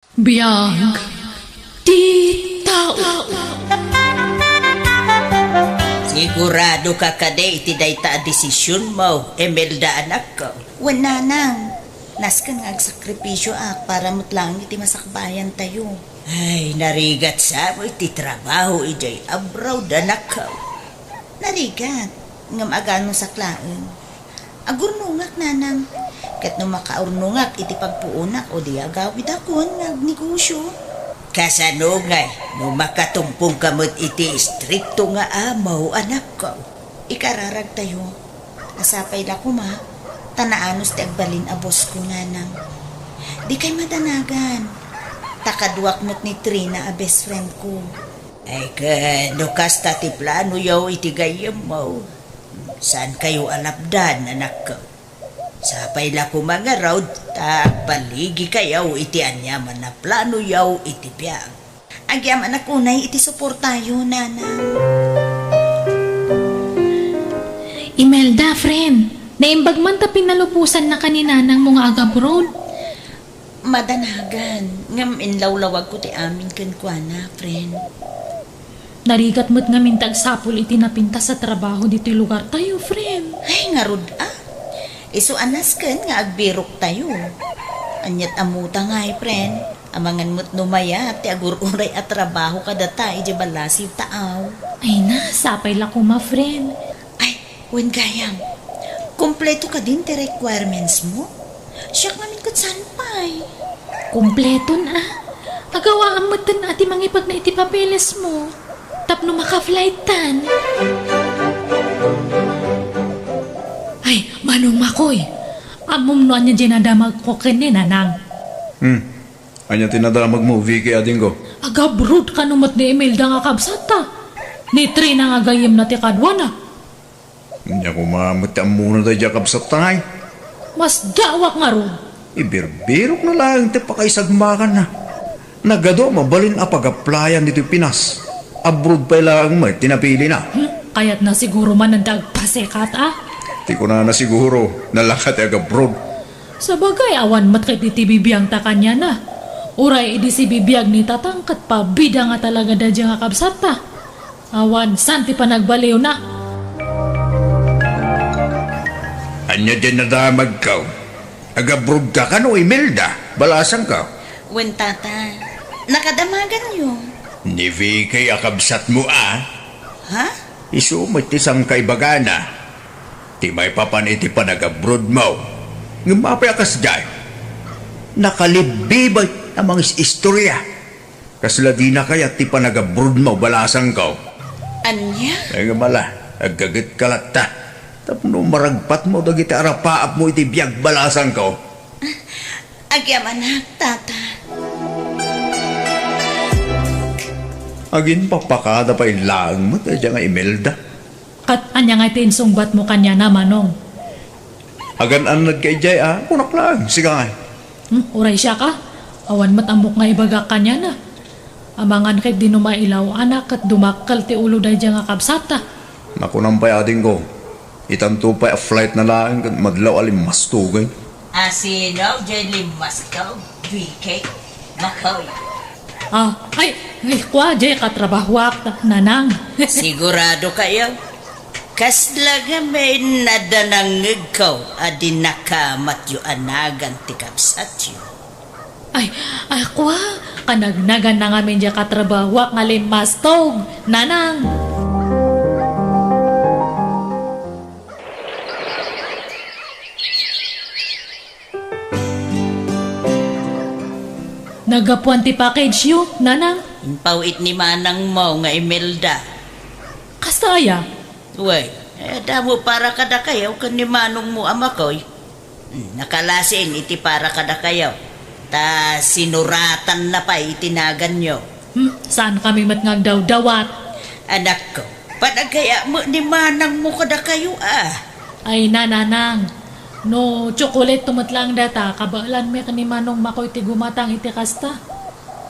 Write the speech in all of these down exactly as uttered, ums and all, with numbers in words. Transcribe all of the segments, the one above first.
Biag ti tao. Sigurado ka kadi iti dayta a desisionmo, Imelda, anakko? Wen, nanang. Nasken nga agsakripisio ak para met laeng iti masakbayan tayo. Ay, narigat sa mo iti trabaho idiay abroad, anakko. Narigat, ngem aganusak laeng. Agurnongak, nanang. Ket no makaurnongak iti pagpuonak, o di agawidakon nga agnegosio. Kasano ngay no makatumpong ka met iti istrikto nga amo, anakko? Ikararagtayo. Sapay la koma, ta naanus ti agbalin a boss ko, nanang. Dikay madanagan. Ta kaduak met ni Trina a best friend ko. Ay, ken no kasta ti planoyo iti gayyemmo, saankayo a lapdan, anakko. Sapay la koma ngarud, ta agbaligi kayo iti aniaman a planoyo iti biag. Agyamanak unay iti suportayo, nanang. Imelda, friend, naimbag man ta pinalubosannaka ni nanangmo nga agabroad. Madanagan, ngem inlawlawagko ti amin kenkuana, friend. Narigat met ngamin ti agsapul iti napintas a trabaho ditoy lugartayo, friend. Ay, ngarud a. Isu a nasken nga agbiroktayo. Ania't ammota ngay, friend? Amangan met no mayat ti agur-uray a trabaho kadata idiay ballasiw ta aw. Ay na, sapay la koma, friend. Ay, wen gayam, kompleto kadin ti requirements mo? Siak ngamin ket saan pay? Kompleton a. Agawaan metten a ti mangipagna iti papeles mo. Tapno maka-flight tan. Ay, Manong Makoy, ammom no ania diay nadamagko ken ni Nanang? Hmm. Ania ti nadamagmo, Vicky, adingko? Agabroad kano met ni Imelda nga kabsatta. Ni Trina nga gayyemna ti kaduana. Ania koma met ti ammona daydiay a kabsatta, ngay? Masdaawak ngarud. Ibirbirokna laeng ti pakaisagmakanna. Nagadu a mabalin a pag-applyan ditoy Pinas. Abroad pay laeng met ti napilina. Hmm, kayatna siguro manen ti agpasekat, a? Ti kunana siguro, nalaka ti agabroad. Sabagay, awan met ket iti bibiangta kaniana. Uray idi sibibiag ni Tatang ket pabida nga talaga daydiay nga kabsatta. Awan saan ti panagbaliwna. Ania diay nadamagko? Agabroad ka kano, Imelda? Balasangko. Wen, Tata. Nakadamaganyo. Ni Vicky a kabsatmo a? Ha? Isu met ti sangkaibagana. Ti maipapan iti panagabroadmo. Ngem apay a kasdiay? Nakalibbibay a mangis-istorya. Kasla dina kayat ti panagabroadmo, balasangko. Ania? Ay, ngem ala, aggagetka latta. Tapno maragpatmo dagiti arapaapmo iti biag, balasangko. Agyamanak, Tata. Aginpapakada pay laeng met daydiay nga Imelda. Ket ania ngay ti insungbatmo kaniana, Manong? Agan-annadka idiay a, kunak laeng, sika ngay. Hmm, uray siak a. Awan met ammok nga ibagak kaniana. Amangan ket di no mailaw-anak ket dumakkel ti ulo daydiay nga kabsatta. Nakunam pay, adingko, itanto pay a flightna laeng ket madlaw a limmastogen. A sino diay limmastog? Vicky? Makoy. Ah, ay, ay, kua, diay katrabahoak, Nanang. Sigurado kayo? Kasla ngamin a danangngegko a dinakamatyo a nagan ti kabsatyo. Ay, ay, kua, kanagnagan na ngamin diay katrabahoak nga limmastog, Nanang. Naggapuan ti package-yo, Nanang? Impaw-it ni manangmo nga Imelda. Kasta aya? Wen, eh, adda met para kadakayo ken ni manongmo a Makoy. Hmm, nakalasing iti para kadakayo. Ta sinuratanna pay iti naganyo. Hmm, saankami met nga agdawdawat. Anakko, panagayat met ni manangmo kadakayo a. Ay na, Nanang. No tsokoleto met laeng dayta, kabaelanmi ken ni Manong Makoy ti gumatang iti kasta.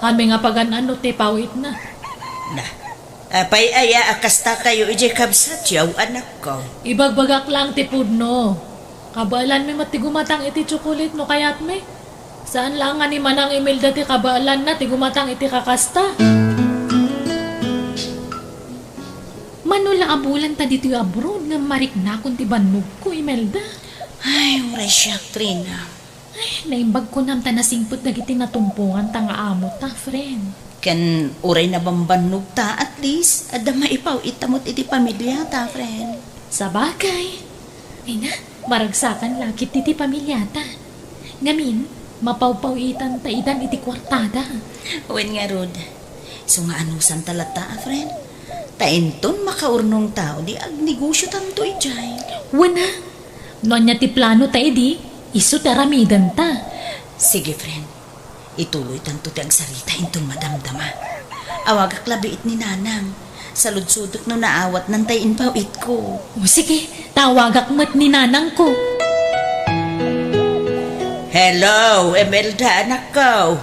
Amin nga pagan-anno ti paw-itna. Na, apay aya a kastakayo idiay kabsatyo, anakko? Ibagbagak laeng ti pudno. Kabaelanmi met ti gumatang iti tsokolet no kayatmi. Saan laeng nga ni Manang Imelda ti kabaelanna ti gumatang iti kakasta. Mano la a bulanta ditoy abroad ngem mariknakon ti bannogko, Imelda. Ay, uray siak, Trina. Ay, naimbag kunam ta nasingpet dagiti natumponganta nga amota, friend. Ken uray nabambannogta, at least, adda maipaw-itta met iti pamiliata, friend. Sabagay. Ay na, maragsakan la ketdi ti pamiliata. Ngamin, mapawpaw-itanta idan iti kuartada. Wen ngarud, isu nga anusanta latta a, friend. Ta inton makaurnongta, di agnegosiotanto idiay. Wen a, no ania ti planota idi, isu ti aramidenta. Sige, friend. Ituloytanto ti agsarita inton madamdama. Awagak la biit ni Nanang. Saludsodek no naawatnan tay impaw-itko. O, sige, ta awagak met ni Nanangko. Hello, Imelda, anakko.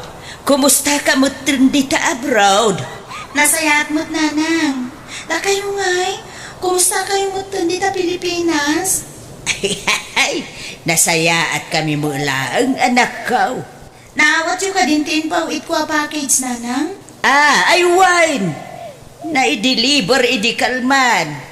Kumustaka metten dita abroad? Nasayaat met, Nanang. Dakayo ngay, kumustakayo metten dita Pilipinas? Ay, nasayaatkami met laeng, anakko. Naawatyo kadin ti impaw-itko a package, Nanang? Ah, ay wen! Naideliver idi kalman.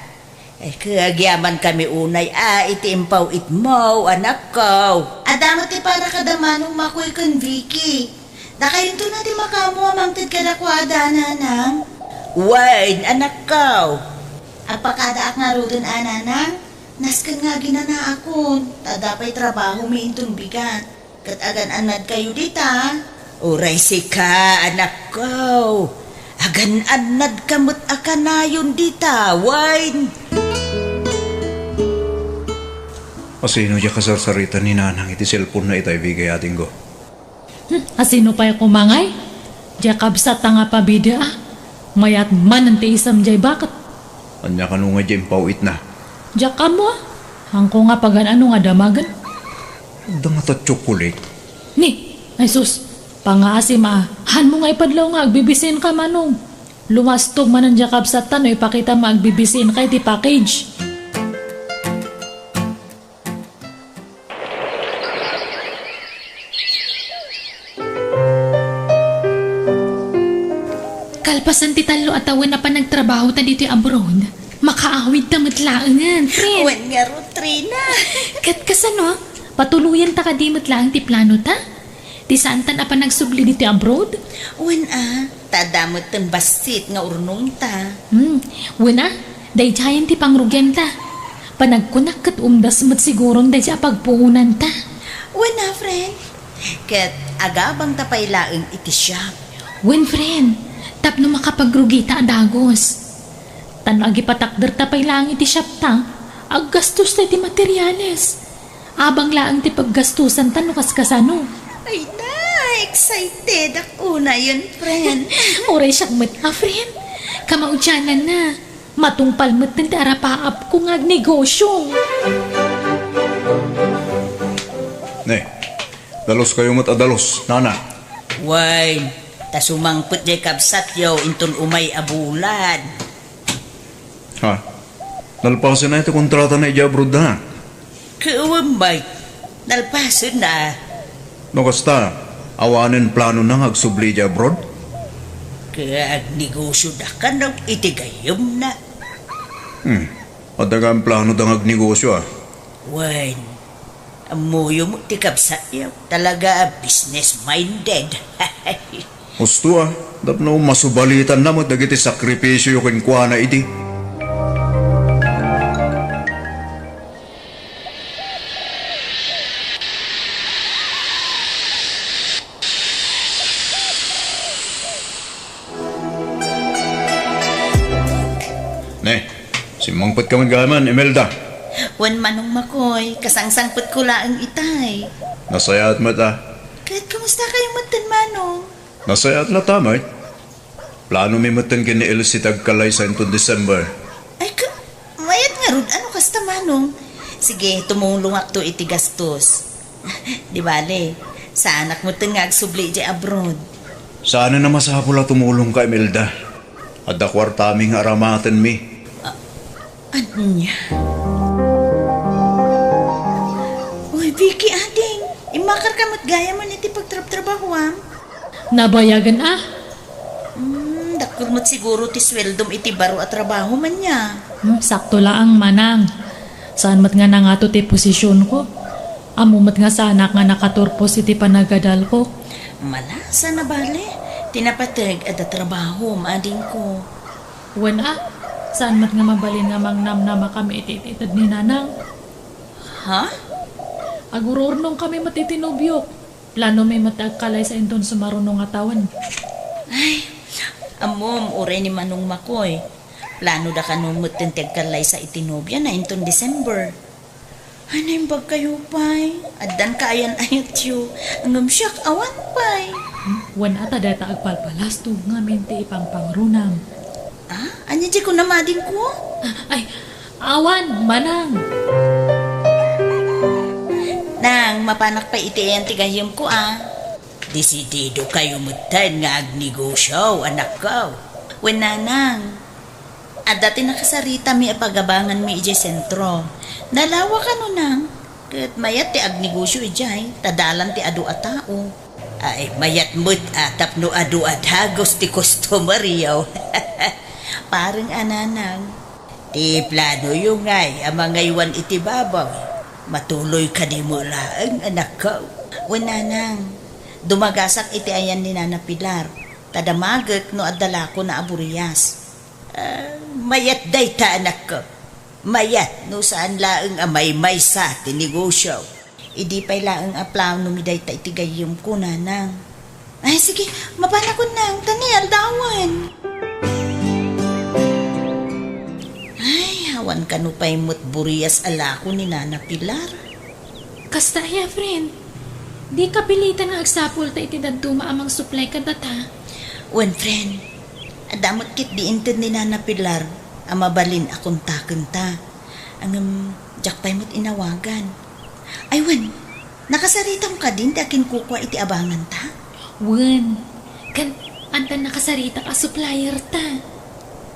Ay, ket agyamankami unay a iti impaw-itmo, anakko. Adda met ti para kada Manong Makoy ken Vicky. Dakayonto na ti makaammo a mangted kadakuada, Nanang. Wen, anakko. Agpakadaak ngaruden a, Nanang. Nasken nga aginanaakon, ta adda pay trabahomi inton bigat. Ket agan-annadkayo dita. Uray sika, anakko. Agan-annadka met a kanayon dita, wen. Asino diay kasarsarita ni Nanang iti cellphone-na itay, Vicky, adingko? Hmm, asino pay koma ngay? Diay kabsatta nga pabida a. Mayat manen ti isem diay baket. Ania kano nga diay impaw-itna? Diak ammo a. Haanko nga pagan-ano nga damagen. Adda ngata chocolate? Ni, ay sus, pangngaasim a. Haanmo nga ipadlaw nga agbibisinka, Manong. Lumastog manen diay kabsatta no ipakitam nga agbibisinka iti package. Kalpasan ti tallo a tawen a panagtrabahota ditoy abroad, makaawidta met laengen, friend. Wen ngarud, Trina. Ket kasano? Patuloyanta kadi met laeng ti planota? Ti saantan a panagsubli ditoy abroad? Wen a, ta adda metten bassit nga urnongta. Hmm, wen a, daydiayen ti pangrugianta. Panagkunak ket umdas met siguron daydiay a pagpuonanta. Wen a, friend. Ket agabangta pay laeng iti shop. Wen, friend, tapno makapagrugita a dagus. Ta no agipatakderta pay laeng iti shopta, aggastosta iti materiales. Abang laeng ti paggastusanta no kaskasano. Ay na, excited ak unayen, friend. Uray siak met a, friend. Kamaudiananna, matungpal metten ti arapaapko nga agnegosio. Ne, daluskayo met a dalus, nana. Wen, ta sumangpet diay kabsatyo inton umay a bulan. Ha? Nalpasen a ti kontratana idiay abroad da? Ket wen met, nalpasenna. No kasta, awanen planona nga agsubli idiay abroad? Ket agnegosio da kano iti gayyemna. Hmm. Adda gayam plano da nga agnegosio, a. Wen, ammoyo met ti kabsatyo. Talaga a business-minded. Husto, a, tapno masubalitanna met dagiti sakripisioyo kenkuana idi. Ne, simmangpetka met gayam, Imelda. Wen, Manong Makoy, kasangsangpetko laeng itay. Nasayaat met, a. Ket kumustakayo metten, Manong? Nasayaat latta met. Planomi metten ken ni Elsie ti agkalaysa inton December. Ay, ka-, mayat ngarud, ano kasta, Manong? Sige, tumulongakto iti gastos. Di bale, saanak metten nga agsubli idiay abroad. Saanen a masapul a tumulongka, Imelda. Adda kuartami nga aramatenmi. A-, ania? Uy, Vicky, ading, Immakarka met gayam iti pagtrabtrabahuam? Nabayagen a. Hmm, dakkel met siguro ti sueldom iti baro a trabaho, ania? Hmm, sakto laeng, manang. Saan met nga nangato ti posisionko. Ammo met nga saanak nga nakaturpos iti panagadalko. Malasa a bale, ti napateg adda trabahom, adingko. Wen a, saan met nga mabalin nga mangnamnamakami iti ited ni nanang. Ha? Agururnongkami met iti nobiok. Planomi met ti agkallaysa inton sumaruno nga tawen. Ay, ammom, uray ni Manong Makoy. Planoda kano metten ti agkallaysa iti nobiana inton December. Ay, naimbagkayo pay. Addan kaayan-ayatyo. Ngem siak, awan pay. Wen a ta dayta agpalpalasto ngamin ti ipangpangrunam. Ah, ania diay kunam, adingko? Ay, awan, manang. Nang, mapanak pay iti ayan ti gayyemko, a. Desididokayo metten nga agnegosio, anakko. Wen, nanang. Adda ti nakasaritami a pagabanganmi idiay sentro. Nalawa kano, nang? Ket mayat ti agnegosio idiay, ta dalan ti adu a tao. Ay, mayat met a tapno adu a dagus ti customeryo. Pareng a, nanang. Ti planoyo ngay a mangaywan iti baboy, matuloy kadi met laeng, anakko. Wen, nanang, dumagasak iti ayan ni Nana Pilar, ta damagek no adda lakona a burias. Ah, mayat dayta, anakko. Mayat no saan laeng a maymaysa ti negosio. Idi pay laeng a planomi dayta iti gayyemko, nanang. Ay, sige, mapanakon, nang, ta ni aldawen. Ay, awan kano pay met burias a lako ni Nana Pilar. Kasta aya, friend? Dika pilitan nga agsapulta iti dadduma a mangsuplay kadata. Wen, friend, adda met ketdi inted ni Nana Pilar a mabalin a kontakenta. Ngem, diak pay met inawagan. Ay, wen, nakasaritam kadin ti akinkukua iti abanganta? Wen, ken adda nakasaritak a supplierta.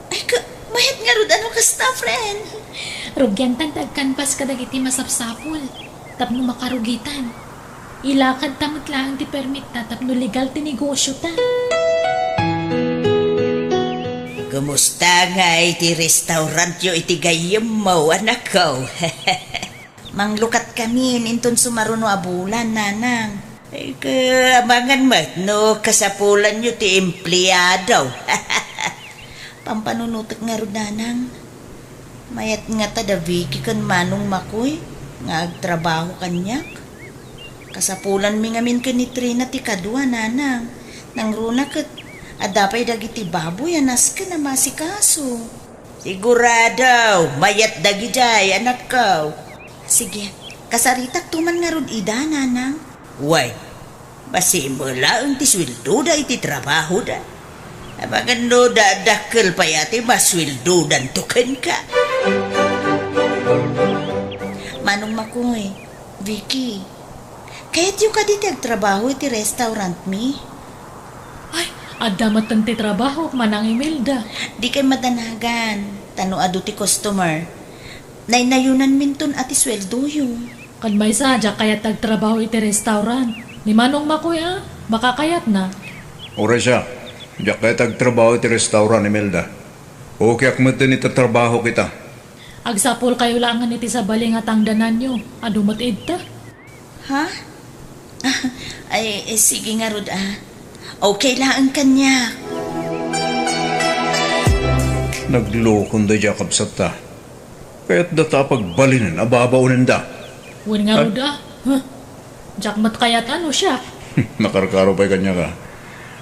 Ay, ka, mayat ngarud a no kasta, friend. Rugiantan ti agkanpas kadagiti masapsapul tapno makarugitan. Ilakadta met laeng ti permitta tapno legal ti negosiota. Kumusta ngay ti restaurantyo iti gayyemmo, anakko? Manglukatkamin inton sumaruno a bulan, nanang. Ay, ka, amangan met no kasapulanyo ti empleado. Pampanunotek ngarud, nanang. Mayat ngata da Vicky ken Manong Makoy nga agtrabaho kaniak. Kasapulanmi ngamin ken ni Trina ti kadua, nanang. Nangruna ket adda pay dagiti baboy a nasken a maasikaso. Sigurado, mayat dagidiay, anakko. Sige, kasaritakto man ngarud ida, nanang. Wen, bassit met laeng ti sueldoda iti trabahoda. Amangan no da-, dakkel pay a ti masueldodanto kenka. Manong Makoy, Vicky, kayatyo kadi ti agtrabaho iti restaurantmi? Ay, adda metten ti trabaho, Manang Imelda. Dikay madanagan, ta no adu ti customer, naynayonanminton a ti sueldoyo. Ken maysa, diak kayat ti agtrabaho iti restaurant. Ni Manong Makoy a, makakayatna. Uray siak, diak kayat ti agtrabaho iti restaurant, Imelda. Okayak metten iti trabahok ita. Agsapulkayo laengen iti sabali nga tangdananyo. Adu met idta. Ha? Ay, eh, sige ngarud, a. Okay laeng kaniak. Naglokon daydiay a kabsatta. Kayatda ta pagbalinen a babaonenda. Wen ngarud, a. Huh? Diak met kayat a no siak. Nakarkaro pay kaniak, a.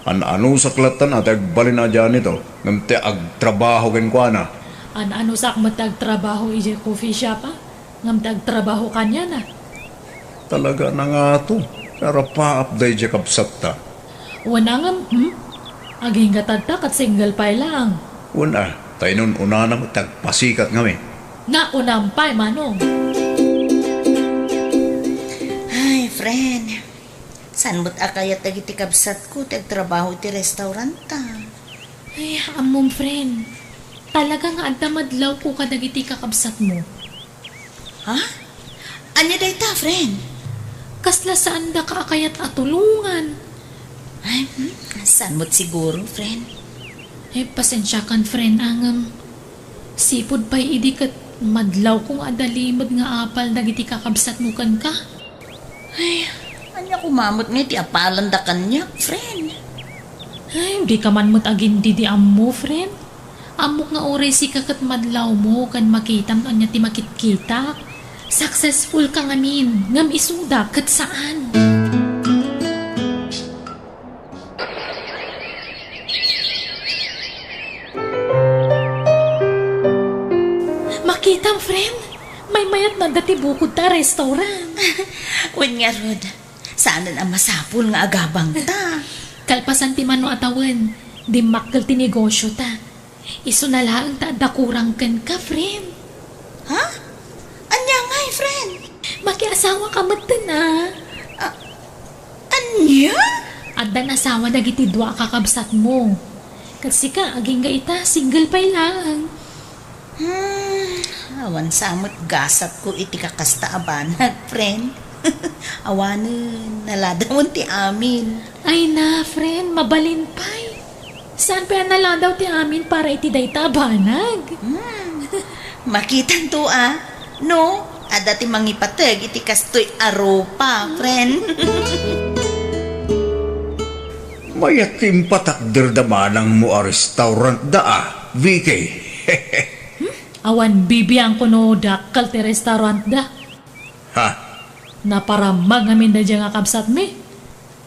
An-anusak lattan a ti agbalin a Janito, ngem ti agtrabaho kenkuana. An-anusak met ti agtrabaho idiay coffee shop, a. Ngem ti agtrabaho kaniana. Talaga a nangato, narapaap daydiay kabsatta. Wen a ngem, hmm? Agingga tatta ket single pay laeng. Wen a, ta inun-unana met ti agpasikat ngamin. Nakunam pay, Manong. Ay, friend. Saan met a kayat dagiti kabsatko ti agtrabaho iti restauranta? Ay, ammom, friend. Talaga nga adda madlawko kadagiti kakabsatmo. Ha? Ania dayta, friend? Kasla saandaka a kayat a tulongan. Ay, hmm, saan met siguro, friend? Eh, pasensiakan, friend, a ngem sipud pay idi ket madlawko nga adda limed nga apal dagiti kakabsatmo kenka. Ay, ania koma met nga iti apalanda kaniak, friend? Ay, dika man met agin didi ammo, friend. Ammok nga uray sika ket madlawmo ken makitam no ania ti makitkitak. Successful ka ngamin, ngem isuda ket saan. Makitam, friend. Maymayat nadda ti bukod ta restaurant. Wen ngarud, saanen a masapul nga agabangta. Kalpasan ti mano a tawen, dimmakkel ti negosyo ta. Isuna laeng ta adda kurang kenka, friend. Ha? Ania ngay, friend? Makiasawa ka metten, a. Ah, ania? Addan asawa dagiti dua a kakabsatmo. Ket sika, agingga ita, single pay laeng. Hmm, awan sa met gasatko iti kakasta a banag, friend. Awanen, naladawen ti amin. Ay na, friend, mabalin pay. Saan pay a naladaw ti amin para iti dayta a banag? Hmm. Makitanto a, no, adda ti mangipateg iti kastoy a rupa, friend. Mayat ti impatakderda manangmo a restaurantda a, Vicky. Hmm? Awan bibiangko no dakkel ti restaurantda. Ha? Naparammag ngamin daydiay nga kabsatmi.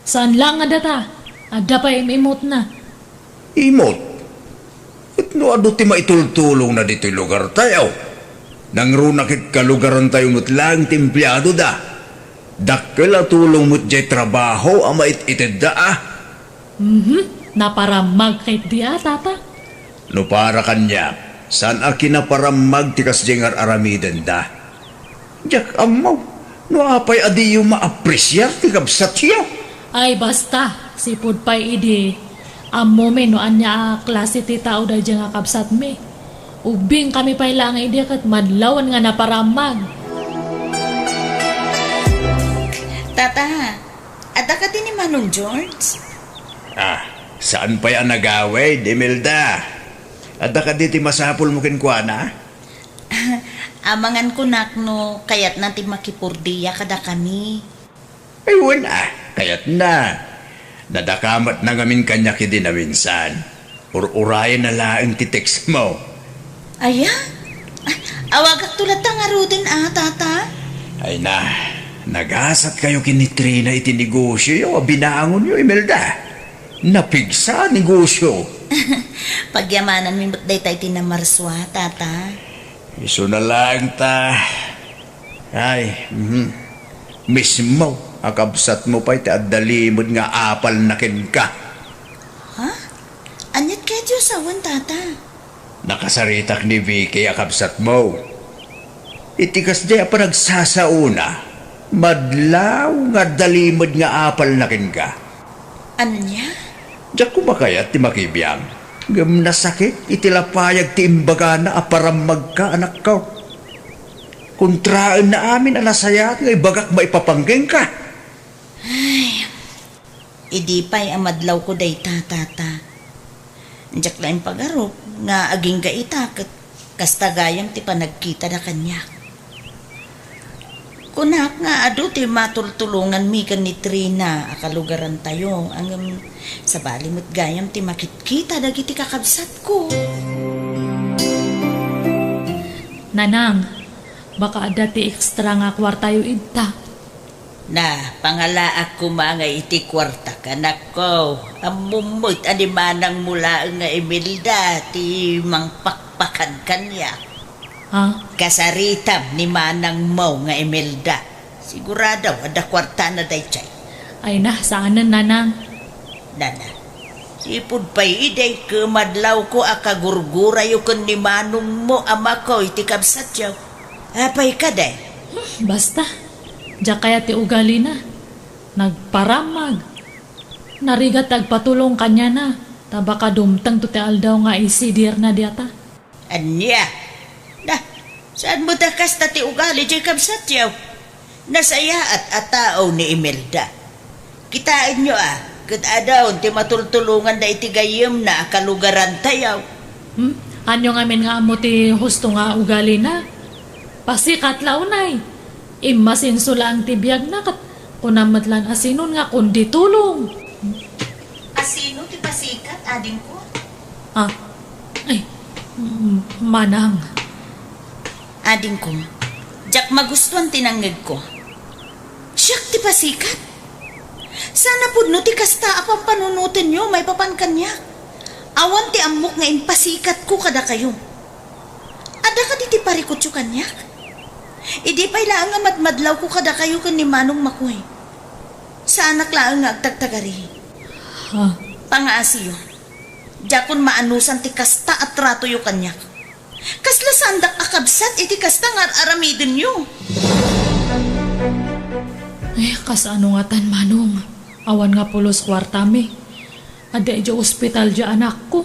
Saan laeng a data, adda pay im-imutna. Imut? Ket no adu ti maitultulongna ditoy lugartayo, nangruna ket kalugarantayo met laeng ti empleadoda. Dakkel a tulong met diay trabaho a mait-itedda a. Mhm, naparammag ketdi a, tata. No para kaniak, saan a kinaparammag ti kasdiay nga ar-aramidenda. Diak ammo no apay a diyo maapresiar ti kabsatyo. Ay, basta, sipud pay idi, ammomi no ania a klase ti tao daydiay nga kabsatmi. Ubbingkami pay laeng idi ket madlawen nga naparammag. Tata, adda kadi ni Manong George? Ah, saan pay a nagawid, Imelda? Adda kadi ti masapulmo kenkuana? Amangan kunak no kayatna ti makipurdiya kadakami. Ay, wen a, kayatna. Nadakamatna ngamin kaniak idi naminsan. Ur-urayenna laeng ti textmo. Aya? Ay, awagakto latta ngaruden a, tata? Ay na, nagasatkayo ken ni Trina iti negosioyo a binangonyo, Imelda. Napigsa a negosio. Pagyamananmi met dayta iti namarsua, tata. Isuna laeng ta. Ay, mhm. Mismo a kabsatmo pay ti adda limed nga apalna kenka. Ha? Aniat kayatyo a sawen, tata? Nakasaritak ni Vicky a kabsatmo. Iti kasdiay a panagsasaona, madlaw nga adda limed nga apalna kenka. Ania? Diak koma kayat ti makibiang, ngem nasakit iti lapayag ti imbagana a parammagka, anakko. Kontraenna amin a nasayaat nga ibagak maipapan kenka. Ay, idi pay a madlawko dayta, tata. Diak laeng pagarup nga agingga ita ket kasta gayam ti panagkitada kaniak. Kunak nga adu ti matultulonganmi ken ni Trina a kalugarantayo, ngem sabali met gayam ti makitkita dagiti kakabsatko. Nanang, baka adda ti extra nga kuartayo idta. Na, pangalaak koma nga iti kuartak, anakko. Ammom met a ni manangmo laeng nga Imelda ti mangpakpakan kaniak. Ha? Kasaritam ni manangmo nga Imelda. Sigurado, adda kuartana daydiay. Ay na, saanen, nanang. Nana, sipud pay idi, kumadlawko a kagurgurayo ken ni manongmo a mako iti kabsatyo. Apay kadi? Hmm, basta. Diak kayat ti ugalina. Nagparammag. Narigat ti agpatulong kaniana, ta baka dumtengto ti aldaw nga isidirna diata. Ania? Na, saan met a kasta ti ugali diay kabsatyo? Nasayaat a tao ni Imelda. Kitaenyo a, ket adun ti matultulonganda iti gayyemna a kalugarantayo. Hmm? Ania ngamin nga ammo ti husto nga ugalina? Pasikat la unay. Immasinso laeng ti biagna ket kunam met laeng a sinon nga kundi tulong. A sino ti pasikat, adingko? Ah, ay, mm, manang. Adingko, diak magustuan ti nangngegko. Siak ti pasikat? Saan a pudno ti kasta a pampanunotenyo maipapan kaniak. Awan ti ammok nga impasikatko kadakayo. Adda kadi ti parikutyo kaniak? Idi pay laeng nga madmadlawko kadakayo ken ni Manong Makoy, saanak laeng nga agtagtagari. Ha? Pangaasiyo. Diakon maanusan ti kasta a tratoyo kaniak. Kasla saandak a kabsat iti kasta nga ar-aramidenyo. Eh, kasano ngatan, Manong? Awan nga pulos kuartami. Adda idiay ospital diay anakko.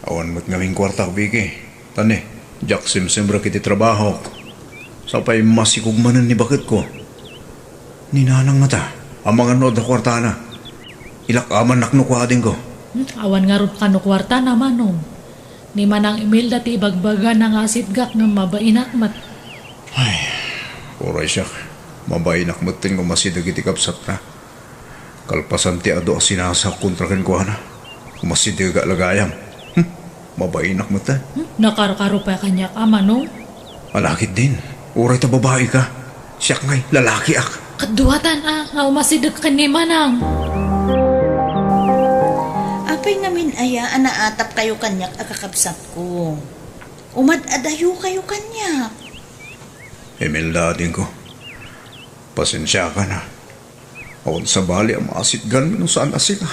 Awan met ngamin kuartak, Vicky. Tani, diak simsimrek iti trabahok. Sapay masikog manen ni baketko. Ni nanang ngata, amangan no adda kuartana. Ilak-amannak no kua, adingko. Hmm, awan ngarud kano kuartana, Manong. Ni Manang Imelda ti ibagbagana nga asitgak ngem mabainak met. Ay, uray siak. Mabainak metten nga umasideg iti kabsatna. Kalpasan ti adu a sinasaok kontra kenkuana, umasidegak la gayam. Hmm, mabainak metten. Hmm, nakarkaro pay kaniak a, Manong? Ala ketdin, uray ta babai ka. Siak ngay, lalakiak. Kaduatan a, nga umasideg ken ni Manang. Apay ngamin aya a naatapkayo kaniak a kakabsatko? Umad-adayokayo kaniak. Imelda, adingko. Pasensiakan a. Awan sabali a maasitganmi no saan a sika.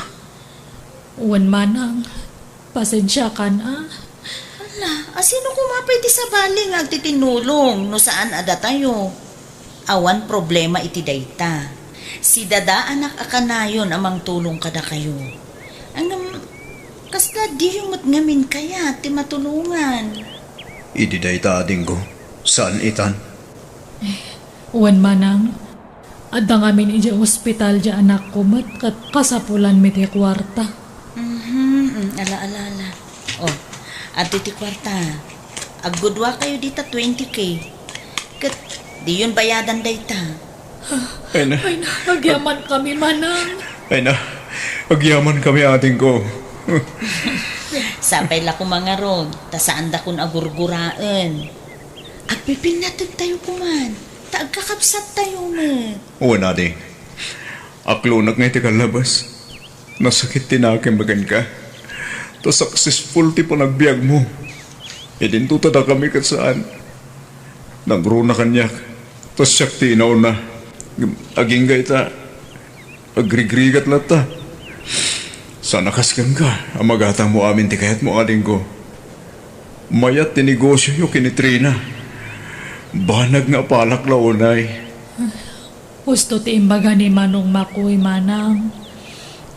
Wen, Manang. Pasensiakan a. Ala, a sino koma pay ti sabali nga agtitinnulong no saan a datayo? Awan problema iti dayta. Si dadaanak a kanayon a mangtulong kadakayo. Ngem, kasla diyo met ngamin kayat ti matulongan. Idi dayta, adingko, saan itan? Eh, wen, Manang. Adda ngamin idiay ospital diay anakko met ket kasapulanmi ti kuarta. Mhm, mm, ala, ala, ala. Oh, adtoy ti kuarta. Aggudua kayo dita twenty K. Ket diyon bayadan dayta. Ay na. Ay na, agyaman kami, Manang. Ay na, agyaman kami, adingko. Sapay la koma ngarud, ta saandakon a gurguraen. Agpipinnategtayo koman, ta agkakabsattayo met. Wen, ading. Aklonek nga iti kallabas. Nasakit ti nakemmi kenka. Ta successful ti panagbiagmo. Idinto ta dakami ket saan. Nagruna kaniak. Ta siak ti inauna. Agingga ita. Agrigrigat latta. Saan a kas kenka a magatangmo amin ti kayatmo, adingko. Mayat ti negosioyo ken ni Trina. Banag nga apalak la unay. Husto ti imbaga ni Manong Makoy, Manang.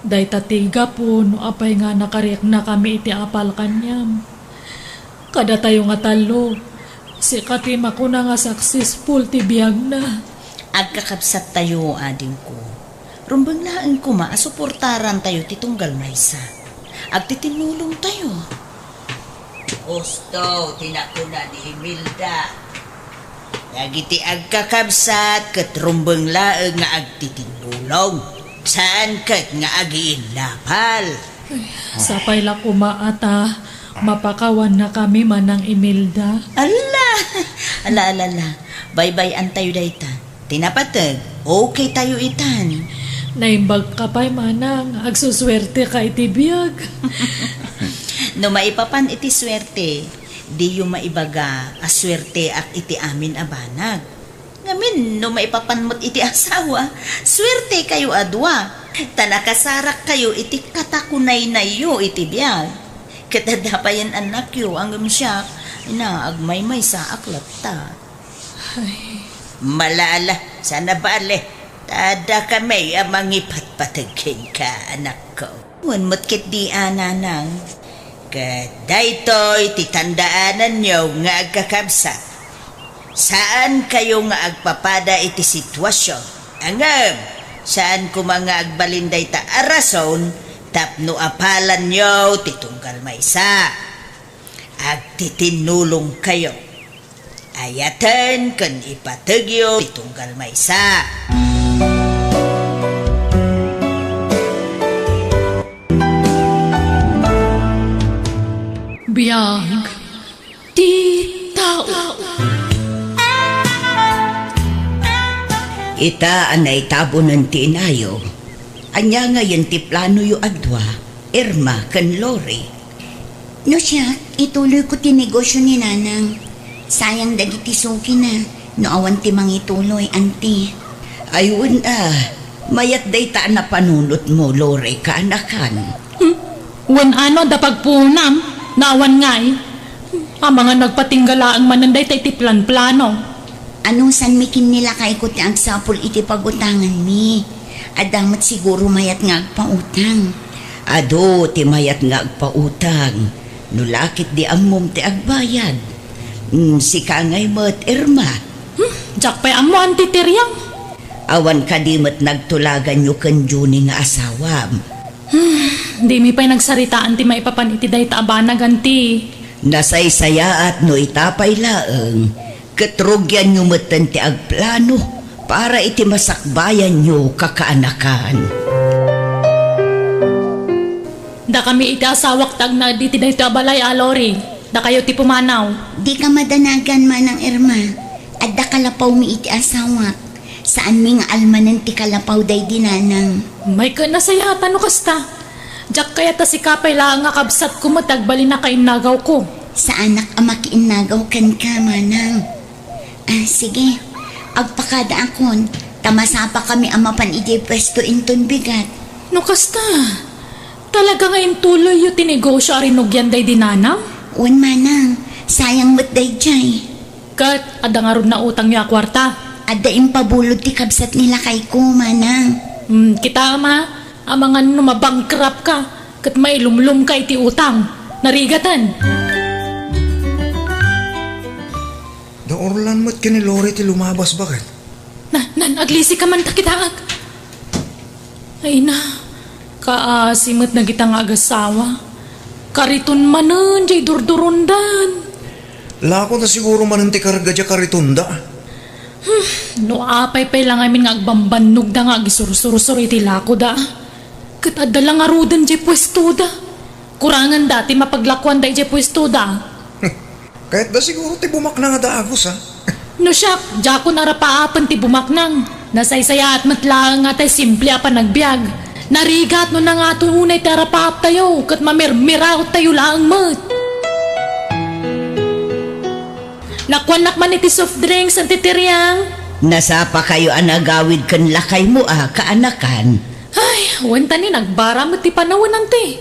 Dayta ti gapu no apay nga nakariknakami iti apal kaniam. Kadatayo nga tallo, sika ti makuna nga successful ti biagna. Agkakabsattayo, adingko. Rumbeng laeng koma a suportarantayo ti tunggal maysa. Agtitinnulongtayo. Husto ti nakuna ni Imelda. Dagiti agkakabsat ket rumbeng laeng nga agtitinnulong. Saan ket nga agiinnapal. Sapay la koma a ta mapakawannakami, Manang Imelda. Ala! Ala, ala, ala. Baybay-antayo dayta. Ti napateg, okay tayo itan. Naimbagka pay, Manang. Agsusuerteka iti biag. No maipapan iti suerte, diyo maibaga a suerteak iti amin a banag. Ngamin, no maipapan met iti asawa, suertekayo a dua. Ta nakasarakkayo iti katakunaynayyo iti biag. Ket adda payen annakyo, ngem siak, ina, agmaymaysaak latta. Ay. Ala, ala, saan a bale. Ta adda kami a mangipatpateg kenka, anakko. Wen met ketdi a, Nanang. Ket daytoy ti tandaananyo nga agkakabsat. Saan kayo nga agpapada iti sitwasyon. Ngem, saan koma nga agbalin dayta a rason tapno apalanyo ti tunggal maysa. Agtitinnulong kayo. Ayaten ken ipategyo ti tunggal maysa. Biag ti tao. Ita a naitabonen ti inayo, ania ngayen ti planoyo a dua, Irma ken Lori? No siak, ituloyko ti negosio ni Nanang. Sayang dagiti sukina no awan ti mangituloy, Auntie. Ay, wen a, mayat dayta a napanunotmo, Lori, kaanakan. Hmm? Wen ano adda pagpuonam, no awan ngay? Amangan nagpatingga laeng manen dayta iti planplano. Anusanmi ken ni lakayko ti agsapul iti pagutanganmi. Adda met siguro mayat nga agpautang. Adu ti mayat nga agpautang. No la ket di ammom ti agbayad. Mm, sika ngay met, Irma. Hmm, diak pay ammo, Auntie Tiriang. Awan kadi met nagtulaganyo ken Junie nga asawam? Hmm, dimi pay nagsaritaan ti maipapan iti dayta a banag, Auntie. Nasaysayaat no ita pay laeng, ket rugianyo metten ti agplano para iti masakbayanyo kakaanakan. Dakami iti asawak ti agnaed iti daytoy a balay a, Lori. Dakayo ti pumanaw. Dika madanagan, Manang Irma. Adda kalapawmi iti asawak. Saanmi nga almanen ti kalapaw daydi Nanang. May ket nasayatan no kasta. Diak kayat a sika pay laeng a kabsatko met ti agbalin a kainnagawko. Saanak a makiinnagaw kenka, Manang. Ah, sige. Agpakadaakon, ta masapakami a mapan idiay puesto inton bigat. No kasta, talaga nga intuloyyo ti negosio a rinugian daydi Nanang? Wen, Manang. Sayang met daydiay. Ket adda ngarud nautangyo a kuarta? Adda impabulod ti kabsat ni lakayko, Manang. Hmm, kitaem a, amangan no mabankrupt ka, ket mailumlom ka iti utang. Narigaten. Naurlan met ken ni Lori ti lumabas, baket. Na, nan, aglisi ka man ta kitaek. Ay na, kaasi met dagita nga agasawa. Kariton manen diay durdurondan. Lako na siguro manen ti karga diay karitonda. Hmm, no apay pay la ngamin nga agbambannogda nga agisursursur iti lakoda. Ket adda la ngaruden diay puestoda. Kuranganda ti mapaglakuanda idiay puestoda. Kayatda siguro ti bumaknang a dagus, a? No siak, diakon arapaapen ti bumaknang. Nasaysayaat met laeng nga tay simple a panagbiag. Narigat no nangato unay ti arapaaptayo ket mamirmiraottayo laeng met. Nakuanak man iti soft drinks, Auntie Tiriang. Nasapakayo a nagawid ken lakaymo a kaanakan. Ay, wen ta ni nagbara met ti panawen, Auntie.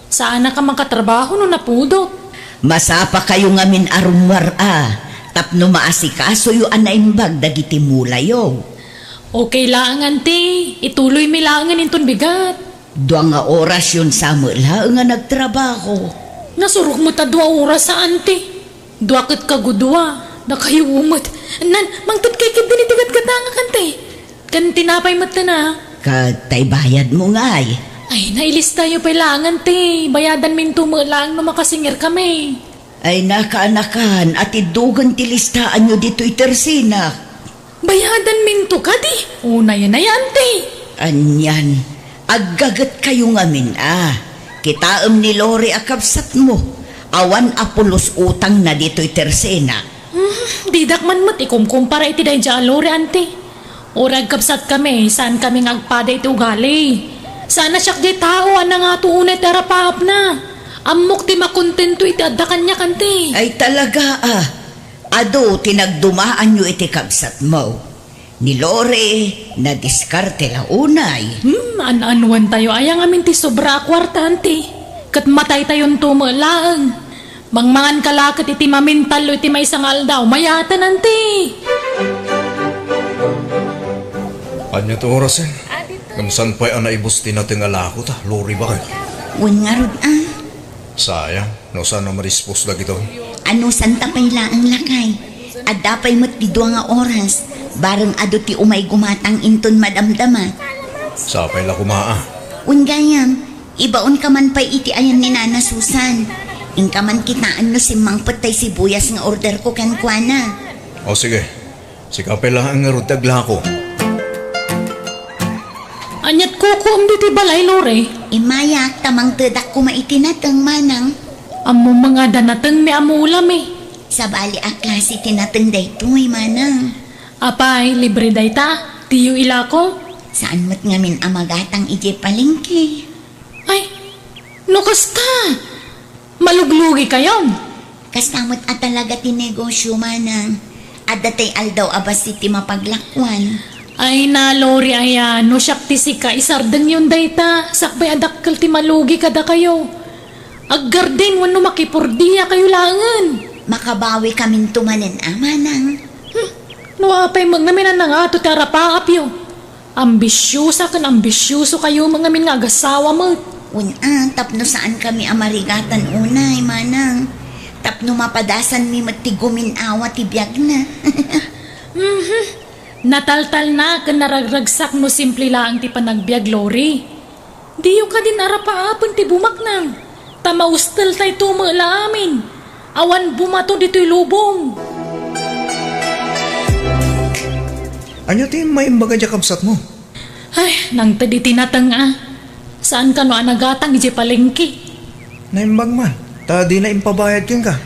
Saanak a makatrabaho no napudot. Masapakayo ngamin a rummuar a, tapno maasikasoyo a naimbag dagiti mulayo. Okay laeng, Auntie. Ituloymi laengen inton bigat. Dua nga orasyon sa met laeng a nagtrabaho. Nasurok met a dua oras a, Auntie. Dua ket kagudua. Nakayo met. Nan, mangted kay ketdin iti gatgatangak, Auntie. Ken tinapay metten a. Ket tay bayadmo ngay? Ay, nailistayo pay laeng, Auntie. Bayadanminto met laeng no makasingirkami. Ay, nakaanakan, atiddogen ti listaanyo ditoy tersenak. Bayadanminto kadi? Unayen a, Auntie. Anian, aggagetkayo ngamin a. Kitaem ni Lori a kabsatmo. Awan a pulos utangna ditoy tersenak. Hmm, didak man met ikumkumpara iti daydiay a Lori, Auntie. Uray agkabsatkami, saankami nga agpada iti ugali. Saan a siak diay tao a nangato unay ti arapaapna. Ammok ti makontento iti adda kaniak, Auntie. Ay, talaga a. Adu ti nagdumaanyo iti kabsatmo. Ni Lori, nadiskarte la unay. Hmm, an-anuantayo aya ngamin ti sobra a kuarta, Auntie? Ket mataytayonto met laeng. Mangmangan ka la ket iti mamintallo iti maysa nga aldaw, mayaten, Auntie! Ania ti orasen? Ngem saan pay a naibus ti nateng a lakota, Lori, baket? Wen ngarud a. Sayang, no saan a madispos dagitoy. Anusanta pay laeng, lakay. Adda pay met ti dua nga oras, bareng adu ti umay gumatang inton madamdama. Sapay la koma a. Wen gayam, ibaonka man pay iti ayan ni Nana Susan. Inka man kitaen no simmangpet tay sibuyas nga orderko kenkuana. O sige, sika pay laeng ngarud ti aglako. Aniat kukuem ditoy balay, Lore? Immayak ta mangtedak koma iti nateng, manang. Ammom nga adda nateng, ni ammo ulam, eh. Sabali a klase ti nateng daytoy, manang. Apay, libre dayta? Diyo ilako? Saan met ngamin a magatang idiay palengke? Ay, no kasta, maluglugikayon. Kasta met a talaga ti negosyo, manang. Adda tay aldaw a bassit ti mapaglakuan. Ay, na, Lori, aya, no siak ti sika, isardengyon dayta, sakbay a dakkel ti malugi kadakayo. Aggarden wenno makipordiakayo laengen. Makabawikaminto manen a, manang. Hmm, no apay met ngamin a nangato ti arapaapyo. Ambisiosa ken ambisiosokayo met ngamin nga agasawa met. Wen a, tapno saankami a marigatan unay, manang. Tapno mapadasanmi met ti gumin-awa ti biagna. Mhm. Nataltalna ken naragragsak no simple laeng ti panagbiag, Lori. Diyo kadin arapaapen ti bumaknang, ta mausteltayto met la amin. Awan bumato ditoy lubong. Ania ti maimbag a diay kabsatmo? Ay, nangted iti nateng a. Saan kano a nagatang idiay palengke? Naimbag man, ta dina impabayad kenka.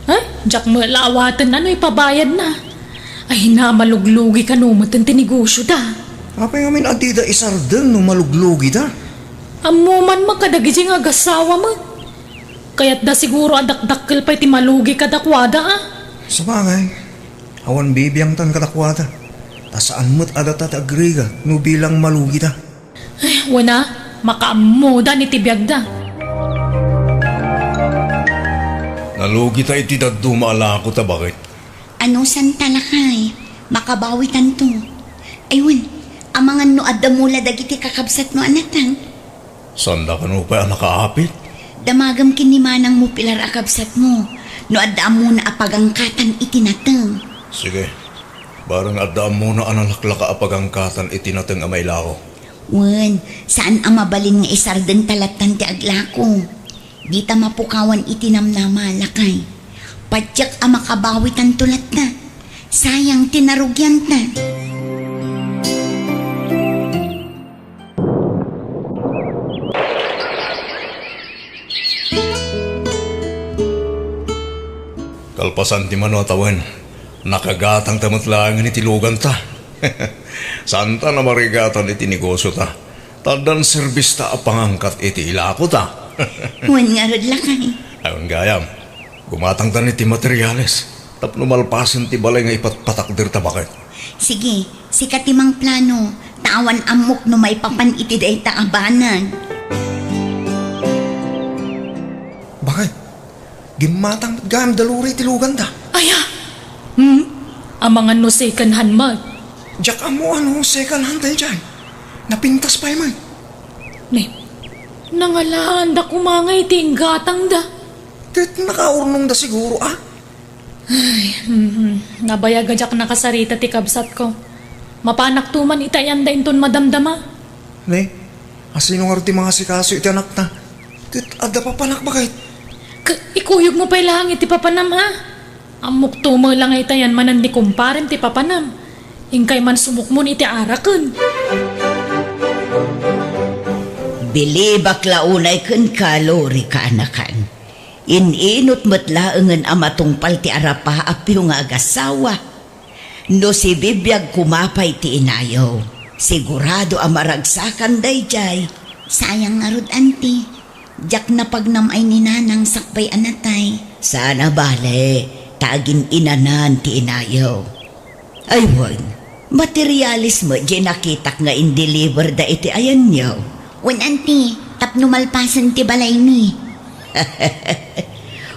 Ay, diak met la awaten a no ipabayadna. Ay, na, maluglugi kano met ti negosyoda. Apay ngamin a dida isardeng no maluglugida? Ammo man met kadagidi nga agasawa met. Kayatda siguro a dakdakkel pay ti malugi kadakuada a. Sabagay, awan bibiangtan kadakuada. Ta saan met a data ti agrigat no bilang malugida. Ay, wen a, makaammoda iti biagda. Nalugita iti dadduma a lakota, baket. Anusanta, lakay, makabawitanto. Ay wen, amangan no adda mula dagiti kakabsatmo a nateng. Saanda kano pay a nakaapit? Damagem ken ni manangmo pilar a kabsatmo, no adda ammona a pagangkatan iti nateng. Sige, bareng adda ammona a nalaklaka a pagangkatan iti nateng a mailako. Wen, saan a mabalin nga isardengta lattan ti aglako. Dita mapukawan iti namnama, lakay. Patiek a makabawitanto latta. Sayang ti narugianta. Kalpasan ti mano a tawen, nakagatangta met laengen iti luganta. Saanta a marigatan iti negosyota. Ta addan serbista a pangangkat iti ilakota. Wen ngarud, lakay. Ay, wen gayam. Gumatangtan iti materiales tapno malpasen ti balay nga ipatpatakderta, baket. Sige, sika ti mangplano, ta awan ammok no maipapan iti dayta a banag. Baket, gimmatang met gayam da Lori iti luganda. Aya! Hmm? Amangan no second hand met. Diak ammo a no second hand daydiay. Napintas pay met. Ne, nangalaanda koma nga iti inggatangda. Ket nakaurnongda siguro a. Ay, mhm. Nabayag a diak nakasarita ti kabsatko. Mapanakto man iti ayanda inton madamdama. Ne, asino ngarud ti mangasikaso iti anakna? Ket adda papanak, baket. Ket ikuyogmo pay laeng iti papanam a. Ammokto met la nga itayan manen ni kumparem ti papanam. Inkay man sumukmon iti araken. Bilibak la unay kenka, Lori, kaanakan. In-inut met laengen a matungpal ti arapaapyo nga agasawa. No sibibiag koma pay ti inayo, sigurado a maragsakan daydiay. Sayang ngarud, anti. Diak napagnam ay ni nanang sakbay a natay. Saan a bale, ta agin-inanan ti inayo. Ay wen, materialis met diay nakitak nga in-deliver da iti ayanyo. Wen, anti, tapno malpasen ti balaymi.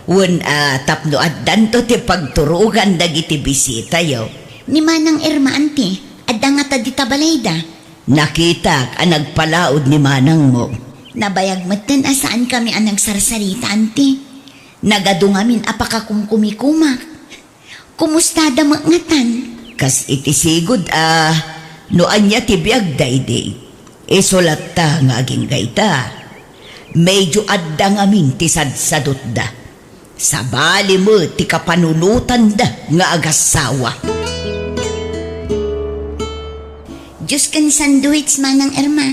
Wen a, tapno addanto ti pagturogan dagiti bisitayo. Ni Manang Irma, anti, adda ngata dita balayda? Nakitak a nagpalaod ni manangmo. Nabayag metten a saankami a nagsarsarita, anti. Nagadu ngamin a pakakumkumikumak. Kumustada met ngatan? Kas iti sigud a, no ania ti biagda idi, isu latta nga agingga ita. Medyo adda ngamin ti sadsadutda. Sabali met ti kapanunotanda nga agassawa. Juice ken sandwich, Manang Irma.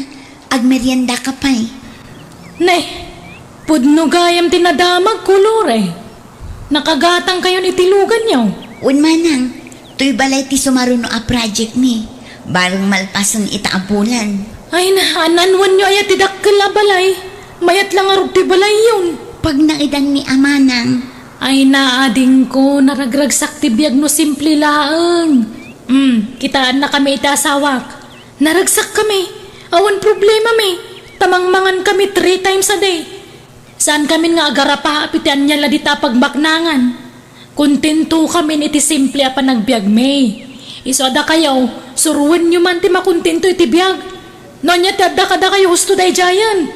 Agmeriendaka pay. Ne, pudno gayam ti nadamagko, Lore. Nakagatangkayon iti luganyo? Wen, Manang, toy balay ti sumaruno a project mi. Bareng malpasen ita a bulan. Ay na, an-anwanyo aya ti dakkel a balay? Mayat la ngarud ti balayyon. Pagnaedanmi a, Manang. Ay na, adingko, naragragsak ti biag no simple laeng. Hmm, kitaennakami iti asawak. Naragsakkami. Awan problemami. Ta mangmangankami three times a day. Saankamin nga agarapaap iti ania la dita a pagbaknangan. Kontentokamin iti simple a panagbiagmi. Isu a dakayo, suroenyo man ti makontento iti biag. No ania ti adda kadakayo husto daydiayen?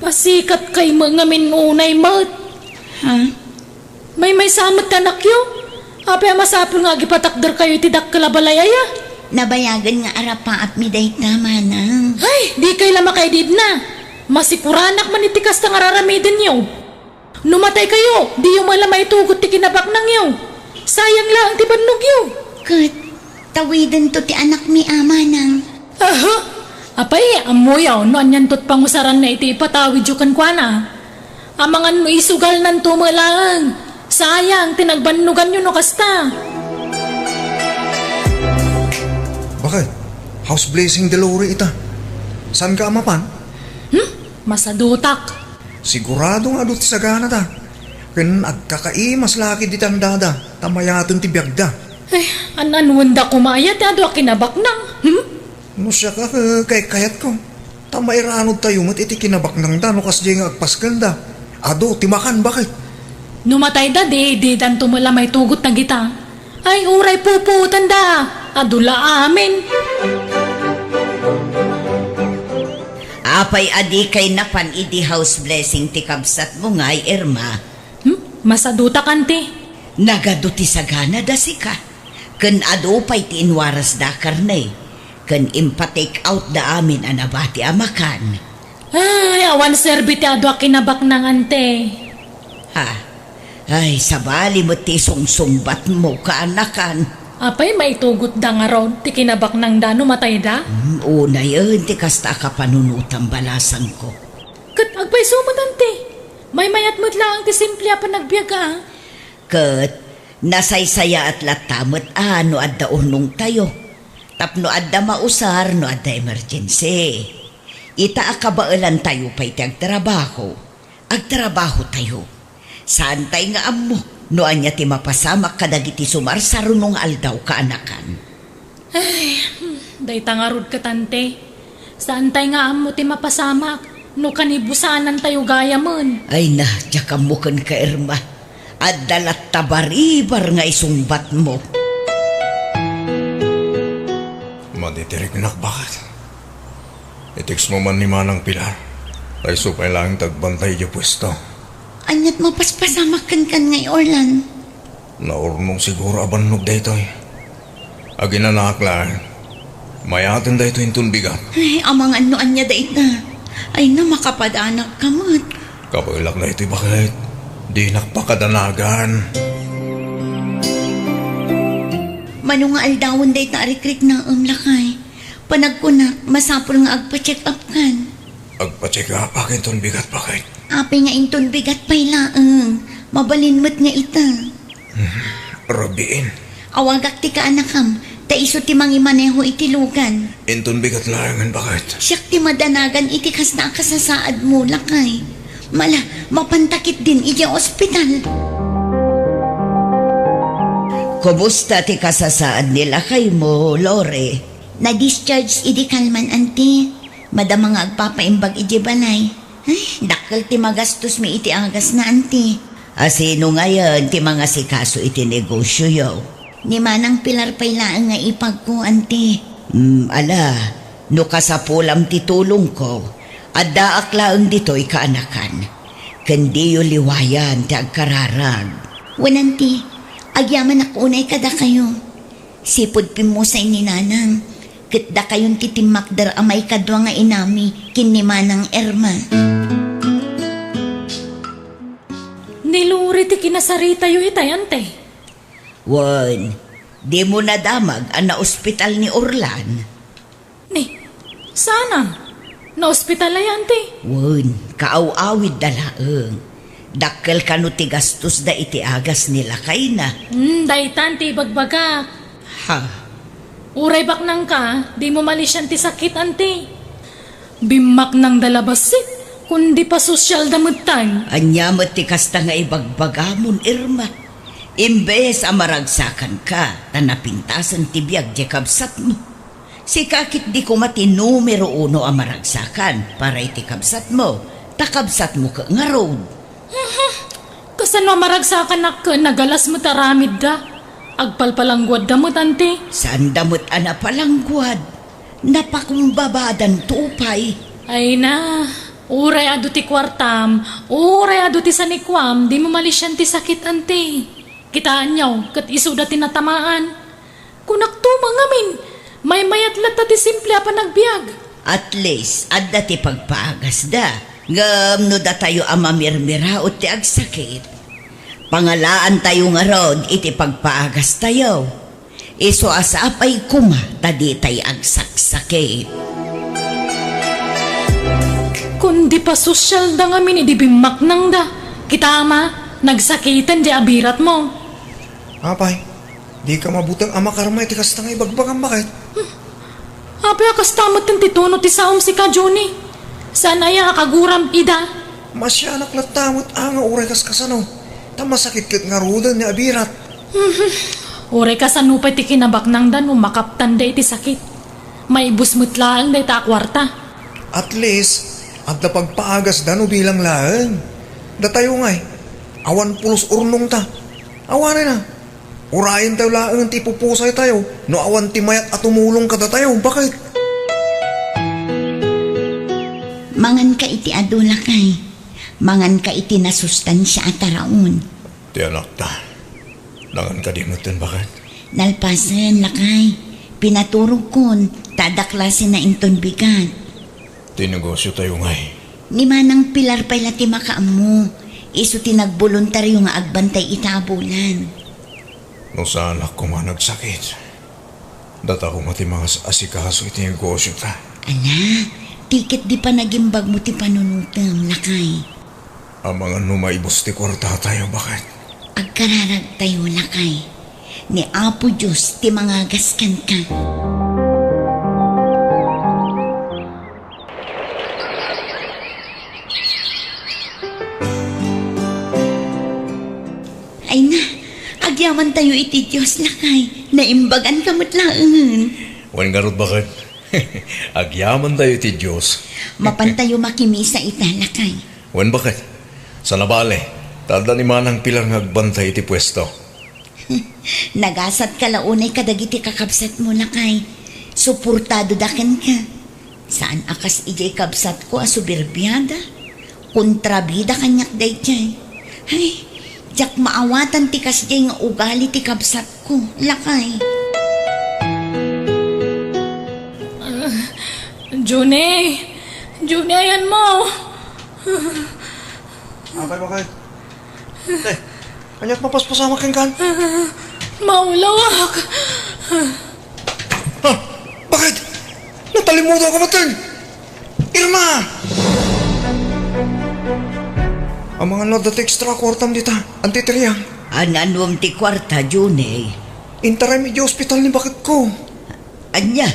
Pasikatkayo met ngamin unay met. Ha? Maymaysa met ti anakyo. Apay a masapul nga agipatakderkayo iti dakkel a balay aya? Nabayagen nga arapaapmi dayta, Manang. Ay, dikay la makaididna. Masikuranak man iti kasta nga raramidenyo. No mataykayo, diyo met la maitugot ti kinabaknangyo. Sayang laeng ti bannogyo. Ket, tawidento ti anakmi a, Manang. Aha! Apay, ammoyo no anianto ti pangusaranna iti ipatawidyo kenkuana? Amangan no isugalnanto met laeng. Sayang ti nagbannoganyo no kasta. Bakit? House blessing, Dolores, ita. Saanka a mapan? Hmm? Masadutak. Sigurado nga adu ti saganada. Ken agkakaimas la ketdi ti andada, ta mayaten ti biagda. Ay, an-anuenda koma aya ti adu a kinabaknang? Hmm? No siak, eh, kaykayatko. Ta mairanudtayo met iti kinabaknangda no kasdiay nga agpaskenda. Adu ti makan, bakit? No matayda, di, didanto met la maitugot dagita. Ay, uray pupuotanda. Adu la amin. Apay a dikay napan idi house blessing ti kabsatmo ngay, Irma? Hmm? Masadutak, anti. Nagadu ti saganada sika. Ken adu pay ti inwarasda a karne. Ken impa-take outda amin a nabati a makan. Ay, awan serbi ti adu a kinabaknang, anti. Ha? Ay, sabali met ti sungsungbatmo, kaanakan. Apay, maitugotda ngarud ti kinabaknangda no matayda? Hmm, unayen ti kasta a kapanunotam, balasangko. Ket agpayso met, anti. Maymayat met laeng ti simple a panagbiag, a. Ket nasaysayaat latta met a no adda urnongtayo. Tapno adda mausar no adda emergency. Ita a kabaelantayo pay ti agtrabaho, agtrabahotayo. Saantay nga ammo no ania ti mapasamak kadagiti sumarsaruno nga aldaw, kaanakan. Ay, hmm, dayta ngarud ket, anti. Saantay nga ammo ti mapasamak no kanibusanantayo gayamen. Ay na, diak ammo kenka, Irma. Adda latta baribar nga isungbatmo. Madi ti riknak, bakit? I-text mo man ni Manang Pilar. Payso pay laeng ti agbantay idiay puesto. Aniat mapaspasamak kenkan ngay, Orlan? Naurnong siguro a bannog daytoy. Aginanaak laeng. Mayaten daytoy inton bigat. Ay, amangan no ania dayta. Ay na, makapadanagka met. Kabaelak daytoy, baket. Dinak pakadanagan. Mano nga aldawen dayta a rikriknaem, lakay? Panagkunak, masapul nga agpa-check up kan. Agpa-check up, akin ton bigat, baket. Apay nga inton bigat pay laeng. Mabalin met nga ita. Hmm, rabiin. Awagak ti kaanakam, ta isu ti mangimaneho iti lugan. Inton bigat laengen, baket. Siak ti madanagan iti kasta a kasasaadmo, lakay. Mala, mapanta ketdin idiay ospital. Kumusta ti kasasaad ni lakaymo, Lore? Na-discharge idi kalman, anti. Madama nga agpapaimbag idiay balay. Ay, dakkel ti magastosmi iti agasna, anti. A, sino ngayen ti mangasikaso iti negosioyo? Ni Manang Pilar pay laeng nga ipagko, anti. Mm, ala, no kasapulam ti tulongko, addaak laeng ditoy, kaanakan. Ken diyo liwayan ti agkararag. Wen, anti, Agyamanak unay kadakayo. Sipud pimmusay ni Nanang, ket dakayon ti timmakder a maikadua nga inami ken ni Manang Irma. Ni Lori ti kinasaritayo itay, Ante? Wen, dimo nadamag a naospital ni Orlan? Ni, saan a? Naospital aya, Ante? Wen, kaaw-awidda laeng. Dakkel kano ti gastosda iti agas ni lakayna. Hmm, daytan ti ibagbagak. Ha? Uray baknangka, dimo malisian ti sakit, Ante. Bimmaknangda la bassit, kundi pasosialda metten. Ania met ti kasta nga ibagbagamon, Irma? Imbes a maragsakanka, ta napintasen ti biag ti kabsatmo. Sika ket di koma ti numero uno a maragsakan para iti kabsatmo, ta kabsatmo ket ngarud. Mhm. Kasano a maragsakanak ket nagalas met aramidda? Agpalpalangguadda met, Ante. Saanda met a napalangguad. Napakumbabadanto pay. Ay na, uray adu ti kuartam, uray adu ti sanikuam, dimo malisian ti sakit, Ante. Kitaenyo, ket isuda ti natamaan. Kunakto met ngamin, maymayat latta ti simple a panagbiag. At least, adda ti pagpaagasda. Ngem no datayo a mamirmiraut ti agsakit, pangalaantayo ngarud iti pagpaagastayo. Isu a sapay koma ta ditay agsaksakit. Kundi pasosialda ngamin idi bimmaknangda. Kita, Ama, nagsakiten di abiratmo. Apay, dika mabuteng a makarma iti kasta nga ibagbagam, baket? Apay a kasta metten ti tono ti saom sika, Johnny? Saan aya a kaguram ida? Masianak latta met a nga uray kaskasano, ta masakit ket ngaruden ni abirat. Uray kasano pay ti kinabaknangda no makaptanda iti sakit. Maibus met laeng dayta a kuarta. At least, adda pagpaagasda no bilang laeng. Datayo ngay, awan pulos urnongta. Awanen a. Urayentayo laeng ti ipupusaytayo no awan ti mayat a tumulong kadatayo. Baket? Manganka iti adu, lakay. Manganka iti nasustansia a taraon. Ti anakta, nangan kadi metten, baket? Nalpasen, lakay. Pinaturogkon, ta adda klasenna inton bigat. Ti negosiotayo ngay? Ni Manang Pilar pay la ti makaammo. Isu ti nagboluntario nga agbantay ita a bulan. No saanak koma nagsakit, data koma ti mangas-asikaso iti negosiota. Ala, ti ket di panagimbagmo ti panunotem, lakay. Amangan no maibus ti kuartatayo, baket? Agkararagtayo, lakay. Ni Apo Dios ti mangagas kenka. Ay na, agyamantayo iti Dios, lakay. Naimbaganka met laengen. Wen ngarud, baket. Agyamantayo iti Dios. Mapantayo makimisa ita, lakay. Wen, baket. Sana bale, ta adda ni Manang Pilar nga agbantay iti puesto. Nagasatka la unay kadagiti kakabsatmo, lakay. Suportadoda kenka. Saan a kas idiay kabsatko a soberbiada, kontrabida kaniak daydiay. Ay, diak maawatan ti kasdiay nga ugali ti kabsatko, lakay. Ah, Juni! Juni, ayanmo! Apay, baket? Te, ania't mapaspasamak kenkan? Maulawak. Ha? Baket? Natalimudaw ka baten? Irma! Amangan no adda ti extra kuartam dita, Anti Triang. An-anuem ti kuarta, Juni? Intarem idiay ospital ni baketko. Ania?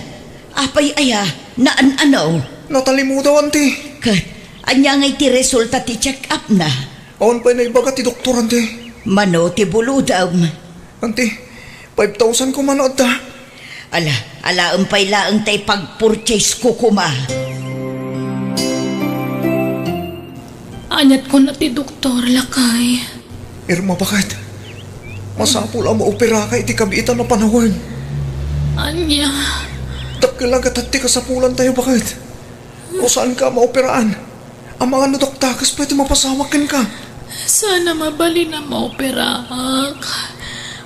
Apay aya? Naan-ano? Natalimudaw, Anti. Ket, ania ngay ti resulta ti check-up na? Awan pay naibaga ti doktor, Anti. Mano ti bulodem? Anti, five thousand koma no adda. Ala, alaem pay laeng tay pag-purchase ko koma. Ania't kuna ti doktor, lakay? Irma, baket? Masapul a maoperaka iti kabiitan a panawen. Ania? Dakkel a gatad ti kasapulantayo, baket? O saanka a maoperaan? Amangan no dakdakes pay ti mapasamak kenka. Saan a mabalin a maoperaak.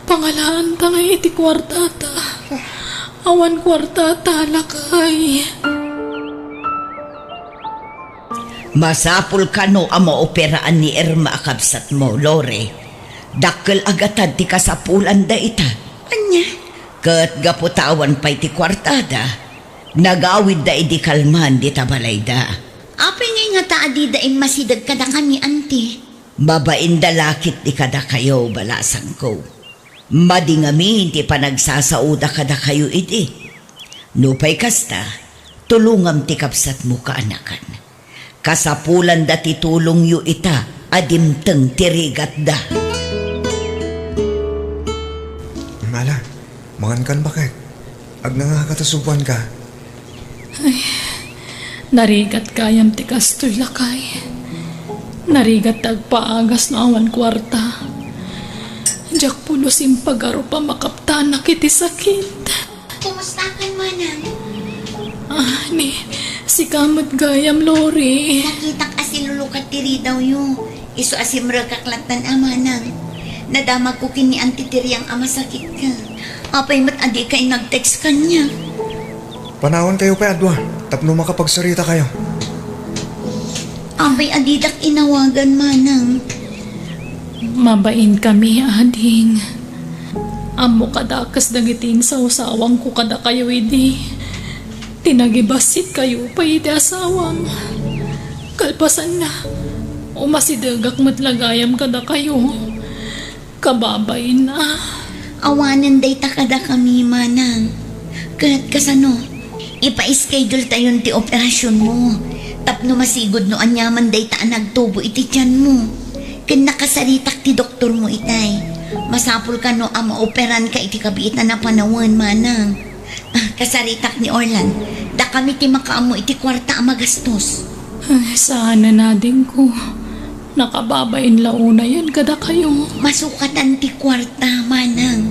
Pangalaanta ngay iti kuartata. Awan kuartata, lakay. Masapul kano a maoperaan ni Irma a kabsatmo, Lori. Dakkel a gatad ti kasapulan dayta. Ania? Ket gapu ta awan pay ti kuartada, nagawidda idi kalman dita balayda. Apay ngay ngata a dida immasideg kadakami, anti? Mabainda la ketdi kadakayo, balasangko. Madi ngamin ti panagsasaoda kadakayo idi. Nupay kasta, tulongam ti kabsatmo, kaanakan. Kasapulanda ti tulongyo ita a dimteng ti rigatda. Ala, mangankan baket. Agnangaka ta subuanka. Ay, narigat gayam ti kastoy, lakay. Narigat ti agpaagas no awan kuarta. Diak pulos impagarup a makaptanak iti sakit. Kumustakan, manang? Ah, ni, sika met gayam, Lori. Nakitak a silulukat ti ridawyo. Isu a simrekak lattan a, manang. Nadamagko ken ni Auntie Tiriang a masakitka. Apay met a dika nag-text kaniak? Panawankayo pay a dua tapno makapagsaritakayo. Apay a didak inawagan, manang? Mabainkami, ading. Ammoka a dakes dagiti insawsawangko kadakayo idi. Ti nagibassit kayo pay iti asawam. Kalpasanna, umasidegak met la gayam kadakayo. Kababain a. Awanen dayta kadakami, manang. Ket kasano? Ipa-schedule tayon ti operasionmo tapno masigud no aniaman dayta a nagtubo iti tianmo. Ken nakasaritak ti doktormo itay. Masapul kano a maoperanka iti kabiitan a panawen, manang. Ah, kasaritak ni Orlan. Dakami ti makaammo iti kuarta a magastos. Ay, saanen, adingko. Nakababain la unayen kadakayo. Masukatan ti kuarta, manang.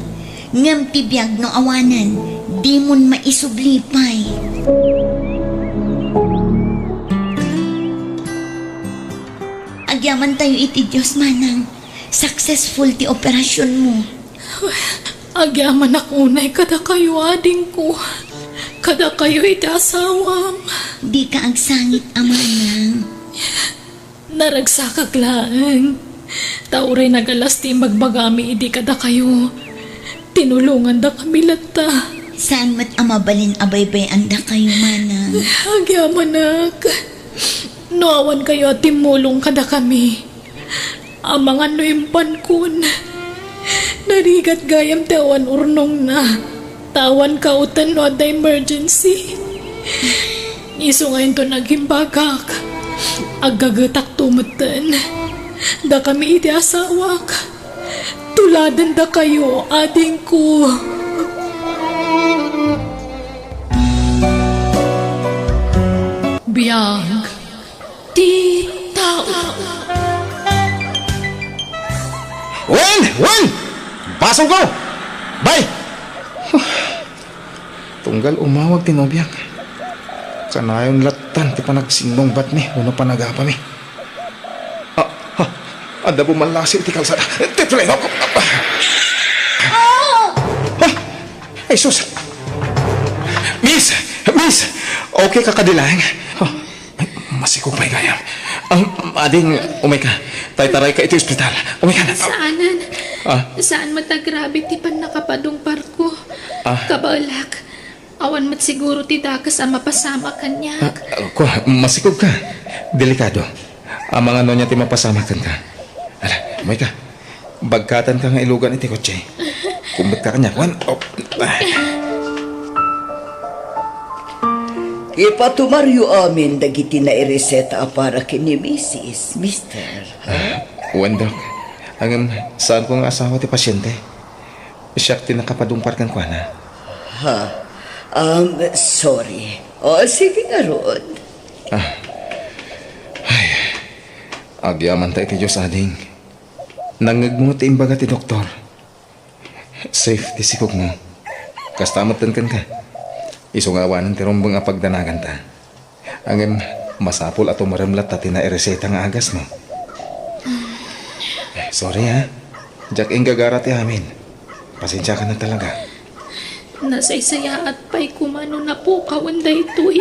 Ngem ti biag no awanen, dimon maisubli pay. Agyamantayo iti Dios, manang. Successful ti operasionmo. Agyamanak unay kadakayo, adingko. Kadakayo iti asawam. Dika agsangit a manang. Naragsakak laeng. Ta uray nagalas ti imbagbagami idi kadakayo. Tinulongandakami latta. Saan met a mabalin a baybay-andakayo, manang? Agyamanak. No awan kayo a timmulong kadakami, amangan no imbankon. Narigat gayam ti awan urnongna. Ta awan kauten no adda emergency. Isu nga inton agimbagak, aggagetakto metten. Dakami iti asawak. Tuladendakayo, adingko. Biag ti tao. Wen! Wen! Basongko! Bay! Tunggal umawag ti nobiak, kanayon lattan ti panagsinnungbatmi wenno panagapami. Ah, ah, adda bumallasiw iti kalsada. Ti preno! Ah! Ay, sus! Miss! Miss! Okay ka kadi laeng? Ah, ay, masikog pay gayam. Ah, ading, umay ka. Taytarayka iti ospital. Umay ka na. Saanen. Ah? Saan met a grabe ti pannakapadungparko. Ah? Kabaelak. Awan met siguro ti dakes a mapasamak kaniak. Ah, kua, masikog ka. Delikado. Amangan no ania ti mapasamak kenka. Ala, umay ka. Bagkatanka nga ilugan iti kotse. Kumbet ka kaniak, wen? Oh. Ipatumaryo amin dagiti naireseta a para ken ni Misis, Mister. Ah, wen, Dok. Ngem, saanko nga asawa ti pasiente. Siak ti nakapadungpar kenkuana. Ha? Um, sorry. O, sige ngarud. Ah. Ay, agyamanta iti Dios, ading. Nangngegmo ti imbaga ti doktor. Safe ti sikogmo. Kasta metten kenka. Isu nga awanen ti rumbeng a pagdanaganta. Ngem, masapul a tumarem latta ti naireseta nga agasmo. Sorry, ha? Diak inggagara ti amin. Pasensiakan na talaga. Nasaysayaat pay koma no napukawen daytoy.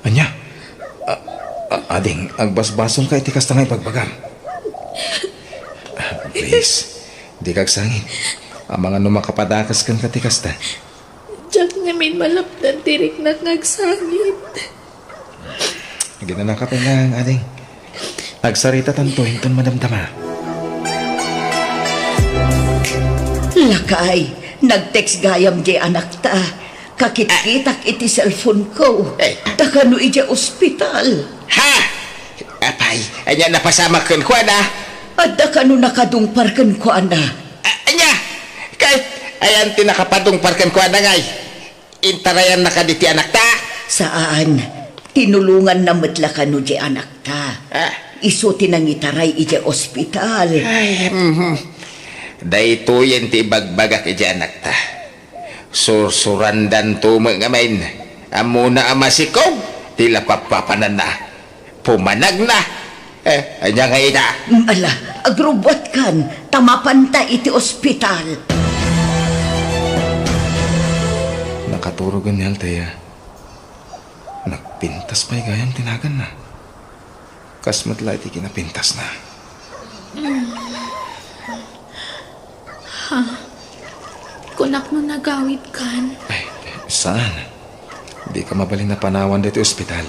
Ania? A-, a-, ading, agbasbasol ka iti kasta nga ibagbagam. Please, dika agsangit. Amangan no makapadakes kenka ti kasta. Diak ngamin malapdan ti riknak nga agsangit. Aginanaka pay nga, ading. Agsaritatanto inton madamdama. Lakay, nag-text gayam diay anakta. Kakitkitak iti cellphone ko. Eh. Dakano idiay ospital. Ha? Apay, ania napasamak kenkuana? Adda kano nakadungpar kenkuana? A-, ania? Kay, ayan ti nakapadungpar kenkuana ngay? Intarayannaka diti anakta? Saan. Tinulonganna met la kano diay anakta. Ah. Isu ti nangitaray idiay ospital. Ay, mhm. Daytoyen ti ibagbagak idiay anakta. Sursurandanto met ngamin. Ammona a masikog ti lapappapananna. Pumanagna. Eh, ania ngay ita? Mm, ala, agrubbuatkan, ta mapanta iti ospital. Nakaturogen ni Althea. Nagpintas pay gayam ti naganna. Kas met la iti kinapintasna. Ha? Kunak no nagawidkan? Ay, saan? Dika mabalin a panawan ditoy ospital.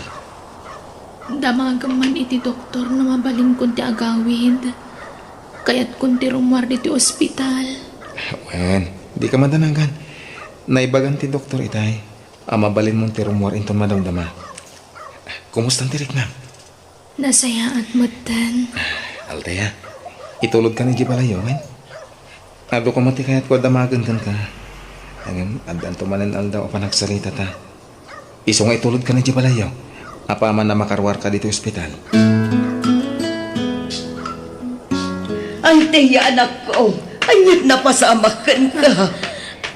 Damagem man iti doktor no mabalinkon ti agawid. Kayatkon ti rummuar ditoy ospital. Wen, dika madanagan. Naibagan ti doktor itay a mabalinmon ti rummuar inton madamdama. Kumustan ti riknam? Nasayaat metten. Althea, itulodkan idiay balayyo, wen? Adu koma ti kayatko a damagen kenka. Ngem, addanto manen aldaw a panagsaritata. Isu nga itulodkan idiay balayyo. Apaman a makaruarka ditoy ospital. Althea, anakko, aniat napasamak kenka?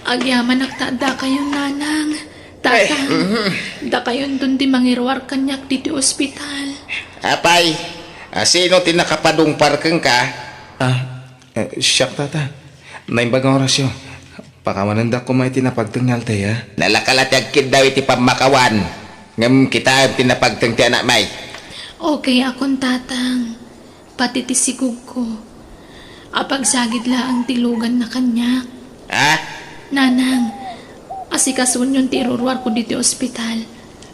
Agyamanak ta addakayon, nanang. Tata, eh, mhm. Dakayonton ti mangiruar kaniak ditoy ospital. Apay, a, sino ti nakapadungpar kenka? Ah, eh, siak, tata. Naimbag nga orasyo. Pakawanendak koma iti napagteng ni Althea. Nalaka la ti agkiddaw iti pammakawan. Ngem kitaem ti napagteng ti anakmi. Okay akon, tatang. Pati ti sigugko. Apagsagid laeng ti luganna kaniak. Ha? Nanang, asikasuonyon ti iruruarko ditoy ospital.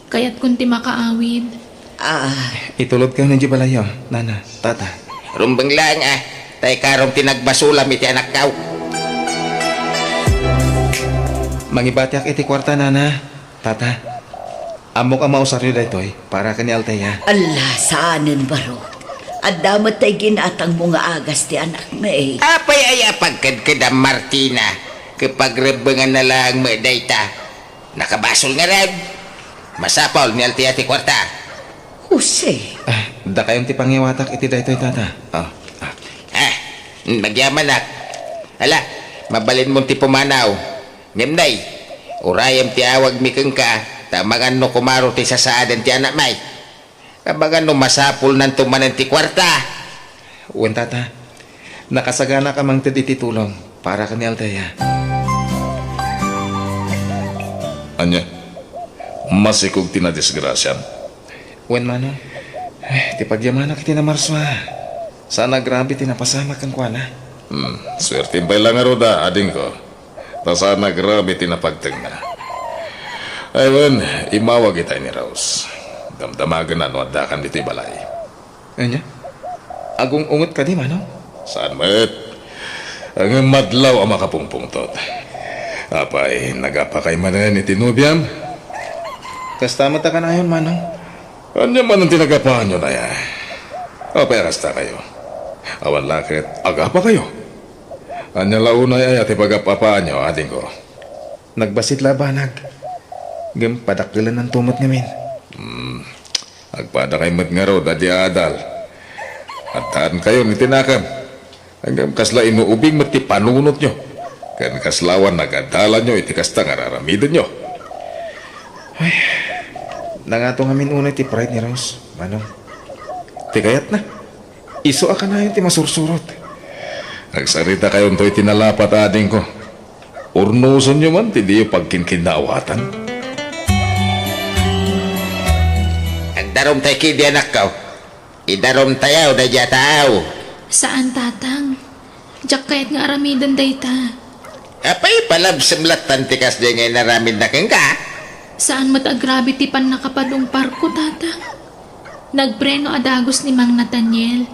Kayatkon ti makaawid. Ah. Itulodkayon idiay balayyo, nana, tata. Rumbeng laeng, a, ta ikarong ti nagbasolam iti anakko. Mangibatiak iti kuarta, nana. Tata, ammok a mausaryo daytoy para ken ni Althea. Alla, saanen, baro. Adda met tay ginatangmo nga agas ti anakmi. Apay aya a pagkedkedam, Martina, ket pagrebbenganna laeng met dayta? Nakabasol ngarud. Masapul ni Althea ti kuarta. Jose. Ah, dakayon ti pangiwatak iti daytoy, tata. Ah, ah. Ah, magyamanak. Ala, mabalinmon ti pumanaw. Ngem nay, urayem ti awagmi kenka, ta amangan no kumaro ti sasaaden ti anakmi. Amangan no masapulnanto manen ti kuarta. Wen, tata. Nakasaganak a mangted iti tulong para ken ni Althea. Ania? Masikog ti nadisgrasiam? Wen, manong. Eh, ti pagyamanak iti namarsua. Saan a grabe ti napasamak kenkuana. Hmm, suertem pay la ngarud a, adingko. Ta saan a grabe ti napagtengna. Ay, wen, immawag itay ni Rose. Damdamagenna no addakan ditoy balay. Ania? Agung-unget kadi, manong? Saan met? Ngem madlaw a makapungpungtot. Apay, nagapakay manen iti nobiam? Kasta met a kanayon, manong. Ania manen ti nagapaanyo, nay? Apay a kastakayo? Awan la ket agapakayo? Ania la unay aya ti pagap-apaanyo, adingko? Nagbassit la a banag. Ngem padakkelennanto met ngamin. Hmm. Agpadakay met ngarud a di aadal. Addaankayon iti nakem. Ngem kasla inuubing met ti panunotyo. Ken kasla awan nagadalanyo iti kasta nga raramidenyo. Ay, nangato ngamin unay ti pride ni Rose, manong. Ti kayatna. Isu a kanayon ti masursurot. Agsaritakayon toy ti nalapat, adingko. Urnosonyo man ti diyo pagkinkinnaawatan. Agdarumtay ketdi, anakko. Idarumtayaw daydiay a tao. Saan, Tatang. Diak kayat nga aramiden dayta. Apay, palabsem lattan ti kasdiay nga inaramidna kenka? Saan met agrabe ti pannakapadungparko, Tatang. Nagpreno a dagus ni Mang Nathaniel.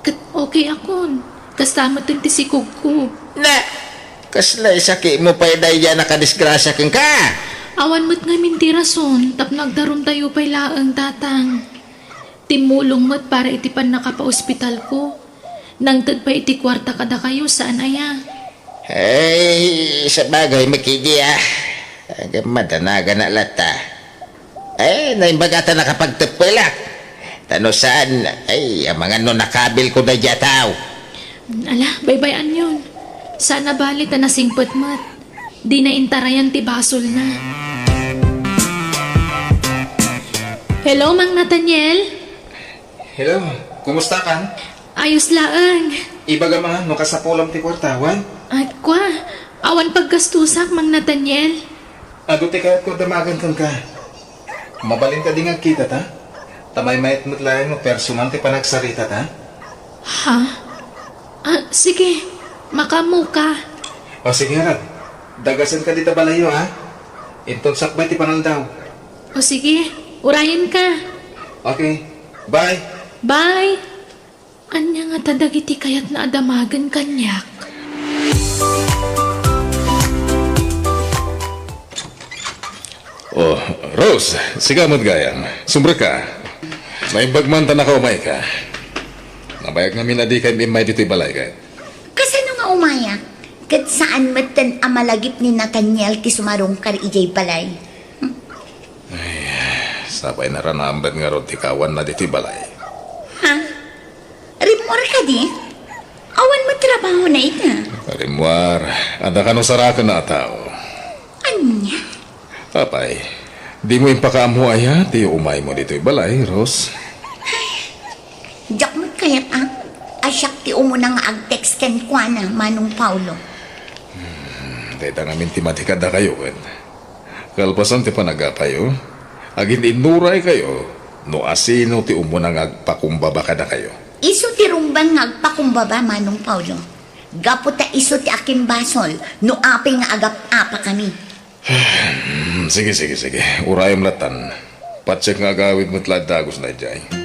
Ket okay akon. Kasta met ti sikogko. Na, kasla isakitmo pay daydiay a nakadisgrasia kenka? Awan met ngamin ti rason tapno agdarumtayo pay laeng, Tatang. Timmulong met para iti pannakapaospitalko. Nangted pay iti kuarta kadakayo, saan aya? Ay, sabagay, makidi, ah. Agam madanagan a latta. Ay, naimbag a ta nakapagteppelak. Ta no saan, ay, amangan no nakabilko daydiay a tao. Ala, baybay-anyon. Saan a bale ta nasingpet met. Dina intarayan ti basolna. Hello, Mang Nathaniel? Hello, kumusta kan? Ayos laeng. Ibagam a, no kasapulam ti kuarta, wen? Ay, kua, awan paggastusak, Mang Nathaniel. Adu ti kayatko a damagen kenka. Mabalin kadi nga agkitata? Ta maymayat met laeng no personal ti panagsaritata. Ha? Ah, sige. Makaammoka. O sige, ngarud. Dagasen kadi ta balayyo, ha? Inton sakbay ti panaldaw. O sige, urayenka. Okay. Bye. Bye. Ania ngata dagiti kayatna a damagen kaniak? Oh, Rose, sika met gayam. Sumrekka. Naimbag man ta nakaumayka. Nabayag ngamin a dikay immay ditoy balay ket. Kasano nga umayak? Ket saan metten a malagip ni Nathaniel ti sumarungkar idiay balay. Ay, sapay naranamben ngarud ti kawanna ditoy balay. Ha? Rimmuar kadi? Awan met trabahona ita. Rimmuar, adda kano sarakenna a tao. Ania? Apay, dimo impakaammo aya ti umaymo ditoy balay, Rose? Diak met kayat a, a siak ti umuna nga agtext kenkuana, Manong Paulo. Hmm, dayta ngamin ti madi kadakayo ket. Kalpasan ti panagapayo, agin-innuraykayo no asino ti umuna nga agpakumbaba kadakayo. Isu ti rumbeng nga agpakumbaba, Manong Paulo. Gapu ta isu ti akimbasol no apay nga agap-apakami. Hmm, sige, sige, sige. Urayem lattan. Patiek nga agawid met la dagus daydiay.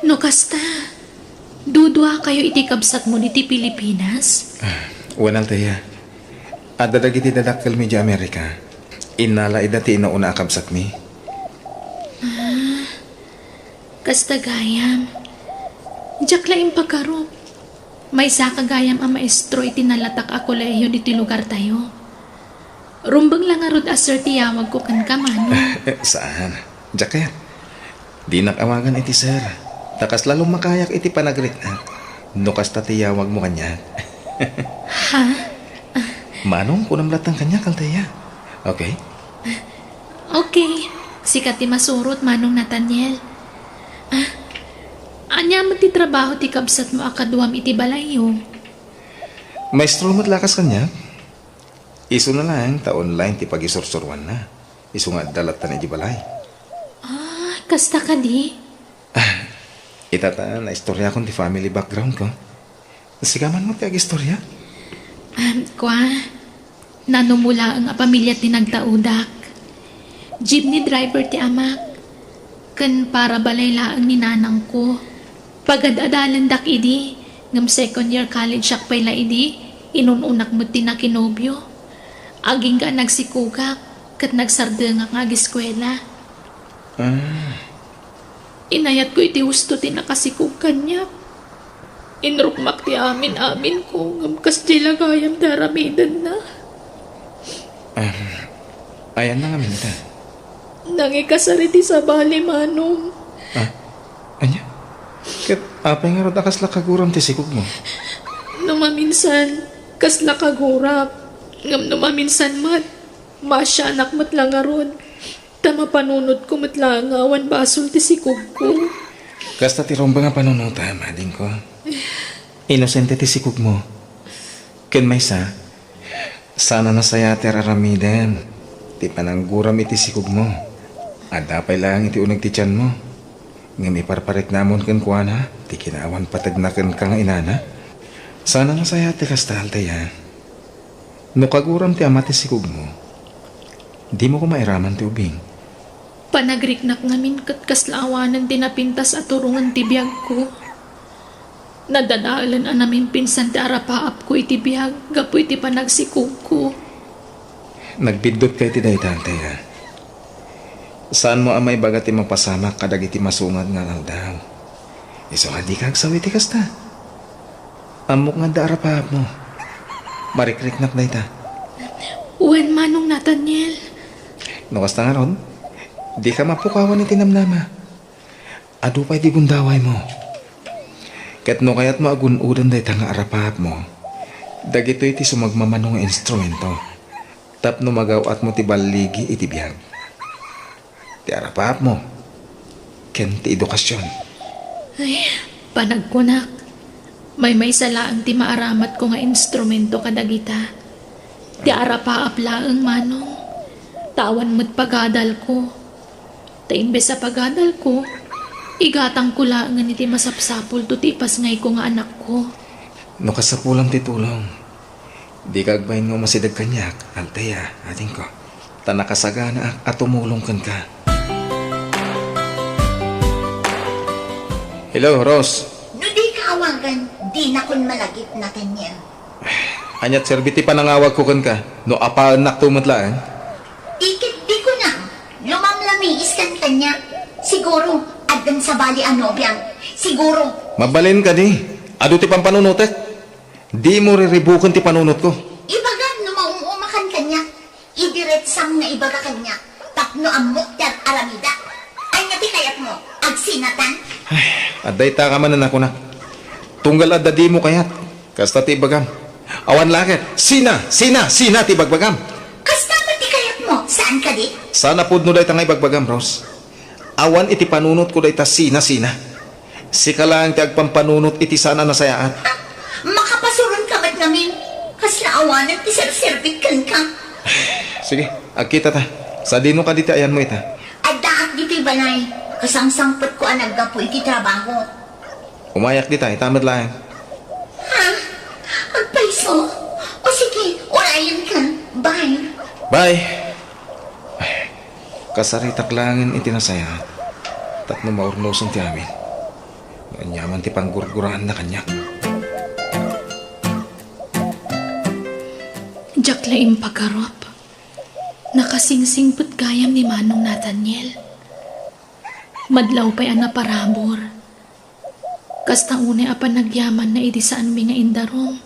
No kasta, duduakayo iti kabsatmo ditoy Pilipinas? Ah, wen, Althea. Adda dagiti dadakkelmi idiay Amerika. Innala ida ti inauna a kabsatmi. Ah, kasta gayam. Diak la impagarup. Maysaka gayam a maestro iti nalatak a kolehiyo ditoy lugartayo. Rumbeng la ngarud a sir ti yawagko kenka, Manong. Eh, saan? Diak kayat. Dinak awagan iti sir. Ta kasla lummakayak iti panagritnak. No kasta ti yawagmo kaniak. Ha? Manong, kunam lattan kaniak, Althea. Okay? Okay. Sika ti masurot, Manong Nathaniel. Ah, ania met ti trabaho ti kabsatmo a kaduam iti balayyo? Maestro met lakas kaniak. Isuna laeng ta online ti pagisursuruanna. Isu nga adda lattan idiay balay. Ah, kasta kadi? Ah, ita ta naistoriakon ti family backgroundko. Sika man met ti agistorya? Ah, kua, nanumo laeng a pamilia ti nagtaudak. Jeepney driver ti amak, ken para balay laeng ni nanangko. Pagad-adalendak idi, ngem second year college-ak pay la idi, inun-unak met ti nakinobio. Agingga a nagsikogak, ket nagsardengak nga ageskuela. Ah. Inayatko iti husto ti nakasikog kaniak. Inrukmak ti amin-aminko, ngem kasdiay la gayam ti aramidenna. Ah, ayanna ngamin ita? Nangikasar iti sabali, Manong. Ah, ania? Ket apay ngarud a kasla kaguram ti sikogmo? No maminsan, kasla kaguram. Ngem no maminsan met, maasianak met la ngarud. Ta mapanunotko met la nga awan basol ti sikogko. Kasta ti rumbeng a panunotem, adingko. Inosente ti sikogmo. Ken maysa, saan a nasayaat ti ar-aramidem ti panangguram iti sikogmo. Adda pay laeng iti uneg ti tianmo. Ngem iparpariknamon kenkuana ti kinaawan pategna kenka nga inana. Saan a nasayaat ti kasta, Althea. No kaguram ti ama ti sikogmo, dimo koma iraman ti ubing. Panagriknak ngamin ket kasla awanen ti napintas a turongen ti biagko. Nadadaelen a namimpinsan ti arapaapko iti biag gapu iti panagsikogko. Nagbiddutka iti dayta, Althea. Saanmo a maibaga ti mapasamak kadagiti masungad nga aldaw. Isu a dika agsaw iti kasta. Ammok nga adda arapaapmo. Marikriknak dayta. Wen, Manong Nathaniel. No kasta ngarud, dika mapukawan iti namnama. Adu pay ti gundawaymo. Ket no kayatmo a gun-oden dayta nga arapaapmo, dagitoy ti sumagmamano nga instrumento tapno magaw-atmo ti balligi iti biag. Ti arapaapmo ken ti edukasion. Ay, panagkunak, maymaysa laeng ti maaramatko nga instrumento kadagita. Ti arapaap laeng, Manong, ta awan met pagadalko. Ta imbes a pagadalko, igatangko laengen iti masapsapulto ti ipasngayko nga anakko. No kasapulam ti tulong, dika agbain nga umasideg kaniak, Althea, adingko. Ta nakasaganaak a tumulong kenka. Hello, Rose. No dika awagan, dinakon malagip, Nathaniel. Ania't serbi ti panangawagko kenka no apaennakto met laeng? Di ket di kunam, lumamlamiis kan kaniak. Siguro, addan sabali a nobiam. Siguro. Mabalin kadi. Adu ti pampanunotek. Dimo riribuken ti panunotko. Ibagam no maum-umakan kaniak. Idiretsam nga ibaga kaniak tapno ammok ti ar-aramida. Ania ti kayatmo? Agsinatan? Ay, adda ita ka manen a kunak. Tunggal adda dimo kayat. Kasta ti ibagam. Awan la ket, sina, sina, sina ti ibagbagam. Kasta met ti kayatmo, saan kadi? Saan a pudno dayta nga ibagbagam, Rose. Awan iti panunotko dayta sina-sina. Sika laeng ti agpampanunot iti saan a nasayaat. Ah, makapasuron ka met ngamin. Kasla awanen ti serserbik kenka. Sige, agkita ta. Sadino kadi ti ayanmo ita? Addaak ditoy balay. Kasangsangpetko a naggapu iti trabaho. Umayak dita, ita met laeng. Ha? Agpayso? O sige, urayenka. Bye. Bye. Kasaritak laengen iti nasayaat tapno maurnosen ti amin. No aniaman ti panggurguraanna kaniak. Diak la impagarup. Nakasingsingpet gayam ni Manong Nathaniel. Madlaw pay a naparabur. Kasta unay a panagyamanna idi saanmi nga indarum.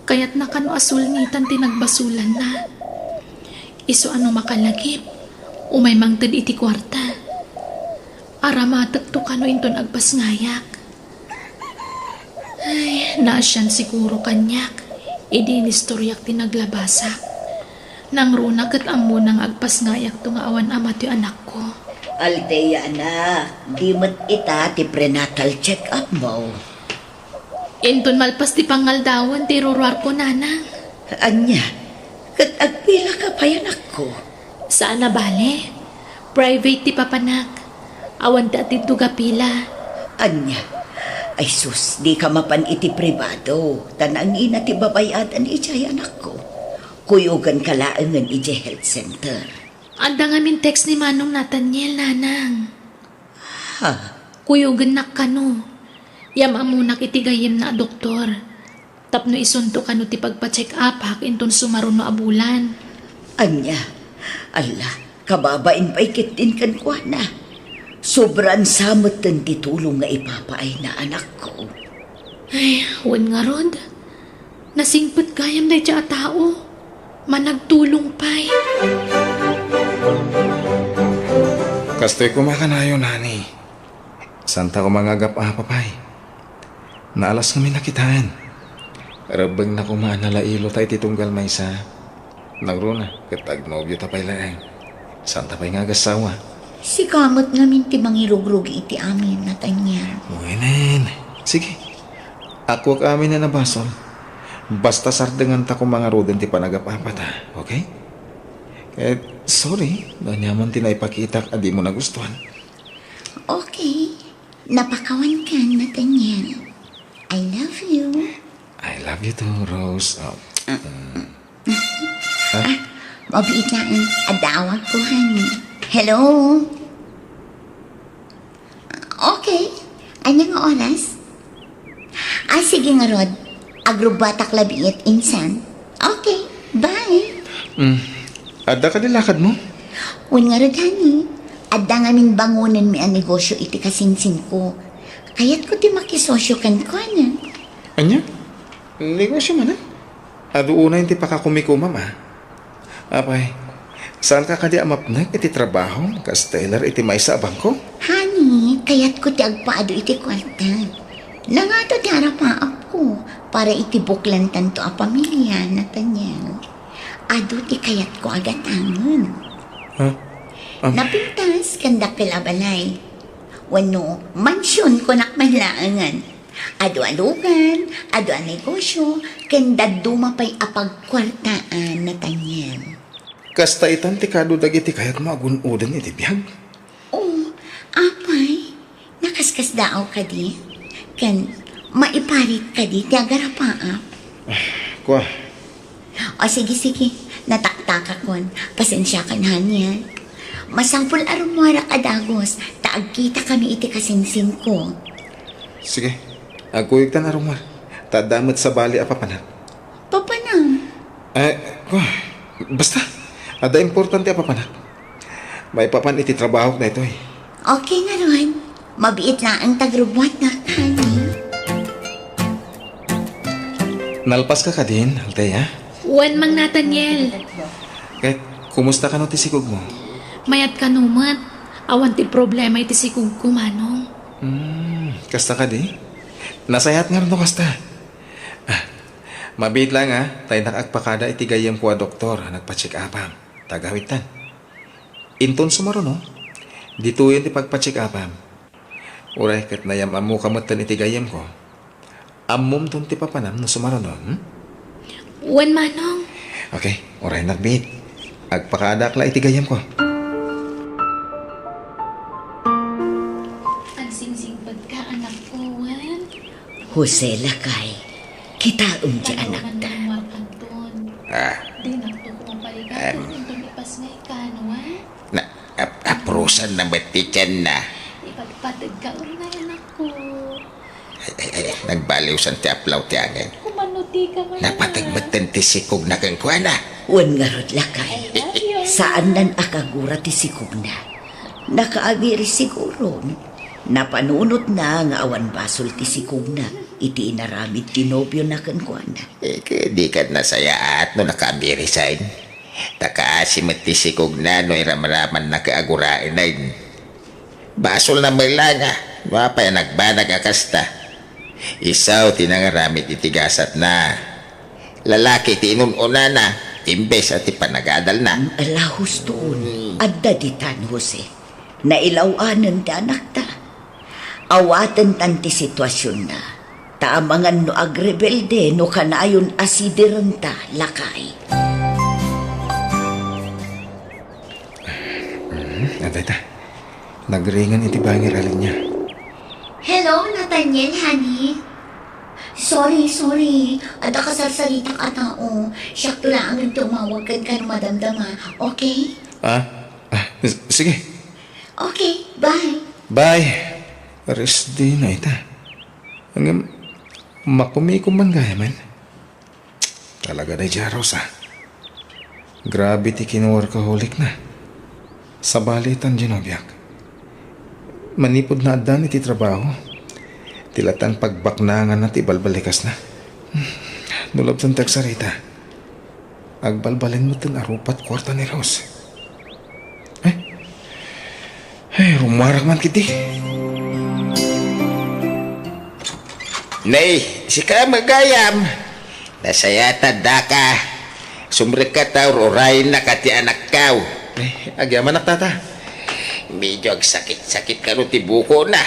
Kayatna kano a sulngitan ti nagbasolanna. Isu a no makalagip, umay mangted iti kuarta. Aramatekto kano inton agpasngayak. Ay, naasian siguro kaniak idi inistoryak ti naglabasak. Nangruna ket ammona nga agpasngayakto nga awan ama ti anakko. Althea, anak, di met ita ti prenatal check-up mo. Inton malpas ti pangaldawen ti iruruarko, nanang. Ania? Ket agpila ka pay, anakko? Saan a bale. Private ti papanak. Awan ti atidto gapila. Ania? Ay sus, di ka mapan iti pribado, ta nangina ti babay-adan idiay, anakko. Kuyogan ka laengen idiay health center. Adda ngamin text ni Manong Nathaniel, nanang. Ha? Kuyogennak kano. Yam-amonak iti gayyemna a doktor. Tapno isunto kano ti pagpa-check-upak inton sumaruno a bulan. Ania? Alla, kababain pay ketdin kenkuana. Sobraan sa metten ti tulong nga ipapaayna, anakko. Ay, wen ngarud. Nasingpet gayam dayta a tao. Managtulong pay. Kastoy koma kanayon, honey. Santa koma nga agap-apa pay. Naalas ngamin a kitaen. Rebbengna koma a nalailota iti tunggal maysa. Nangruna ket agnobiota pay laeng. Santa pay nga agassawa. Sika met ngamin ti mangirugrugi iti amin, Nathaniel. Wenen. Sige. Akuak amin a nabasol. Basta sardenganta koma ngaruden ti panagap-apata, okay? Eh, sorry, no aniaman ti naipakitak a dimo nagustuan. Okay. Napakawankan, Nathaniel. I love you. I love you too, Rose. Oh. Ah, mabiit laeng. Adda awagko, honey. Hello? Okay. Ania nga oras? Ah, sige ngarud. Agrubbuatak labiit, insan. Okay. Bye. Mm. Adda kadi lakadmo? Wen ngarud, honey. Adda ngamin bangonenmi a negosyo iti kasinsinko. Kayatko ti makisosyo kenkuana. Ania? Negosyo manen? Adu unay ti pakakumikumam, a. Apay, saanka kadi a mapnek iti trabahom kas teller iti maysa a bangko? Honey, kayatko ti agpaadu iti kuarta. Nangata ti arapaapko para iti buklantanto a pamilia, Nathaniel. Adu ti kayatko a gatangen. Ha? Am- Napintas ken dakkel a balay. Wenno, mansion kunak man laengen. Adu a lugar, adu a negosyo, ken dadduma pay a pagkuartaan, Nathaniel. Kasta itan ti kadu dagiti kayatmo a gun-oden iti biag? O, apay, nakaskasdaaw kadi? Ken maiparit kadi ti agarapaap? Kua. O, sige, sige. Nataktakakon. Pasensiakan, honey, a. Masapul a rummuarak a dagus, ta agkitakami iti kasinsinko. Sige. Agkuyogtan a rummuar. Ta adda met sabali a papanak. Papanam? Eh, kua. Basta. Adda importante a papanak. Maipapan iti trabahok daytoy. Okay ngarud. Mabiit laeng ta agrubbuatnak, honey. Nalpaska kadin, Althea? Wen, Mang Nathaniel. Ket, kumusta kano ti sikogmo? Mayat kano met. Awan ti problema iti sikogko, Manong. Hmm, kasta kadi? Nasayaat ngarud no kasta. Ah, mabiit laeng, a, ta innak agpakada iti gayyemko a doktor a nagpa-check-upam. Ta agawidtan. Inton sumaruno, ditoyen ti pagpa-check-upam. Uray ket nayam-ammoka metten iti gayyemko. Ammomton ti papanam no sumaruno, hmm? Wen, Manong. Okay, uray, nakbiit. Agpakaadak la iti gayyemko. Agsingsingpet ka, anakko, wen? Jose, lakay, kitaem ti anakta. Ah. Em. Na, ap-, aprusan na met ti tianna. Ipagpateg ka unay, anakko. Ay, ay, ay, nagbaliwsan ti aplaw ti angin. Napateg metten ti sikogna kenkuana. Wen ngarud, lakay. Saannan a kagura ti sikogna. Nakaabiri siguron. Napanunotna nga awan basol ti sikogna iti inaramid ti nobiona kenkuana. Eh, ket dikan nasayaat no nakaabiri, saen? Ta kaasi met ti sikogna no iramramanna ket aguraen. Basolna met la nga no apay a nagbanag a kasta. Isu ti nangaramid iti gasatna. Lalaki ti inun-unana imbes a ti panagadalna. Ala, husto. Adda ditan, Jose. Nailaw-anen ti anakta. Awatentan ti situasionna. Ta amangan no agrebelde no kanayon a sidirenta, lakay. Mm, adda ita. Nagringen iti bangir a linia. Hello, Nathaniel, honey. Sorry, sorry. Adda kasarsaritak a tao. Siakto laeng ti umawag kenka no madamdama. Okay? Ah? Ah, s-, sige. Okay, bye. Bye. Rest day na ita. Ngem, makumikom man gayamen. Talaga daydiay a Rosa. Grabe ti kinworkaholicna. Sabali tan dinobiak. Manipud naaddan iti trabaho, ti latan pagbaknanganna ti ibalbalikasna. No labdan ti agsarita, agbalbalen metten a rupat kuarta ni Rose. Eh? Ay, rummuarak man ketdi. Nay, sika met gayam. Nasayaat a daka. Sumrekka ta ur-urayennaka ti anakkaw. Eh, agyamanak, tata. Medyo agsakit-sakit kano ti bukona.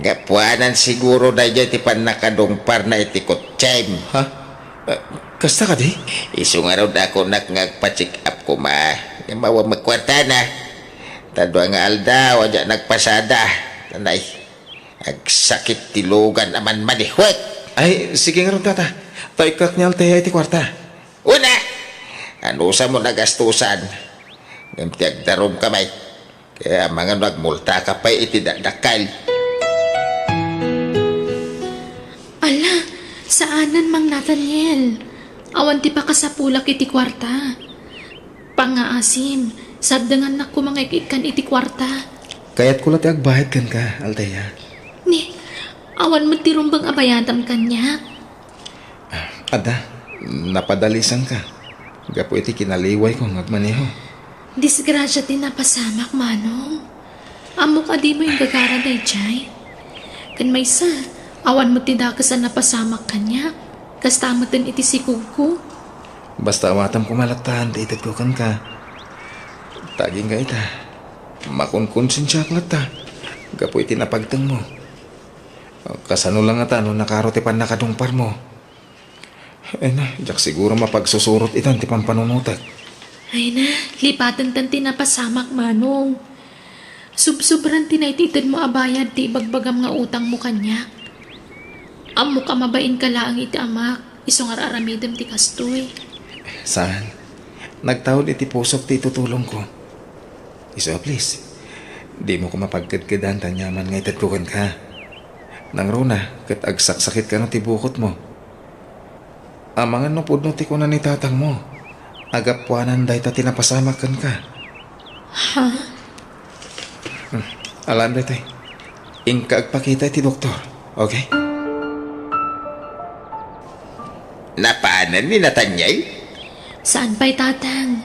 Gapuanan siguro daydiay ti pannakadungparna iti kotsem. Ha? Eh, kasta kadi? Isu ngarud a kunak nga agpa-check up koma. Ngem awan met kuartana. Ta dua nga aldaw a diak nagpasada. Nay, agsakit ti lugan a manmanihwek. Ay, sige ngarud, tata. Ta ikkak ni Althea iti kuarta. Una, anusam mo nagastusan? Ngem ti agdarumka met. Kaya amangan no agmultaka pay iti dakdakkel. Ala, saanen, Mang Nathaniel. Awan ti pakasapulak iti kuarta. Pangngaasim, saddengannak koma nga ik-ikkan iti kuarta. Kayatko la ti agbayad kenka, Althea. Ni, awan met ti rumbeng a bayadam kaniak. Adda, napadalisanka gapu iti kinaliwayko nga agmaneho. Disgrasia ti napasamak, Manong. Ammok a dimo inggagara daydiay. Ken maysa, awan met ti dakes a napasamak kaniak. Kasta meten iti sikogko. Basta awatam koma latta ti itedko kenka. Ta agingga ita, makonkonsensiaak latta gapu iti napagtengmo. Kasano la ngata no nakaro ti pannakadungparmo? Ay na, diak siguro mapagsusurot itan ti pampanunotek. Ay na, lipatentan ti napasamak, Manong. Subsobran ti naitedmo a bayad ti ibagbagam nga utangmo kaniak. Ammok a mabainka laeng iti amak, isu nga ar-aramidem ti kastoy. Saan? Nagtaud iti pusok ti itutulongko. Isu a please, dimo koma pagkedkedan ti aniaman nga itedko kenka. Nangruna, ket agsaksakit kano ti bukotmo. Amangan no pudno ti kuna ni tatangmo a gapuanan dayta ti napasamak kenka. Ha? Hmm, alam daytoy. Inka agpakita iti doktor, okay? Napanen ni Nathaniel? Saan pay, Tatang.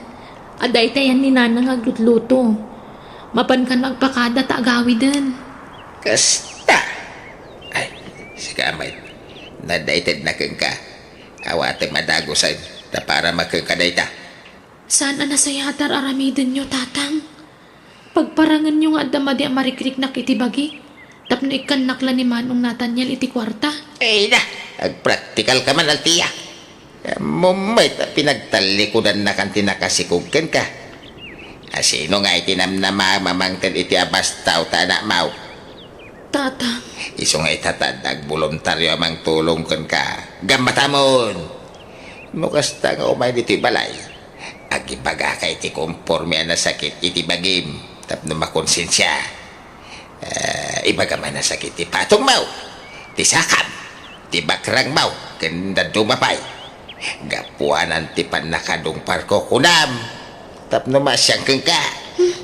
Adda itayan ni Nana nga aglutluto. Mapan kano agpakada ta agawiden. Kasta. Ay, sika met. Nadaited na kenka. Awatem a dagusen, ta para makenka dayta. Saan a nasayaat ti ar-aramidenyo, Tatang? Pagparangenyo nga adda madi a marikriknak iti bagik, tapno ikkannak la ni Manong Nathaniel iti kuarta. Ay na, agpraktikal ka man, Althea. Ammom met a pinagtallikudannakan ti nakasikog kenka. A sino nga iti namnama a mamangted iti abastaw ta anakmaw? Tatang. Isu nga ita ta adda agboluntario a mangtulong kenka. Gammatamon! No kasta nga umay ditoy balay, agibagaka iti konporme a nasakit iti bagim tapno makonsensia. Ah, ibagam a nasakit ti patongmo, ti sakam, ti bakrangmo, ken dadduma pay. Gapuanan ti pannakadungparko kunam tapno maasian kenka. Hmm.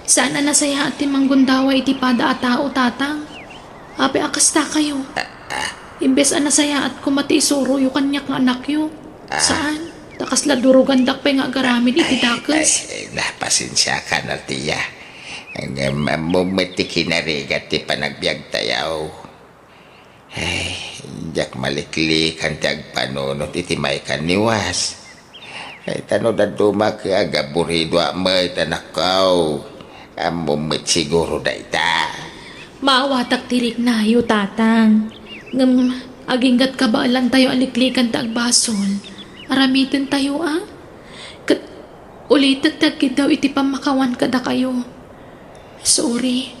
Saan a nasayaat ti manggundaway iti pada a tao, Tatang. Apay a kastakayo? Ah, ah. Imbes a nasayaat koma ti isuroyo kaniak nga anakyo. Ah. Saan? Ta kasla durugandak pay nga agaramid iti dakes. Ay, ay, napasensiakan, Althea. Ngem ammom met ti kinarigat ti panagbiagtayo. Ay, diak maliklikan ti agpanunot iti maikaniwas. Ay, ta no dadduma ket agaburidoak met, anakko. Ammom met siguro dayta. Maawatak ti riknayo, Tatang. Ngem aginggat kabaelantayo a liklikan ti agbasol. Aramidentayo a. Ket ulitek ti agkiddaw iti pammakawan kadakayo. Sorry.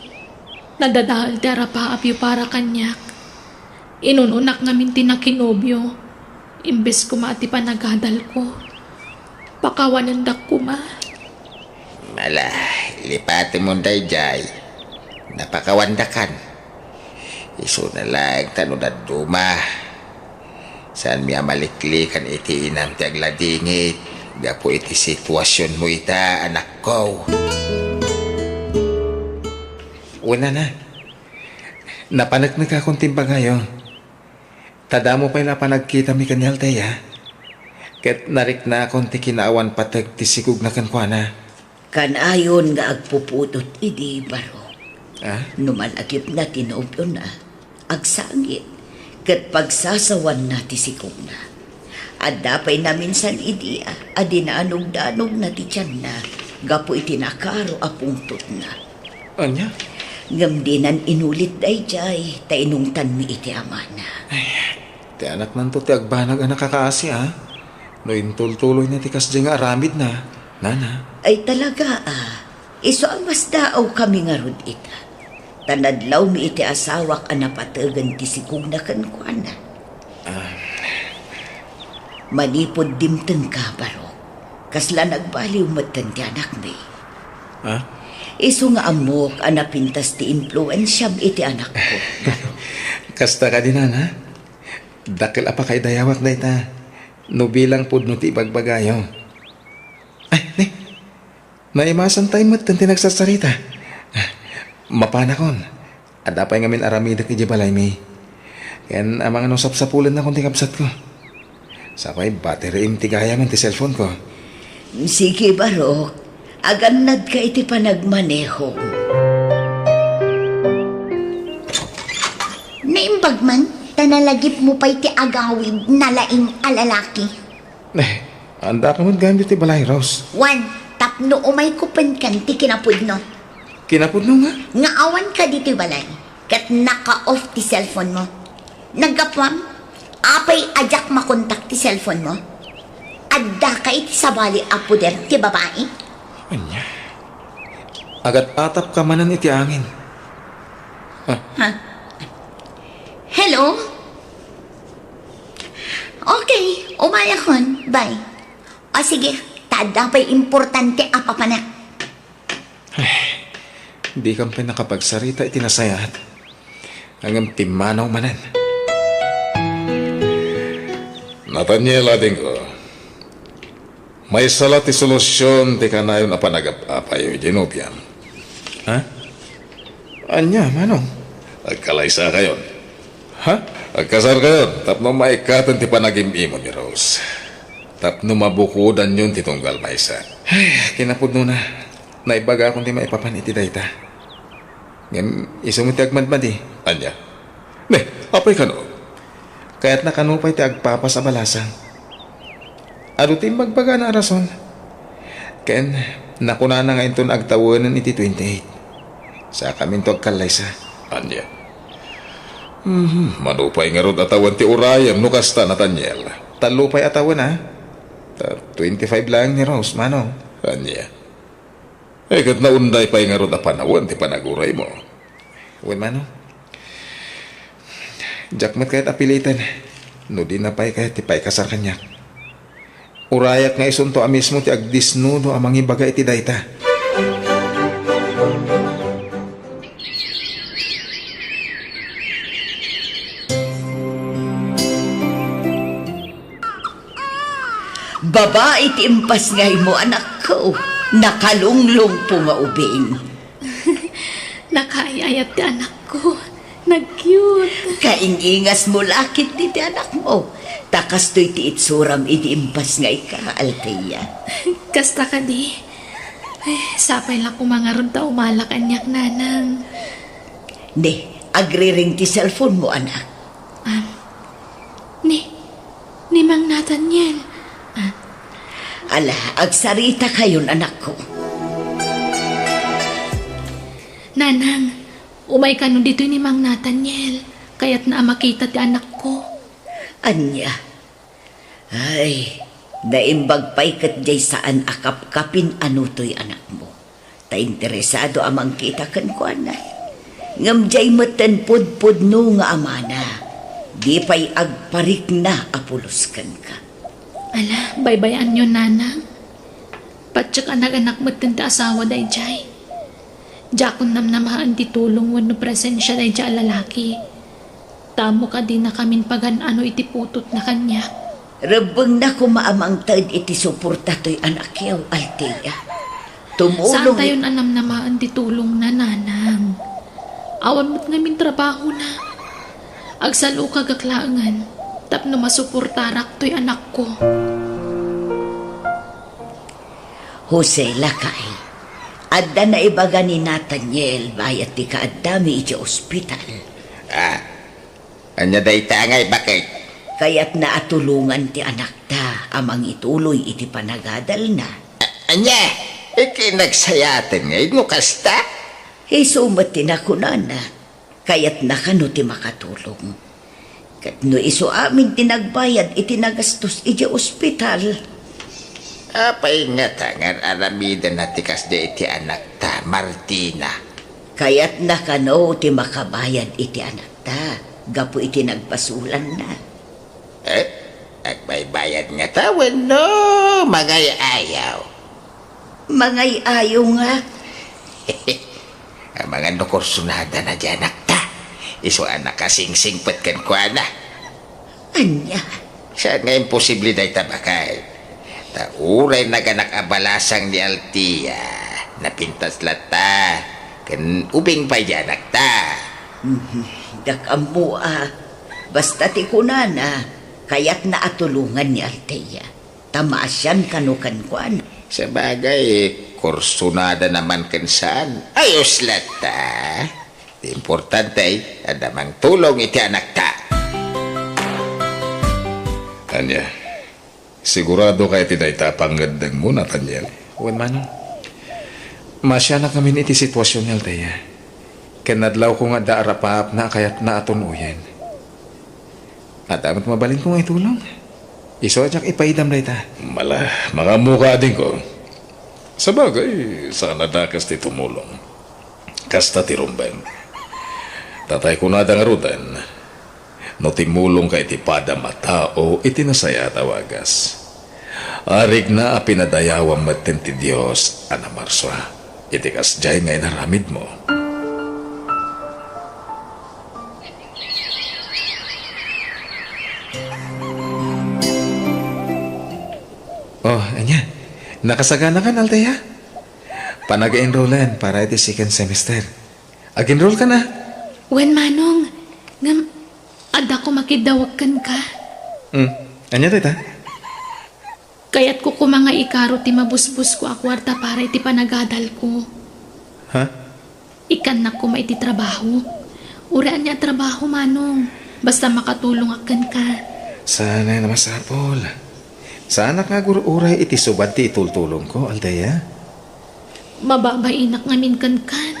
Nadadael ti arapaapyo para kaniak. Inun-unak ngamin ti nakinobio. Imbes koma ti panagadalko, pakawanendak koma. Ala, lipatemon daydiay. Napakawandakan. Isuna laeng ta no dadduma. Saanmi a maliklikan iti inam ti agladingit gapu iti situasionmo ita, anakko. Wen, Nana, napaneknekakon ti imbagayo. Ta damo pay la a panagkitami ken ni Althea, ket nariknakon ti kinaawan pateg ti sikogna kenkuana. Kanayon nga agpupudot idi baro. Ah? No malagipna ti nobiona, agsangit, ket pagsasawanna ti sikogna. Adda pay naminsan idi a dinaanogdanogna ti tianna gapu iti nakaro a pungtotna. Ania? Ngem dinan inulit daydiay, ta inungtanmi iti amana. Ay, ti anaknanto ti agbanag a nakakaasi, a? No intultuloyna ti kasdiay nga aramidna, nana. Ay, talaga, a. Isu a masdaawkami ngarud ita. Ta nadlawmi iti asawak a napategen ti sikogna kenkuana. Ah. Manipud dimtengka, Barok, kasla nagbaliw metten ti anakmi. Ha? Isu nga ammok a napintas ti impluensiam iti anakko. Kasta kadi, nana? Dakkel a pakaidayawak dayta. No bilang pudno ti ibagbagayo. Ay, ni, naimasantay metten ti nagsarsarita. Mapanakon. Adda pay ngamin aramidek idiay balaymi. Ken amangan no sapsapulennakon ti kabsatko. Sapay, batteryem ti gayamen ti cellphoneko. Sige, Barok. Agannadka iti panagmanehom. Naimbag man, ta nalagipmo pay ti agawid, nalaing a lalaki. Eh, andaka met gayam ditoy balay, Rose. Wen, tapno umayko penken ti kinapudno. Kinapudno nga? Nga awanka ditoy balay, ket naka-off ti cellphonemo. Naggapuam? Apay a diak makontak ti cellphonemo? Addaka iti sabali a poder ti babai? Ania? Agat-atapka manen iti angin. Ah. Ha? Hello? Okay, umayakon. Bye. O sige, ta adda pay importante a papanak. Ay, dikam pay nakapagsarita iti nasayaat. Ngem pimmanaw manen. Nathaniel, adingko. Maysa la ti solusion ti kanayon a panagap-apayo idiay nobiam. Ha? Ania, manong? Agkalaysakayon. Ha? Agkasarkayon tapno maikkaten ti panagim-imon ni Rose. Tapno mabukodanyon ti tunggal maysa. Ay, kinapudnona. Naibagakon ti maipapan iti dayta. Ngem isu met ti agmadmadi. Ania? Ne, apay kano? Kayatna kano pay ti agpapas a balasang. Adu ti imbagbagana a rason. Ken nakunana nga inton agtawenen iti twenty-eight. Sakaminto agkallaysa. Ania? Mhm, mano pay ngarud a tawen ti urayem no kasta, Nathaniel? Tallo pay a tawen, a? Ta twenty-five laeng ni Rose, manong. Ania? Eh, ket naunday pay ngarud a panawen ti panaguraymo. Wen, manong. Diak met kayat a piliten no dina pay kayat ti paikasar kaniak. Urayak nga isunto a mismo ti agdisnudo a mangibaga iti dayta. Babai ti impasngaymo, anakko. Nakalunglongpo nga ubing. Nakaay-ayat ti anakko. Nag-cute. Kaing-ingasmo la ketdi ti anakmo. Ta kastoy ti itsuram idi impasngayka, Althea. Kasta kadi. Ay, sapay la koma ngarud ta umala kaniak, nanang. Ne, agriring ti cellphonemo, anak. Ah, ni, ni Mang Nathaniel. Ah. Ala, agsarita kayon, anakko. Nanang, umay kano ditoy ni Mang Nathaniel. Kayatna a makita ti anakko. Ania? Ay, naimbag pay ket diay saan a kapkapin a nutoy anakmo. Ta interesado a mangkita kenkuana. Ngem diay metten pudpudno nga amana, di pay agparikna a pulos kenka. Ala, baybay-anyon, nanang. Patiek a naganak metten ti asawa daydiay. Diakon namnamaen ti tulong wenno presensia daydiay a lalaki. Ta ammok a dinakamin pagan-ano iti putotna kaniak. Rebbengna koma a mangted iti suporta toy anakyo, Althea. Tumulong. Saantayon a namnamaen ti tulongna, nanang. Awan met ngamin trabahona. Agsalukagak laengen tapno masuportarak toy anakko. Jose, lakay, adda naibaga ni Nathaniel bayat ti kaaddami iti ospital. Ah, ania dayta a naibaga? Kayatna a tulongan ti anakta a mangituloy iti panagadalna. A-, ania? Ikinagsayaten ngay no kasta? Isu met ti nakunana, kayatna kano ti makatulong. Ket no isu amin ti nagbayad iti nagastos idiay ospital. Apay ngata nga ar-aramidna ti kasdiay iti anakta, Martina? Kayatna kano ti makabayad iti anakta gapu iti nagbasolanna. Eh? Agbaybayad ngata wenno mangay-ayaw? Mangay-ayaw nga. Amangan no kursunadana diay anakta. Isu a nakasingsingpet kenkuana. Ania? Saan nga imposible dayta, baket? Ta uray naganak a balasang ni Althea, napintas latta, ken ubing pay diay anakta. Mhm. Diak ammo a. Basta ti kunana, kayatna a tulongan ni Althea. Ta maasian kano kenkuana. Sabagay, kursunadana man ken saan, ayos latta. Ti importante, adda mangtulong iti anakta. Ania, siguradoka iti dayta a pangngeddengmo, Nathaniel? Wen, Manong. Maasianak ngamin iti situasion ni Althea. Ken nadlawko nga adda arapaapna a kayatna a tun-oyen. Adda met mabalinko nga itulong. Isu a diak ipaidam dayta. Mala, makaammoka, adingko. Sabagay, saan a dakes ti tumulong. Kasta ti rumbeng. Tatay kunada ngaruden, no timmulongka iti padam a tao iti nasayaat a wagas, arigna a pinadayawam metten ti Dios a namarsua iti kasdiay nga inaramidmo. Oh, ania? Nakasaganakan, Althea? Panag-enrollen para iti second semester. Ag-enroll ka na? Wen, Manong. Ngem, adda koma kiddawek kenka. Hmm. Ania dayta? Kayatko koma nga ikaro ti mabusbosko a kuarta para iti panagadalko. Ha? Ikkannak koma iti trabaho. Uray ania a trabaho, Manong. Basta makatulongak kenka. Saan a masapul. Saanak nga agur-uray iti subad ti itultulongko, Althea. Mababainak ngamin kenkan.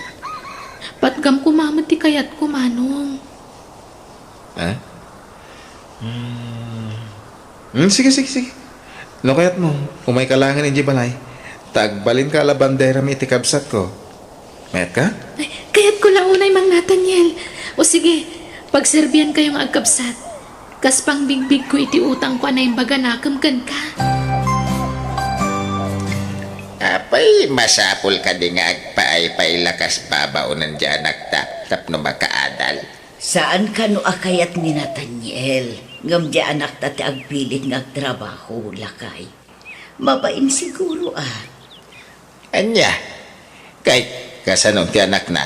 Patgam koma met ti kayatko, Manong. Ha? Hmm. Hmm, sige, sige, sige. No kayatmo, umayka laengen idiay balay. Ta agbalinka a labanderam iti kabsatko. Mayatka? Ay, kayatko la unay, Mang Nathaniel. O sige, pagserbiankayo nga agkabsat. Kas pangbigbigko iti utangko a naimbag a nakem kenka. Apay, masapul kadi nga agpaaypaay la kas babaonen diay anakta tapno makaadal? Saan kano a kayat ni Nathaniel, ngem diay anakta ti agpilit nga agtrabaho, lakay. Mabain siguro a. Ania? Kay, kasano ti anakna?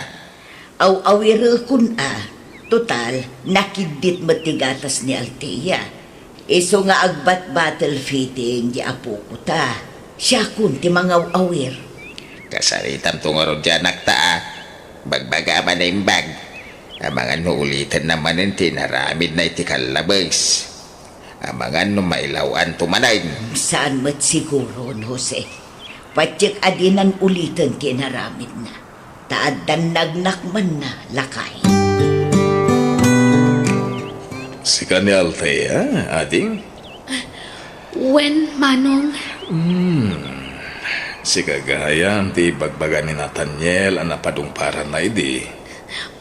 Aw-awirekon a. Total, nakiddit met ti gatas ni Althea. Isu nga agbat-bottle feeding ti apoko ta. Siakon ti mangaw-awir. Kasaritamto ngarud ti anakta a. Bagbaga a manaimbag. Amangan no ulitenna manen ti inaramidna iti kallabes. Amangan no mailaw-anto manen. Saan met siguron, Jose. Patiek a dinan uliten ti inaramidna. Ta addan nagnakmanna, lakay. Sika ni Althea, ading? Wen, Manong. Hmm. Sika gayam ti ibagbaga ni Nathaniel a napadungparanna idi.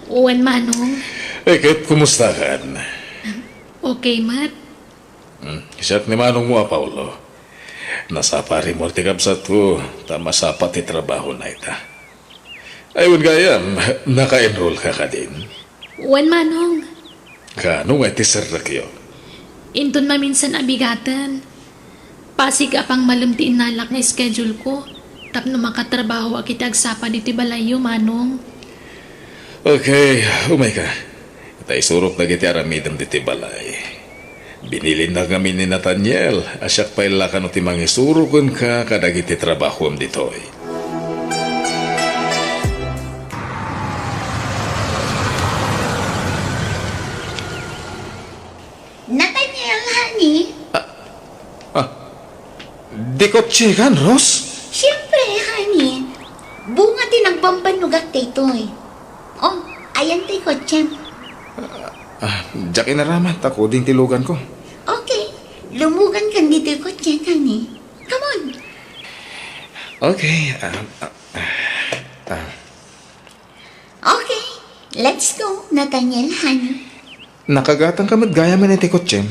Wen, Manong. Eh, ket kumustakan? Okay met. Hmm, siak ni manongmo a Paulo. Nasapa rimor ti kabsatko, ta masapa ti trabahona ita. Ay, wen gayam, naka-enroll ka kadin? Wen, Manong. Kaano nga iti serrekyo? Inton maminsan a bigaten. Pasig a pangmalem ti innalak nga schedule ko, tapno makatrabahoak iti agsapa ditoy balayyo, Manong. Okay, umayka. Ta isurok dagiti aramidem ditoy balay. Binilinnak ngamin ni Nathaniel a siak pay la kano ti mangisuro kenka kadagiti trabahoem ditoy. Nathaniel, honey? Ah, ah, di kotsikan, Rose? Siyempre, honey. Bunga ti nagbambannogak daytoy. Uy. Oh, ayan ti kotsem. Ah, diak inaramat, ako din ti luganko. Okay, lumugankan ditoy kotse, honey. Come on. Okay, ah, ah, ah, ah. Okay, let's go, Nathaniel, honey. Nakagatangka met gayam iti kotsem,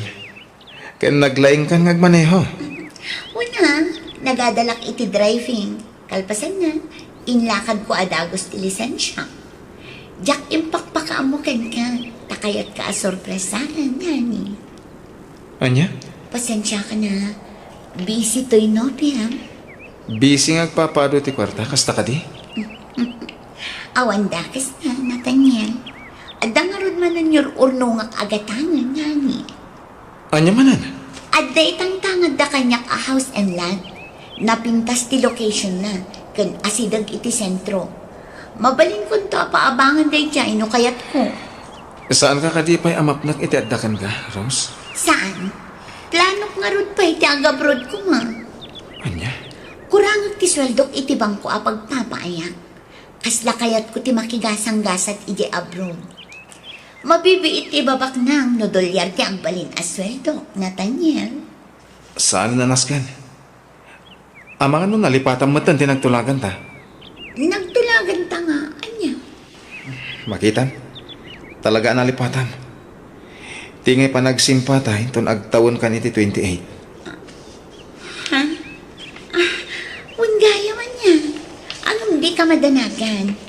ken naglaingkan nga agmaneho. Una, nagadalak iti driving. Kalpasanna, inlakadko a dagus ti lisensiak. Diak impakpakaammo kenka, ta kayatka a sorpresaen, honey. Ania? Pasensiaka na, busy toy nobiam. Busy nga agpapado ti kuarta, kasta kadi? Awan dakes na, Nathaniel. Adda ngarud manen yur-urnongak a gatangen, honey. Ania manen? Adda itangtangad da kaniak a house and lot. Napintas ti location na, ken asideg iti sentro. Mabalinkonto a paabangan daydiay no kayatko. Saanka kadi pay a mapnek iti adda kenka, Rose? Saan? Planok ngarud pay ti agabroad koma. Ania? Kurangek ti sueldok iti bangko a pagpapaayak. Kasla kayatko ti makigasanggasat idiay abroad. Mabibiit ti babaknang no dolyar ti agbalin a sueldo, Nathaniel. Saan a nasken? Amangan no nalipatam metten ti nagtulaganta? Nagtulaganta nga, ania? Makitam? Talaga a nalipatam. Ti ngay panagsimpata inton agtawenkan iti twenty-eight. Ha? Ah, wen gayam ania. Ngem dika madanagan.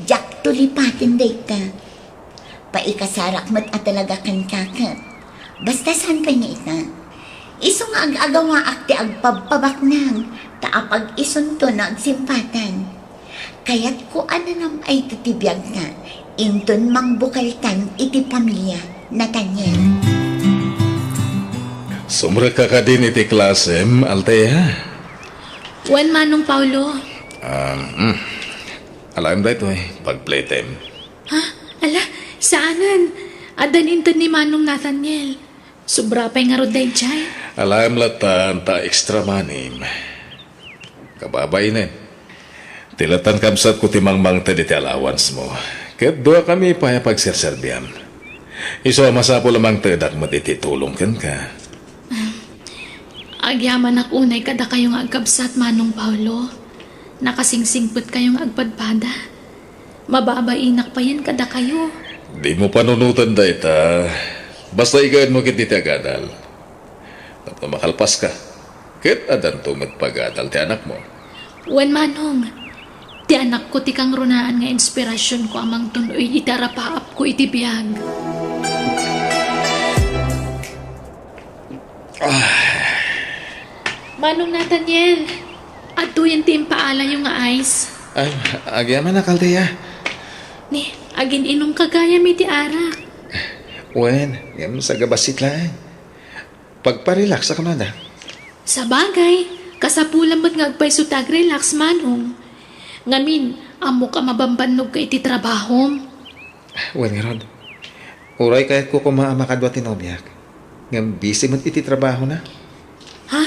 Diakto lipaten dayta. Paikasarak met a talaga kenka ket. Basta saan pay nga ita. Isu nga ag-agawaak ti agpabpabaknang, ta apag-isunto no agsimpatan. Kayatko a nanam-ayto ti biagta, inton mangbukeltan iti pamilia, Nathaniel. Sumrekka kadin iti klasem, Althea? Wen, Manong Paulo. Um, mm. Alaem daytoy, pagpletem. Ha? Ala, saanen. Addan inted ni Manong Nathaniel. Sobra pay ngarud daydiay. Alaem latta ta extra money. Kababainen. Ti latan kabsatko ti mangmangted iti allowance mo. Ket duakami pay a pagserserbiam. Isu a masapul a mangtedak met iti tulong kenka. Agyamanak unay kadakayo nga agkabsat, Manong Paulo. Nakasingsingpetkayo nga agpadpada. Mababainak payen kadakayo. Dimo panunoten dayta. Basta igaedmo ketdi ti agadal. Tapno makalpaska, ket addanto met pagadal ti anakmo. Wen, Manong, ti anakko ti kangrunaan nga inspirasionko a mangtun-oy iti arapaapko iti biag. Manong Nathaniel, adtoyen ti impaalayo nga ice. Ay, agyamanak, Althea. Ni, agin-inumka gayam iti arak. Wen, ngem sagabassit laeng. Pagparelax a kunada. Sabagay, kasapulan met nga agpayso ti agrelax, Manong. Ngamin, ammok a mabambannogka iti trabahom. Wen ngarud, uray kayatko koma a makadua ti nobiak, ngem busy met iti trabahona. Ha?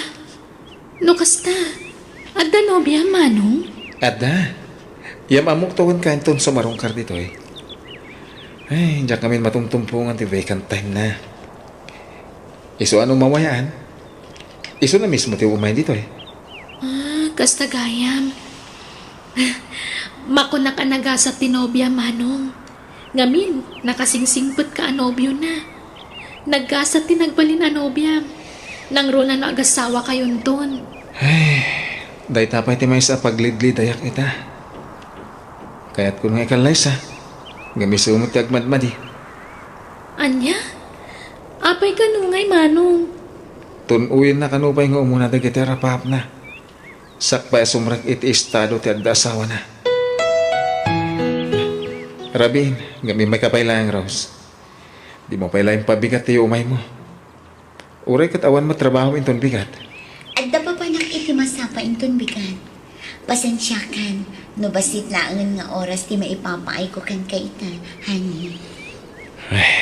No kasta, adda nobiam, Manong? Adda. Yam-ammok to wenka inton sumarungkar ditoy. Ay, diak ngamin matumtumpongan ti vacant time na. Isu a no mawayaan, isuna mismo ti umay ditoy. Ah, kasta gayam. Makunak a nagasat ti nobia, Manong. Ngamin, nakasingsingpetka a nobiona. Naggasat ti nagbalin a nobiam. Nangruna no agasawakayonton. Ay, dayta pay ti maysa a paglidlidayak ita. Kayatko nga ikallaysa, ngem isu met ti agmadmadi. Ania? Apay kano ngay, Manong? Tun-oyenna kano pay nga umuna dagiti arapaapna. Sakbay a sumrek iti estado ti adda asawana. Rabin, ngem immayka pay laeng, Rose. Dimo pay laeng pabigat ti umaymo. Uray ket awan met trabaho inton bigat. Adda papanak iti masapa inton bigat. Pasensiakan no bassit laengen nga oras ti maipapaayko kenka ita, honey. Ay.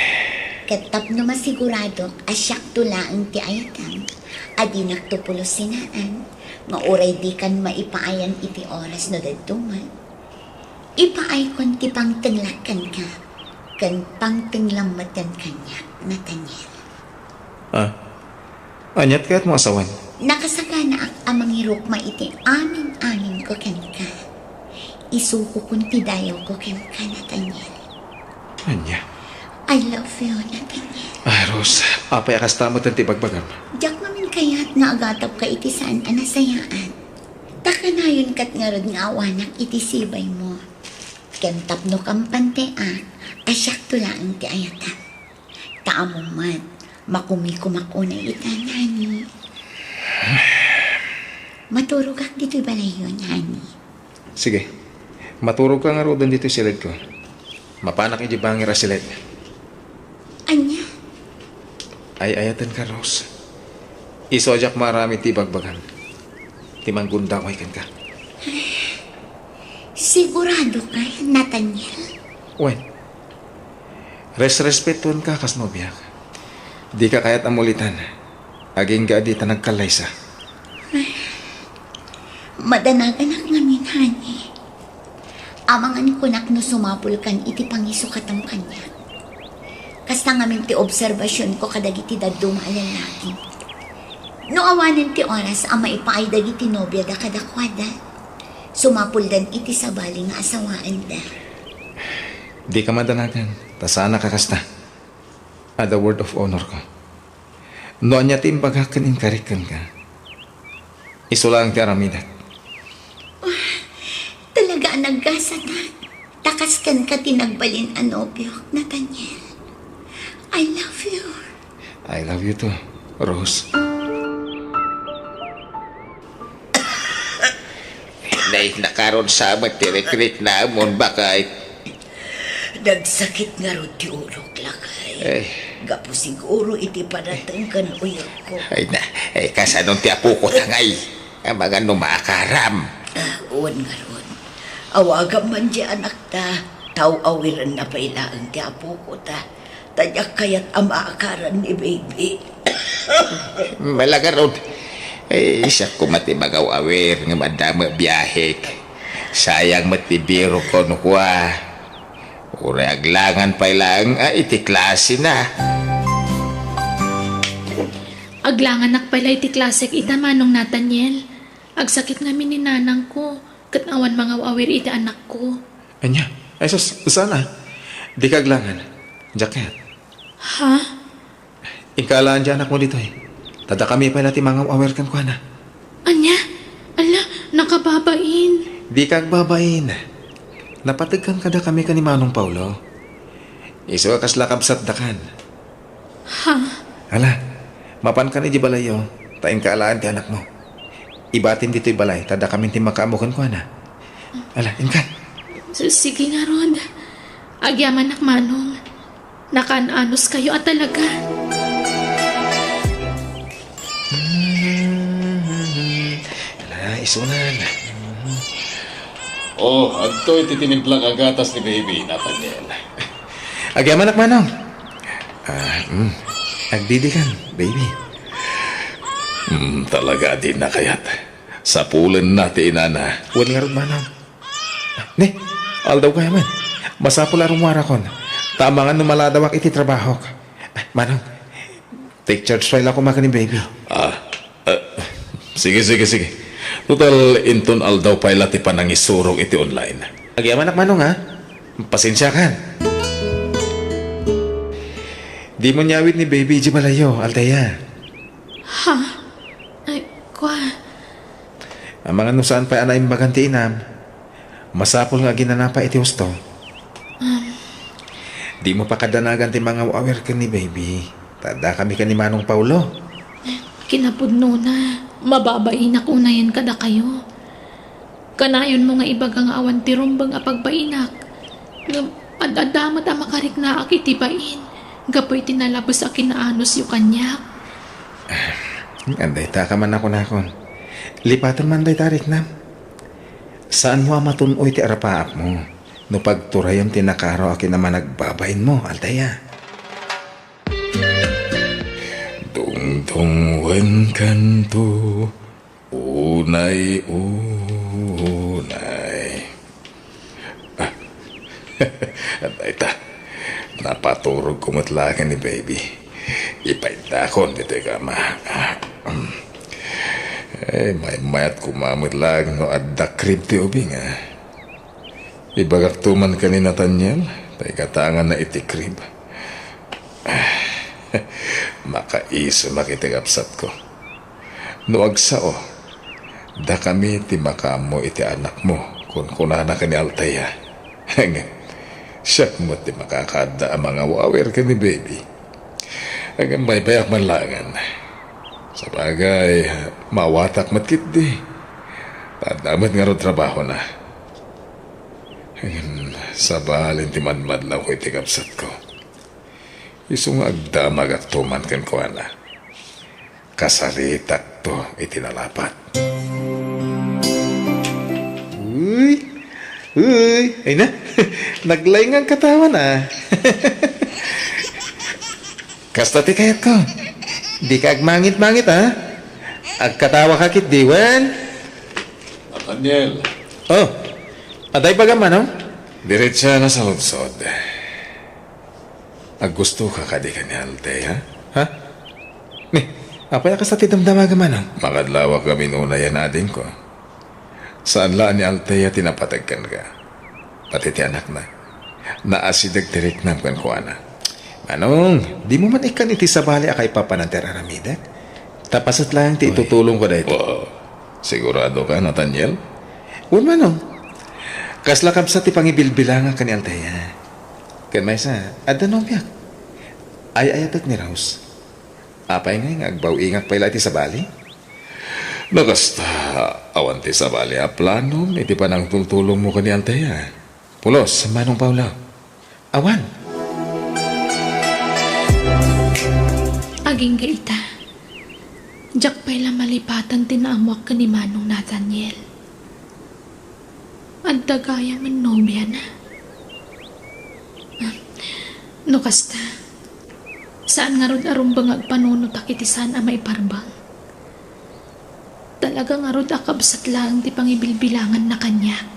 Ket tapno masiguradok a siakto laeng ti ayatam, adinakto pulos sinaan nga uray dikan maipaayan iti oras no dadduma. Ipaaykon ti pangtenglak kenka, ken pangtenglam metten kaniak, Nathaniel. Ah, aniat kayatmo a sawen? Nakasaganaak a mangirukma iti amin-aminko kenka. Isukokon ti dayawko kenka, Nathaniel. Ania? I love you, Nathaniel. Ah, Rose, apay a kasta metten ti ibagbagam? Diak ngamin kayat nga agatapka iti saan a nasayaat. Ta kanayon ket ngarud nga awanak iti sibaymo. Ken tapno kampanteak, a siakto laeng ti ayatak. Ta ammom met, makumikumak unay ita, honey. Maturogak ditoy balayyon, honey. Sige. Maturogka ngaruden ditoy siledko. Mapanak idiay bangir a siled. Ania? Ay-ayatenka, Rose. Isu a diak maaramid ti ibagbagam. Ti manggundaway kenka. Siguradoka, Nathaniel? Wen. Resrespetuenka kas nobiak. Dika kayat a mulitan. Agingga a dita nagkallaysa. Madanaganak ngamin, honey. Amangan kunak no sumapulkan iti pangisukatam kaniak. Kasta ngamin ti obserbasionko kadagiti dadduma a lallaki. No awanen ti oras a maipaay dagiti nobiada kadakuada, sumapuldan iti sabali nga asawaenda. Dika madanagan, ta saanak a kasta. Ada word of honor ko. No ania ti imbagak ken inkarik kenka, isu laeng ti aramidek. Talaga a naggasatak. Ta kas kenka ti nagbalin a nobiok, Nathaniel. I love you. I love you too, Rose. Nay, nakaron sa met ti rikrik namon, bakay. Nagsakit ngarud ti ulok, lakay. Ay. Gapu siguro iti panateng ken uyekko. Ay na, ay, kasanon ti apoko ta ngay? Amangan no maakaram. Ah, wen ngarud. Awagam man di anakta, ta aw-awirenna pay laeng ti apoko ta. Ta diak kayat a maakaran ni baby. Malagarod. Eh, siak koma ti mangaw-awir ngem adda met biahek. Sayang met ti birok ko no kua. Uray aglangan pay laeng a iti klasena. Aglanganak pay la iti klasek ita, Manong Nathaniel. Agsakit ngamin ni nanangko, ket awan mangaw-awir iti anakko. Ania? Ay sus, saan a? Dika aglangan. Diak kayat. Ha? Inka alaen ti anakmo ditoy. Ta dakami pay la ti mangaw-awir kenkuana. Ania? Ala, nakababain. Dika agbabain. Napategkan kadakami ken ni Manong Paulo. Isu a kasla kabsatdakan. Ha? Ala, mapankan idiay balayyo, ta inka alaen ti anakmo. Ibatim ditoy balay, ta dakamin ti makaammo kenkuana. Ala, inka. S-, sige ngarud. Agyamanak, Manong. Nakaan-anuskayo a talaga. Ala, isunan. Oh, adtoy ti tinimplang a gatas ni baby, Nathaniel. Agyamanak, Manong. Ah, mm. Agdidikan, baby. Mm, talaga a dinna kayat. Sapulenna ti inana. Wen ngarud, Manong. Ne, aldaw gayam. Masapul a rummuarakon. Ta amangan no maladawak iti trabahok. Manong, take charge pay la koma ken ni baby. Ah, ah, sige, sige, sige. Total, inton aldaw pay la ti panangisurok iti online. Agyamanak, Manong, ha? Pasensiakan. Dimo inyawid ni baby idiay balayyo, Althea. Ha? Ay, kua. Amangan no saan pay a naimbagan ti inam, masapul nga aginana pay iti husto. Um. Dimo pakadanagan ti mangaw-awir ken ni baby. Ta dakami ken ni Manong Paulo. Kinapudnona, mababainak unayen kadakayo. Kanayonmo nga ibaga nga awan ti rumbeng a pagbainak. Ngem ad-adda met a makariknaak iti bain gapu iti nalabes a kinaanusyo kaniak. Ngem dayta ka man a kunakon. Lipatem man dayta a riknam. Saanmo a matun-oy ti arapaapmo no pagturayem ti nakaro a kinamanagbabainmo, Althea. Dungdung wen kanto, unay, unay. Ah, Dayta, napaturogko met laeng ni baby. Ipaindakon ditoy kama. Eh, maymayat koma met laeng no adda crib ti ubing, ah. Ibagakto man ken ni Nathaniel, ta igatanganna iti crib. Makaisumak iti kabsatko. No agsao, dakami ti makaammo iti anakmo, kunkunana ken ni Althea. Ngem, siak met ti makakaadda a mangaw-awir ken ni baby. Ngem baybayak man laengen. Sabagay, maawatak met ketdi. Ta adda met ngarud trabahona. Ngem, sabali ti madmadlawko iti kabsatko. Isu nga agdamagakto man kenkuana. Kasaritakto iti nalapat. Uy! Uy! Ay na! Naglaing nga agkatawa na. Kasta ti kayatko. Dika agmangit-mangit, a. Agkatawa ka ketdi wen. Nathaniel. Oh, adda ibagam, Manong? Diretsa na sa ludsod. Aggustoka kadi ken ni Althea? Ha? Ni, apay a kasta ti damdamagam, Manong? Makadlawak gamin unay a naadingko. Saan la a ni Althea ti napateg kenka. Pati ti anakna. Naasideg ti riknam kenkuana. Manong, dimo man ikkan iti sabali a kaipapanan ti ar-aramidek? Ta paset laeng ti itutulongko daytoy. Wow. Sigurado ka, Nathaniel? Wen, Manong. Kasla kabsat ti pangibilbilangak ken ni Althea. Ken maysa, adda nobiak. Ay-ayatek ni Rose. Apay ngay nga agbaw-ingak pay la iti sabali? No kasta, awan ti sabali a planom iti panangtultulongmo ken ni Althea. Pulos, Manong Paolo. Awan. Agingga ita. Diak pay la malipatan ti naammoak ken ni Manong Nathaniel. Adda gayamen nobiana. Ah, no kasta, saan ngarud a rumbeng nga agpanunotak iti saan a maiparbeng. Talaga ngarud a kabsat laeng ti pangibilbilanganna kaniak.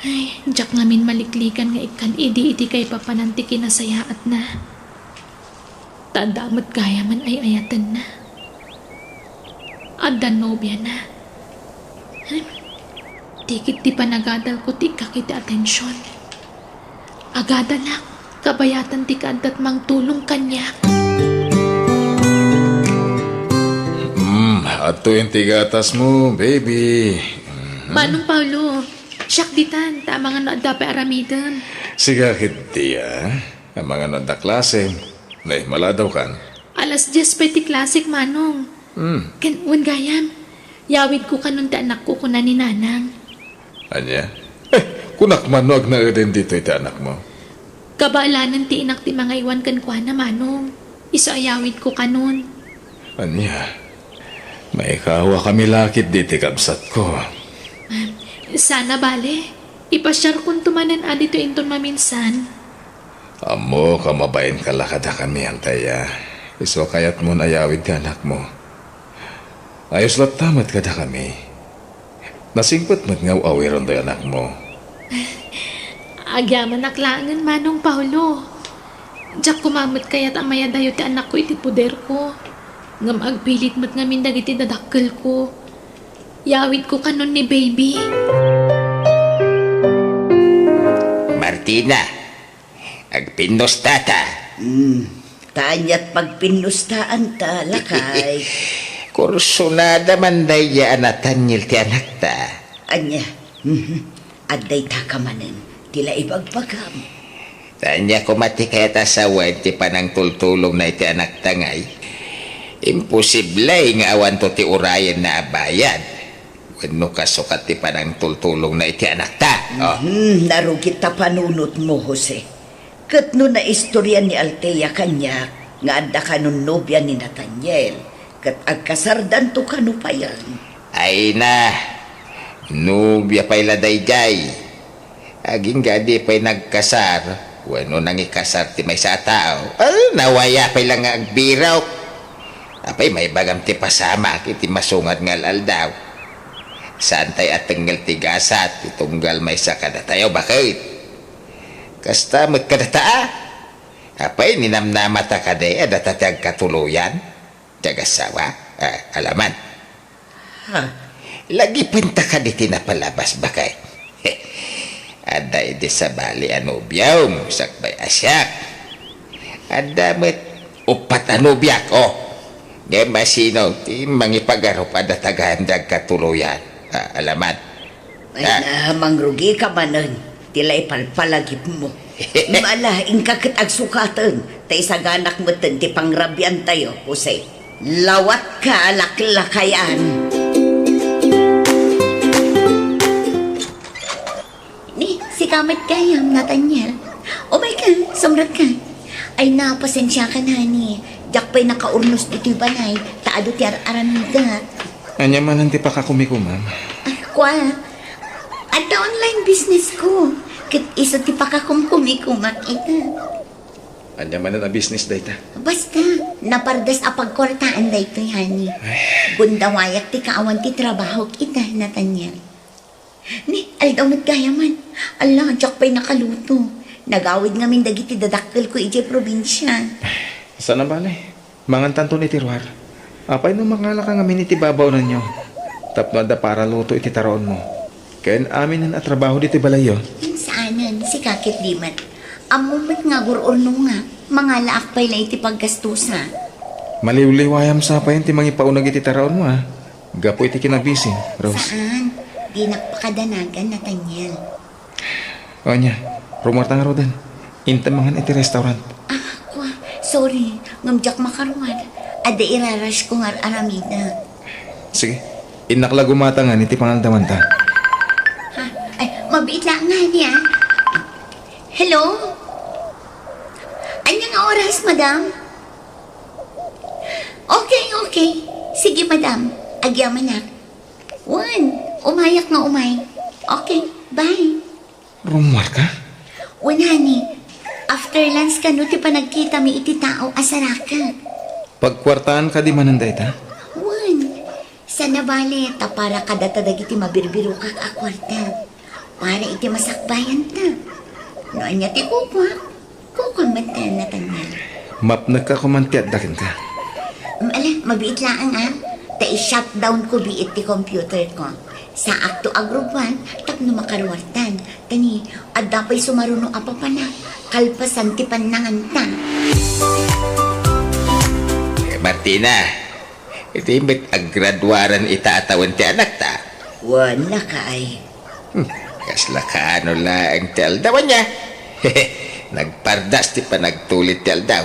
Ay, diak ngamin maliklikan nga ikkan idi iti kaipapanan ti kinasayaatna. Ta adda met gayamen ay-ayatenna. Adda nobiana. Hmm. Tikit ti panagadalko ti ikkak iti atensiyon. Agadalak, kabayatan ti kaaddat mangtulong kaniak. Hmm, adtoyen ti gatasmo, baby. Mhm. Manong Paolo, siak ditan, ta amangan no adda pay aramidem. Siga ketdi, a. Amangan no adda klase. Nay, maladawkan. Alas dies pay ti klasek, Manong. Hmm. Ken, wen gayam, yawidko kanon ti anakko, kuna ni Nanang. Ania? Eh, kunak man no agnaeden ditoy ti anakmo. Kabaelanen ti inak ti mangaywan kenkuana, Manong. Isu a yawidko kanon. Ania? Maikawakami la ketdi ti kabsatko. Ah, sana bale, ipasiarkonto manen a ditoy inton maminsan. Ammok a mabainka la kadakami, Althea. Isu a kayatmon a yawid ti anakmo. Ayos latta met kadakami. Nasingpet met nga aw-awiron ti anakmo. Agyamanak laengen, Manong Paolo. Diak koma met kayat a mayadayo ti anakko iti poderko. Ngem agpilit met ngamin dagiti dadakkelko. Yawidko kanon ni baby. Martina, agpinnustata. Hmm, ta aniat pagpinnustaanta, lakay? Kursunada man daydiay a Nathaniel ti anakta. Ania? Mhm. Adda itaka manen ti la ibagbagam. Ania koma ti kayat a sawen ti panangtultulongna iti anakta ngay? Imposible nga awanto ti urayenna a bayad. Wenno kasukat ti panangtultulongna iti anakta. Oh. Mhm, narugit ta panunotmo, Jose. Ket no naistorian ni Althea kaniak nga adda kanon nobia ni Nathaniel, ket agkasardanto kano payen? Ay na, nobia pay la daydiay. Agingga a di pay nagkasar wenno nangikasar ti maysa a tao, a, nawaya pay la nga agbirok. Apay maibagam ti pasamak iti masungad nga al-aldaw? Saantay a tengngel ti gasat ti tunggal maysa kadatayo. Baket? Kasta met kadata, a. Apay, ninamnamata kadi a data ti agkatuloyan? Ti agassawa? Ah, alaman. Ha? Lagipenta kadi ti napalabas, bakay? Adda idi sabali a nobiam, sakbay a siak. Adda met uppat a nobiak, oh. Ngem asino ti mangipagarup a data gayam ti agkatuloyan? Ah, alaman. Ay, ah, na, mangrugika manen ti la ipalpalagipmo. Ala, inka ket agsukaten, ta isaganak metten ti pangrabiantayo, Jose. Lawatka, laklakayan. Ni, sika met gayam, Nathaniel. Umayka, sumrekka. Ay, na, pasensiakan, honey. Diak pay nakaurnos ditoy balay, ta adu ti ar-aramidek. Ania manen ti pakakumiko, ma'am? Ah, kua, adda online business ko. Ket isu ti pakakumkumiko, makita. Ania manen a business dayta? Basta, napardas a pagkuartaan daytoy, honey. Ay. Gundawayak ti kaawan ti trabahok ita, Nathaniel. Ni, aldaw met gayaman. Ala, diak pay nakaluto. Nagawid ngamin dagiti dadakkelko idiay probinsia. Saan a bale? Mangantanton iti ruar. Apay no mangalaka ngamin iti babaonanyo? Tapno adda para luto iti taraonmo. Ken aminen a trabaho ditoy balayyo? Saanen, sika ket di met. Ammom met nga agur-urnongak. Mangalaak pay la iti paggastosa. Maliwliwayam sa pay ti mangipauneg iti taraonmo, a. Gapu iti kinabisi, Rose. Saan? Dinak pakadanagan, Nathaniel. O ania, rumuarta ngaruden. Intem mangan iti restaurant. Ah, kua, sorry. Ngem diak makaruar. Adda irarashko nga ar-aramidek. Sige. Innak la gumatangan iti pangaldawan ta. Ha? Ay, mabiit la nga ania. Hello? Ania nga oras, madam? Okay, okay. Sige, madam. Agyamanak. Wen, umayak nga umay. Okay, bye. Rumuarka? Wen, honey. After lunch kano ti panagkitami iti tao a sarakek. Pagkuartaan kadi manen dayta? Wen. Saan a bale, ta para kadata dagiti mabirbirokak a kuarta. Para iti masakbayanta. No ania ti kukuak, kukuam met, Nathaniel. Mapnekka koman ti adda kenka. Mm, ala, mabiit laeng, a. Ta i-shutdown ko biit ti computer ko. Saakto a grubuan tapno makaruartan. Ta ni, adda pay sumaruno a papanak kalpasan ti pannanganta. Eh, Martina, idi met aggraduaran ita a tawen ti anakta? Wen, lakay. Hmm, kasla kaano laeng ti aldaw, ania? Nagpardas ti panagtulid ti aldaw.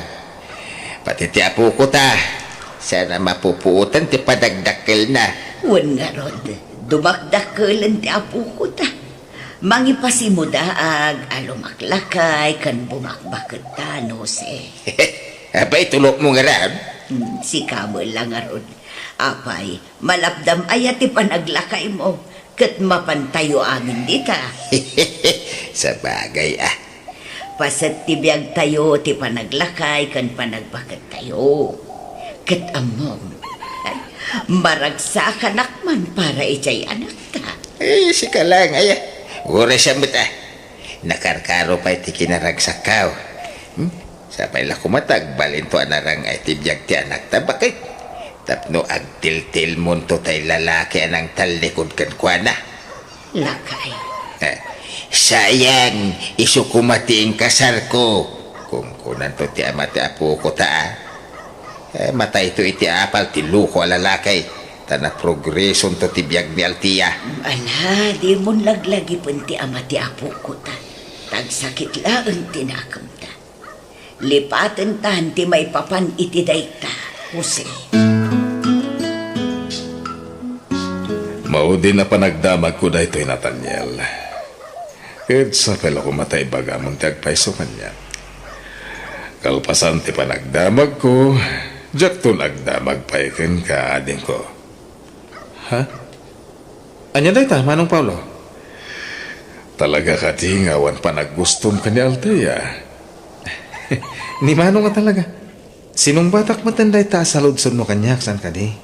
Pati ti apoko ta, saan a mapupuotan ti padagdakkelna. Wen ngarud, dumakdakkelen ti apoko ta. Mangipasimudaag a lumaklakay ken bumakbaketta, Jose. Apay, tulokmo ngarud? Hmm, sika met la ngarud. Apay, malapdam aya ti panaglakaymo, ket mapantayo amin dita. Sabagay, a. Paset ti biagtayo ti panaglakay ken panagbakettayo. Ket ammom, maragsakanak man para idiay anakta. Eh, sika laeng, aya. Uray siya met, a. Nakarkaro pay ti kinaragsakkaw. Hmm? Sapay la koma ta agbalinto a narang-ay ti biag ti anakta, baket. Tapno agtiltilmonto tay lalaki a nangtallikud kenkuana. Lakay. Eh, sayang, isu koma ti inkasarko. Kunkunanto ti ama ti apoko ta, a. Eh, matayto iti apal ti loko a lalaki, ta naprogresonto ti biag ni Althea. Ala, dimon laglagipen ti ama ti apoko ta. Tagsakit laeng ti nakemta. Lipatentan ti maipapan iti dayta, Jose. Maudin a panagdamagko daytoy, Nathaniel. Ket sapay la koma ta ibagamon ti agpayso kaniak. Kalpasan ti panagdamagko, diakton agdamag pay kenka, adingko. Ha? Ania dayta, Manong Paulo? Talaga kadi nga awan panaggustom ken ni Althea? Ni Manong a talaga. Sinungbatak metten dayta a saludsodmo kaniak, saan kadi?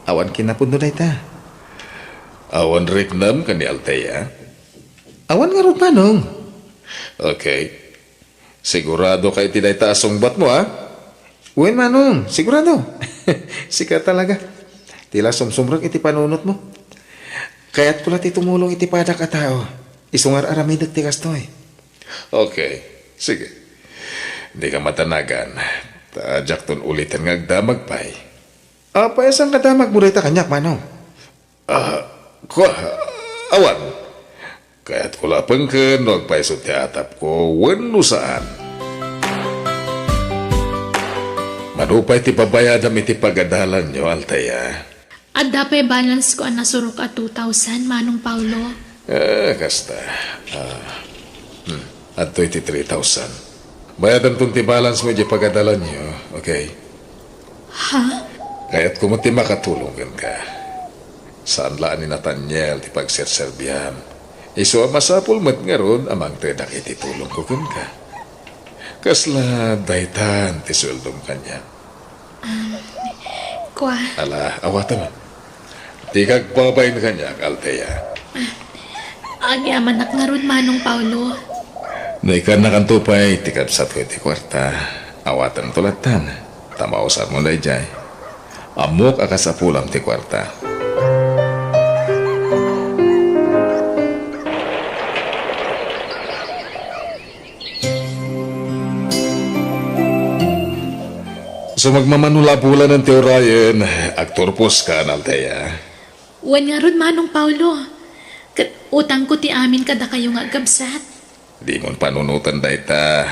Awan kinapudno dayta. Awan riknam ken ni Althea? Awan ngarud, Manong. Okay. Sigurado ka iti dayta a sungbatmo, a? Wen, Manong. Sigurado. Sika talaga. Ti la sumsumrek iti panunotmo. Kayatko la ti tumulong iti padak a tao. Isu nga ar-aramidek ti kastoy. Okay. Sige. Dika madanagan. Ta diakton uliten nga agdamag pay. Apay a saan nga damagmo dayta kaniak, Manong? Ah, kua, awan. Kayatko la a pengken no agpayso ti atapko wenno saan. Mano pay ti babayadam iti pagadalanyo, Althea? Adda pay balance ko a nasurok a two thousand, Manong Paulo. Eh, kasta. Ah, hmm. Adtoy ti three thousand. Bayadanton ti balance mo idiay pagadalanyo, okay? Ha? Kayatko met ti makatulong kenka. Saan la a ni Nathaniel ti pagserserbiam. Isu a masapul met ngarud a mangtedak iti tulongko kenka. Kasla daytan ti sueldom kaniak. Um, kua. Ala, awatem. Dika agbabain kaniak, Althea. Agyamanak ngarud, Manong Paulo. No ikannakanto pay ti kabsatko iti kuarta, awatenko lattan, ta mausarmo daydiay. Ammok a kasapulam ti kuarta. So, magmamano la a bulanen ti urayen, agturposka, Althea. Wen ngarud, Manong Paulo. Ket utangko ti amin kadakayo nga agkabsat. Dimon panunoten dayta.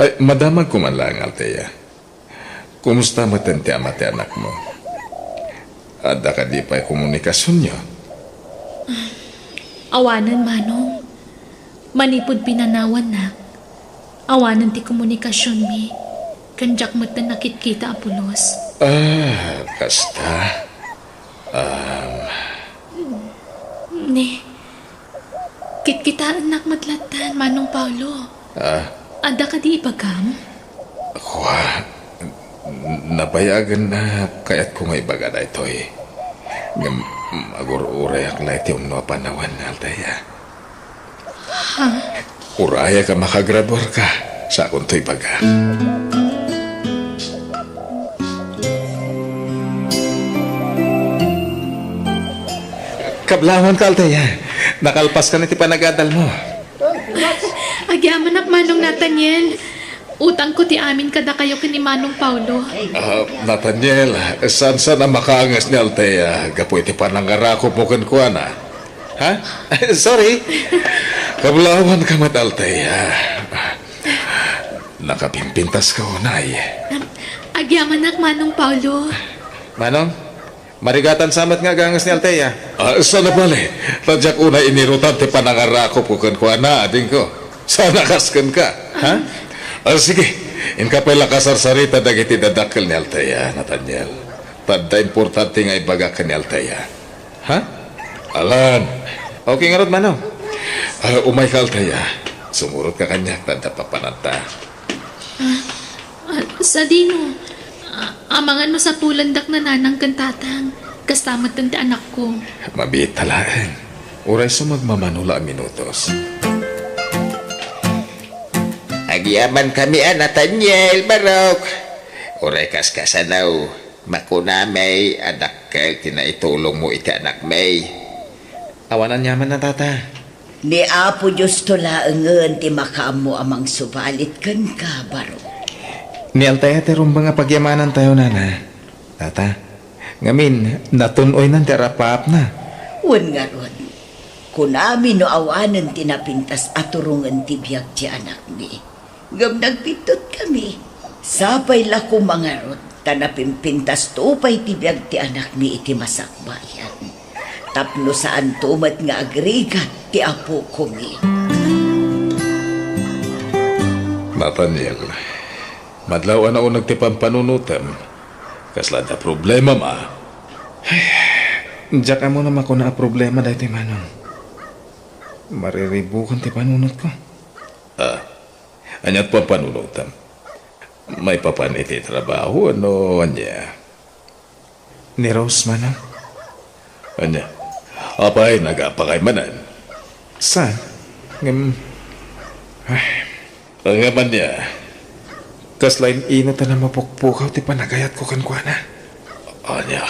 Ay, madamagko man laeng, Althea. Kumusta met ti ama ti anakmo? Adda kadi pay komunikasionyo? Awanen, Manong. Manipud pinanawannak, awanen ti komunikasionmi, ken diak metten nakitkita a pulos. Ah, kasta. Um, Ne, kitkitaennak met lattan, Manong Paulo. Ah? Adda kadi ibagam? Kua, nabayagen a kayatko nga ibaga daytoy. Ngem, agur-urayak la iti umno a panawen, Althea. Ha? Urayak a makagraduarka, sakonto ibaga. Kablawanka, Althea. Nakalpaskan iti panagadalmo. Agyamanak, Manong Nathaniel. Utangko ti amin kadakayo ken ni Manong Paulo. Ah, Nathaniel, saan-saan a makaanges ni Althea gapu iti panangarakupmo kenkuana. Ha? Sorry. Kablawanka met, Althea. Nakapimpintaska unay. Agyamanak, Manong Paulo. Manong, marigatan sa met nga aganges ni Althea. Ah, saan a bale, ta diak unay inirutan ti panangarakupko kenkuana, adingko. Saan a kas kenka, ha? Ah, sige, inka pay la kasarsarita dagiti dadakkel ni Althea, Nathaniel. Ta adda importante nga ibagak ken ni Althea. Ha? Alan. Okay ngarud, Manong. Ah, umayka, Althea. Sumurotka kaniak ta adda papananta. Ah, ah, sadino? Ah, amangan no sapulandak ni nanang ken tatang. Kasta met ti anakko. Mabiit ta laeng. Uray sumagmamano la a minutos. Agyamankami a, Nathaniel, Barok. Uray kaskasano. Makunami a dakkel ti naitulongmo iti anakmi. Awan aniamanna, Tata. Ni Apo Diosto laengen ti makaammo a mangsubalit kenka, Barok. Ni Althea ti rumbeng a pagyamanantayo, Nana. Tata, ngamin, natun-oynan ti arapaapna. Wen ngarud, kunami no awanen ti napintas a turongen ti biag ti anakmi. Ngem nagbiddut kami. Sapay la koma ngarud ta napimpintasto pay ti biag ti anakmi iti masakbayan. Tapno saanto met nga agrigat ti apokomi. Nathaniel, madlaw a nauneg ti pampanunotem. Kasla adda problemam a? Ay, diak ammo no makuna a problema daytoy, Manong. Mariribukan ti panunotko. Ah, ania ti pampanunotem? Maipapan iti trabaho, ano, ania? Ni Rose, Manong. Ania? Apay, nagapakay manen? Saan? Ngem, Ay, ngem ania? Kasla in-inut a mapukpukaw ti panagayatko kenkuana. Ania?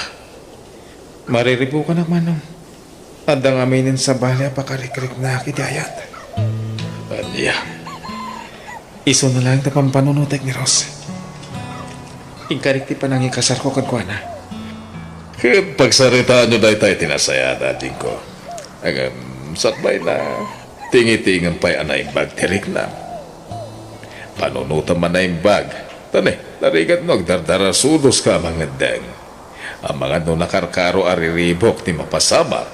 Mariribukanak, Manong. Adda ngamin sabali a pakarikriknak iti ayat. Ania? Isuna laeng ta pampanunotek ni Rose. Inkarik ti panangikasarko kenkuana. Ket pagsaritaanyo dayta iti nasayaat, adingko. Ngem, sakbayna, tingitingem pay a naimbag ti riknam. Panunotem a naimbag. Ta ne, narigat no agdardarasudoska a mangeddeng. Amangan no nakarkaro a riribuk ti mapasamak.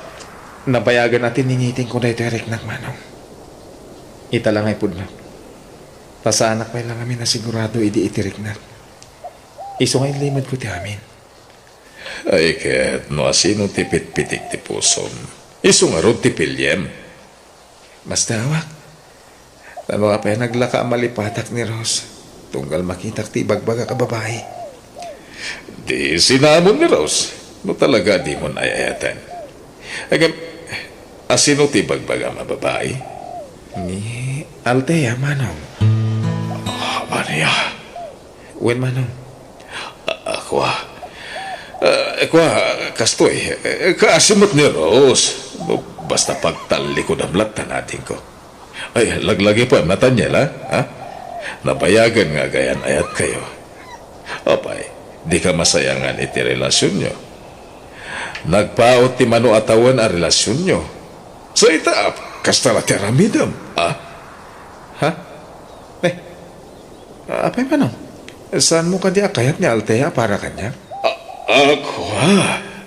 Nabayagen a tiningitingko daytoy a riknak, Manong. Ita la nga ipudno. Ta saanak pay la ngamin a sigurado idi iti riknak. Isu nga inlimedko ti amin. Ay ket, no asino ti pitpitik ti pusom, isu ngarud ti piliem. Masdaawak. Tano apay a naglaka a malipatak ni Rose, tunggal makitak ti ibagbagak a babai. Di sinamon ni Rose, no talaga a dimon ay-ayaten. Ngem, asino ti ibagbagam a babai? Ni Althea, Manong. Ah, ania? Wen, Manong. A-, a, kua. A, kua, kastoy, e, kaasi met ni Rose. No, basta pagtallikudam latta, adingko. Ay, laglagipem, Nathaniel, a? Ha? Nabayagen nga agayan-ayatkayo. Apay, dika masayangan iti relasionyo. Nagpaut ti mano a tawen a relasionyo. Sa ita, kasta la ti aramidem, a? Ha? Eh, apay, Manong? Saanmo kadi a kayat ni Althea a para kaniak? A, a, kua.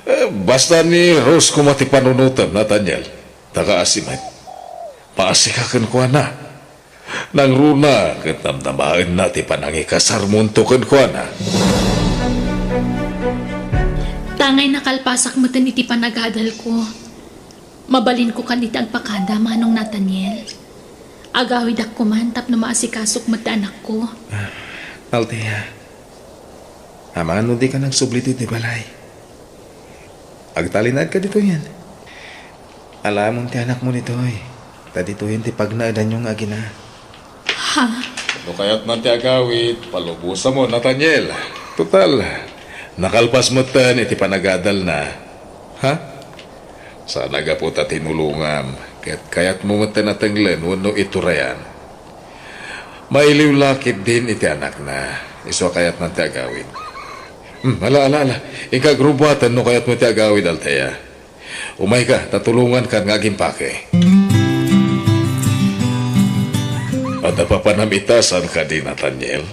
E, basta ni Rose koma ti panunotem, Nathaniel. Ta kaasi met. Maasika kenkuana. Nangruna ket namnamaenna ti panangikasarmonto kenkuana. Tangay nakalpasak meten iti panagadalko. Mabalinko kadi ti agpakada, Manong Nathaniel. Agawidak koman tapno maasikasok met ti anakko. Ah, Althea, amangan no dika nagsubli ditoy balay. Agtalinaedka ditoyen. Alaamon ti anakmo ditoy, ta ditoyen ti pagnaedanyo nga agina. Ha? No kayatna ti agawid, palubosamon, Nathaniel. Total, nakalpas metten iti panagadalna. Ha? Saan a gapu ta tinulongam, ket kayatmo metten a tenglen wenno iturayan. Mailiw la ketdin iti anakna, isu a kayatna ti agawid. Hmm, ala, ala, ala. Inka agrubbuaten no kayatmo ti agawid, Althea. Umayka, ta tulongankan nga agimpake. Adda papanam ita, saan kadi, Nathaniel?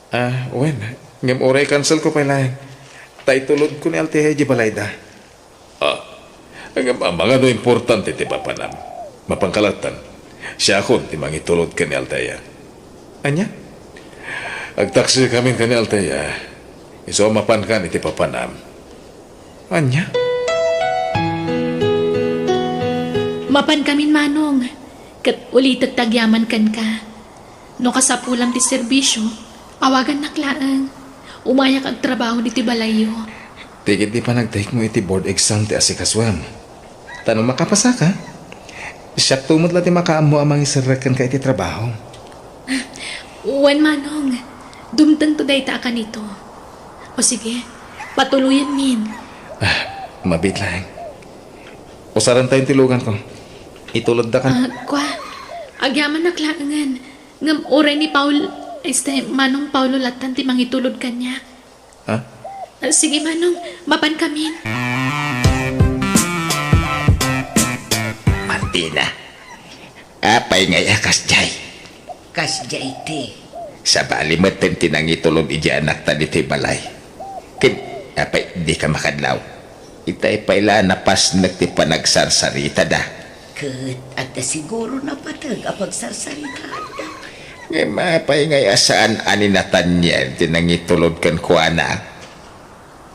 Ah, wen, ngem uray kanselko pay laeng. Ta itulodko ni Althea idiay balayda. Ah, ngem amangan no importante ti papanam. Mapanka lattan. Siakon ti mangitulod ken ni Althea. Ania? Agtaksikamin ken ni Althea. Isu a mapankan iti papanam. Ania? Mapankamin, Manong, ket ulitek ti agyaman kenka. No kasapulam ti serbisio, awagannak laeng. Umayak agtrabaho ditoy balayyo. Ti ketdi panagtaykmo iti board exam ti asikasuem. Ta no makapasaka, siakto met la ti makaammo a mangiserrek kenka iti trabaho. Wen, Manong, dumtengto dayta a kanito. O sige, patuloyenmin. Ah, mabiit laeng. Usarentayon ti luganko. Itulodda kan- Ah, kua, agyamannak laengen. Ngem uray ni Paul, este, Manong Paulo lattan ti mangitulod kaniak. Ha? Ah, sige, Manong, mapankamin. Martina, apay ngay a kasdiay? Kasdiay ti. Sabali metten ti nangitulod idiay anakta ditoy balay. Ken, apay, dika makadlaw? Itay pay la napasnek ti panagsarsaritada. Ket adda siguro napateg a pagsarsaritaanda. Ngem apay ngay a saan a ni Nathaniel ti nangitulod kenkuana?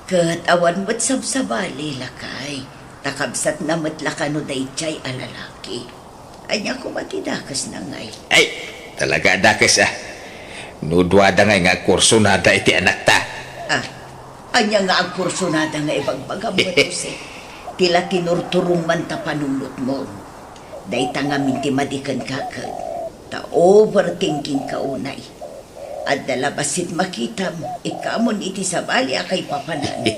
Ket awan met sabsabali, lakay, ta kabsatna met la kano daydiay a lalaki. Ania koma ti dakesna ngay? Ay, talaga a dakes, a. No duada ngay nga agkursunada iti anakta. Ah, ania nga agkursunada nga ibagbagam met, Jose? Ti la tinurturong man ta panunotmon. Dayta ngamin ti madi kenka ket Ta overthinking ka unay. Adda la bassit makitam, ikkamon iti sabali a kaipapanan.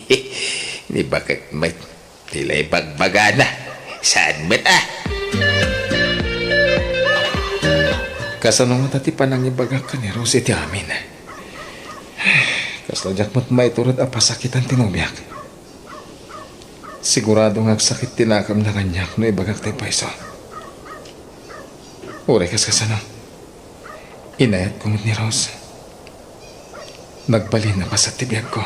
Ni bakit met ti la ibagbagana? Saan met a? Kasano ngata ti panangibagak ken ni Rose iti amin? Kasla diak met maiturod a pasakitan ti nobiak. Sigurado nga agsakit ti nakamna kaniak no ibagak ti payso. Uray kas kasano, inayatko met ni Rose. Nagbalin a paset ti biagko.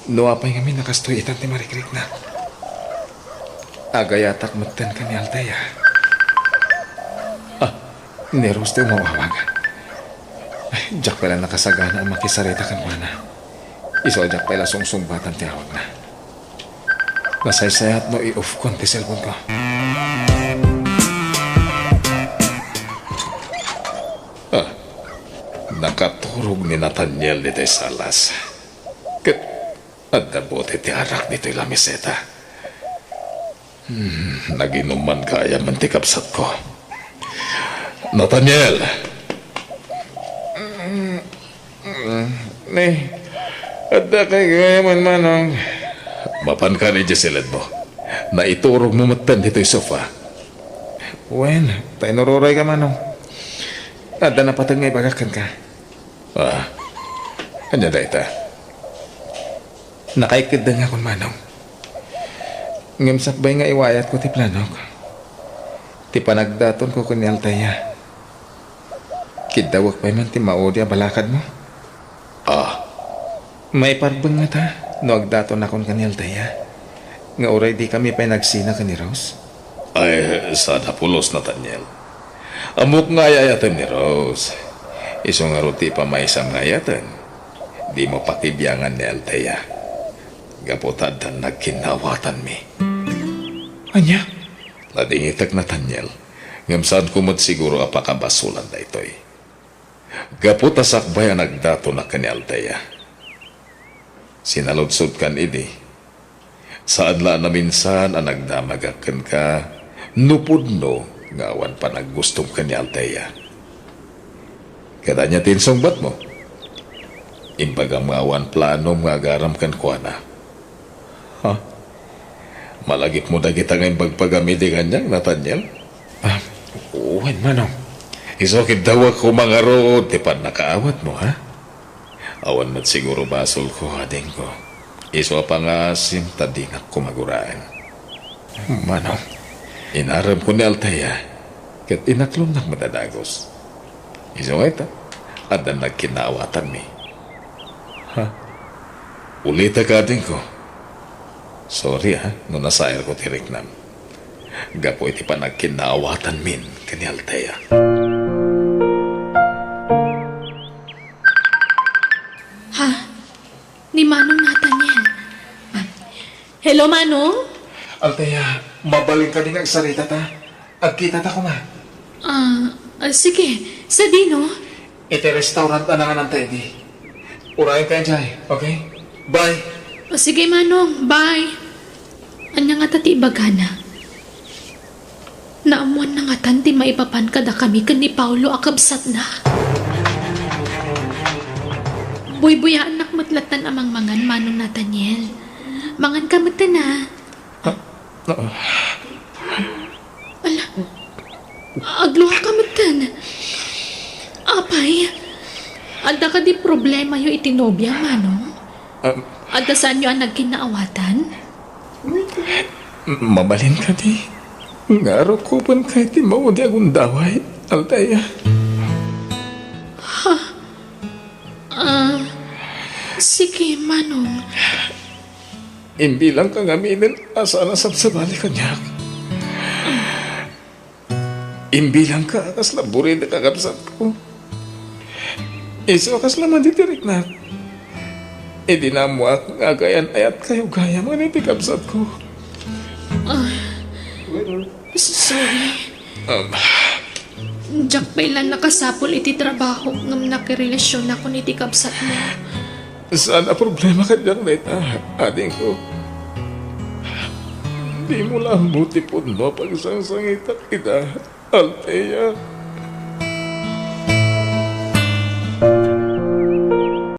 No apay ngamin a kastoy itan ti marikriknak, agayatak metten ken ni Althea. Ah, ni Rose ti umawawag. Ay, diak pay la nakasagana a makisarita kenkuana. Isu a diak pay la sungsungbatan ti awagna. Nasaysayat no i-off kon ti cellphone ko. Ah, nakaturog ni Nathaniel ditoy salas. Ket adda bote ti arak ditoy lamiseta. Hmm, naginuman gayam ti kabsatko. Nathaniel! Ni, adda kay gayam, Manong. Mapanka idiay siledmo. Naiturogmo metten ditoy sofa. Wen, ta inururay ka, Manong. Adda napateg nga ibagak kenka. Ah, ania dayta? Nakaikeddengakon, Manong. Ngem sakbay nga iwayatko ti planok, ti panagdatonko ken ni Althea. Kiddawek pay man ti maudi a balakadmo. Ah. Maiparbeng ngata no agdatonakon ken ni Althea, nga uray dikami pay nagsina ken ni Rose? Ay, saan a pulos, Nathaniel. Ammok nga ay-ayatem ni Rose. Isu ngarud ti ipamaysam nga ayaten, dimo pakibiangan ni Althea. Gapu ta addan nagkinnaawatanmi. Ania? Nadingitek, Nathaniel, ngem saanko met siguro a pakabasolan daytoy. Gapu ta sakbay a nagdatonak ken ni Althea, sinaludsodkan idi, saan la a naminsan a nagdamagak kenka no pudno nga awan panaggustom ken ni Althea. Ket ania ti insungbatmo? Imbagam nga awan planom nga agaram kenkuana. Ha? Malagipmo dagita nga imbagbagam idi kaniak, Nathaniel? Ah, wen, Manong. Isu kiddawek koma ngarud ti pannakaawatmo, ha? Awan met siguro basolko, adingko. Isu a pangaasim ta dinak koma guraen. Manong. Inaremko ni Althea, ket inaklonnak met a dagus. Isu nga ita, addan nagkinnaawatanmi. Ha? Ulitek, adingko. Sorry, ha, no nasairko ti riknam. Gapu iti panagkinnaawatanmin ken ni Althea. Ha? Ni Manong Nathaniel. Hello, Manong? Althea, mabalin kadi nga agsarita ta? Agkita ta koma. Ah, ah, sige. Sadino? Iti restaurant a nanganan ta idi. Urayen ka idiay, okay? Bye. O, sige, Manong. Bye. Ania ngata ti ibagana? Naammoanna ngatan ti maipapan kadakami ken ni Paulo a kabsatna? Buybuyaennak met lattan a mangmangan, Manong Nathaniel. Manganka metten, a. Ah, ah. Ala, agluaka metten. Apay, adda kadi problemayo iti nobiam, Manong? Ah. Adda saanyo a nagkinnaawatan? M-, mabalin kadi nga arukobenka iti maudi a gundaway, Althea? Ha? Ah, sige, Manong. Imbilangka ngaminen a saan a sabsabali kaniak. Imbilangka a kasla buridek a kabsatko. Isu a kasla madi ti riknak. Idi naammoak nga agayan-ayatkayo gayam ken iti kabsatko. Ah, sorry. Um, Diak pay la nakasapul iti trabaho ngem nakirelasionakon iti kabsatmo. Saan a problema kaniak dayta, adingko. Dimo la ammo ti pudno a pagsangsangitak ida, Althea.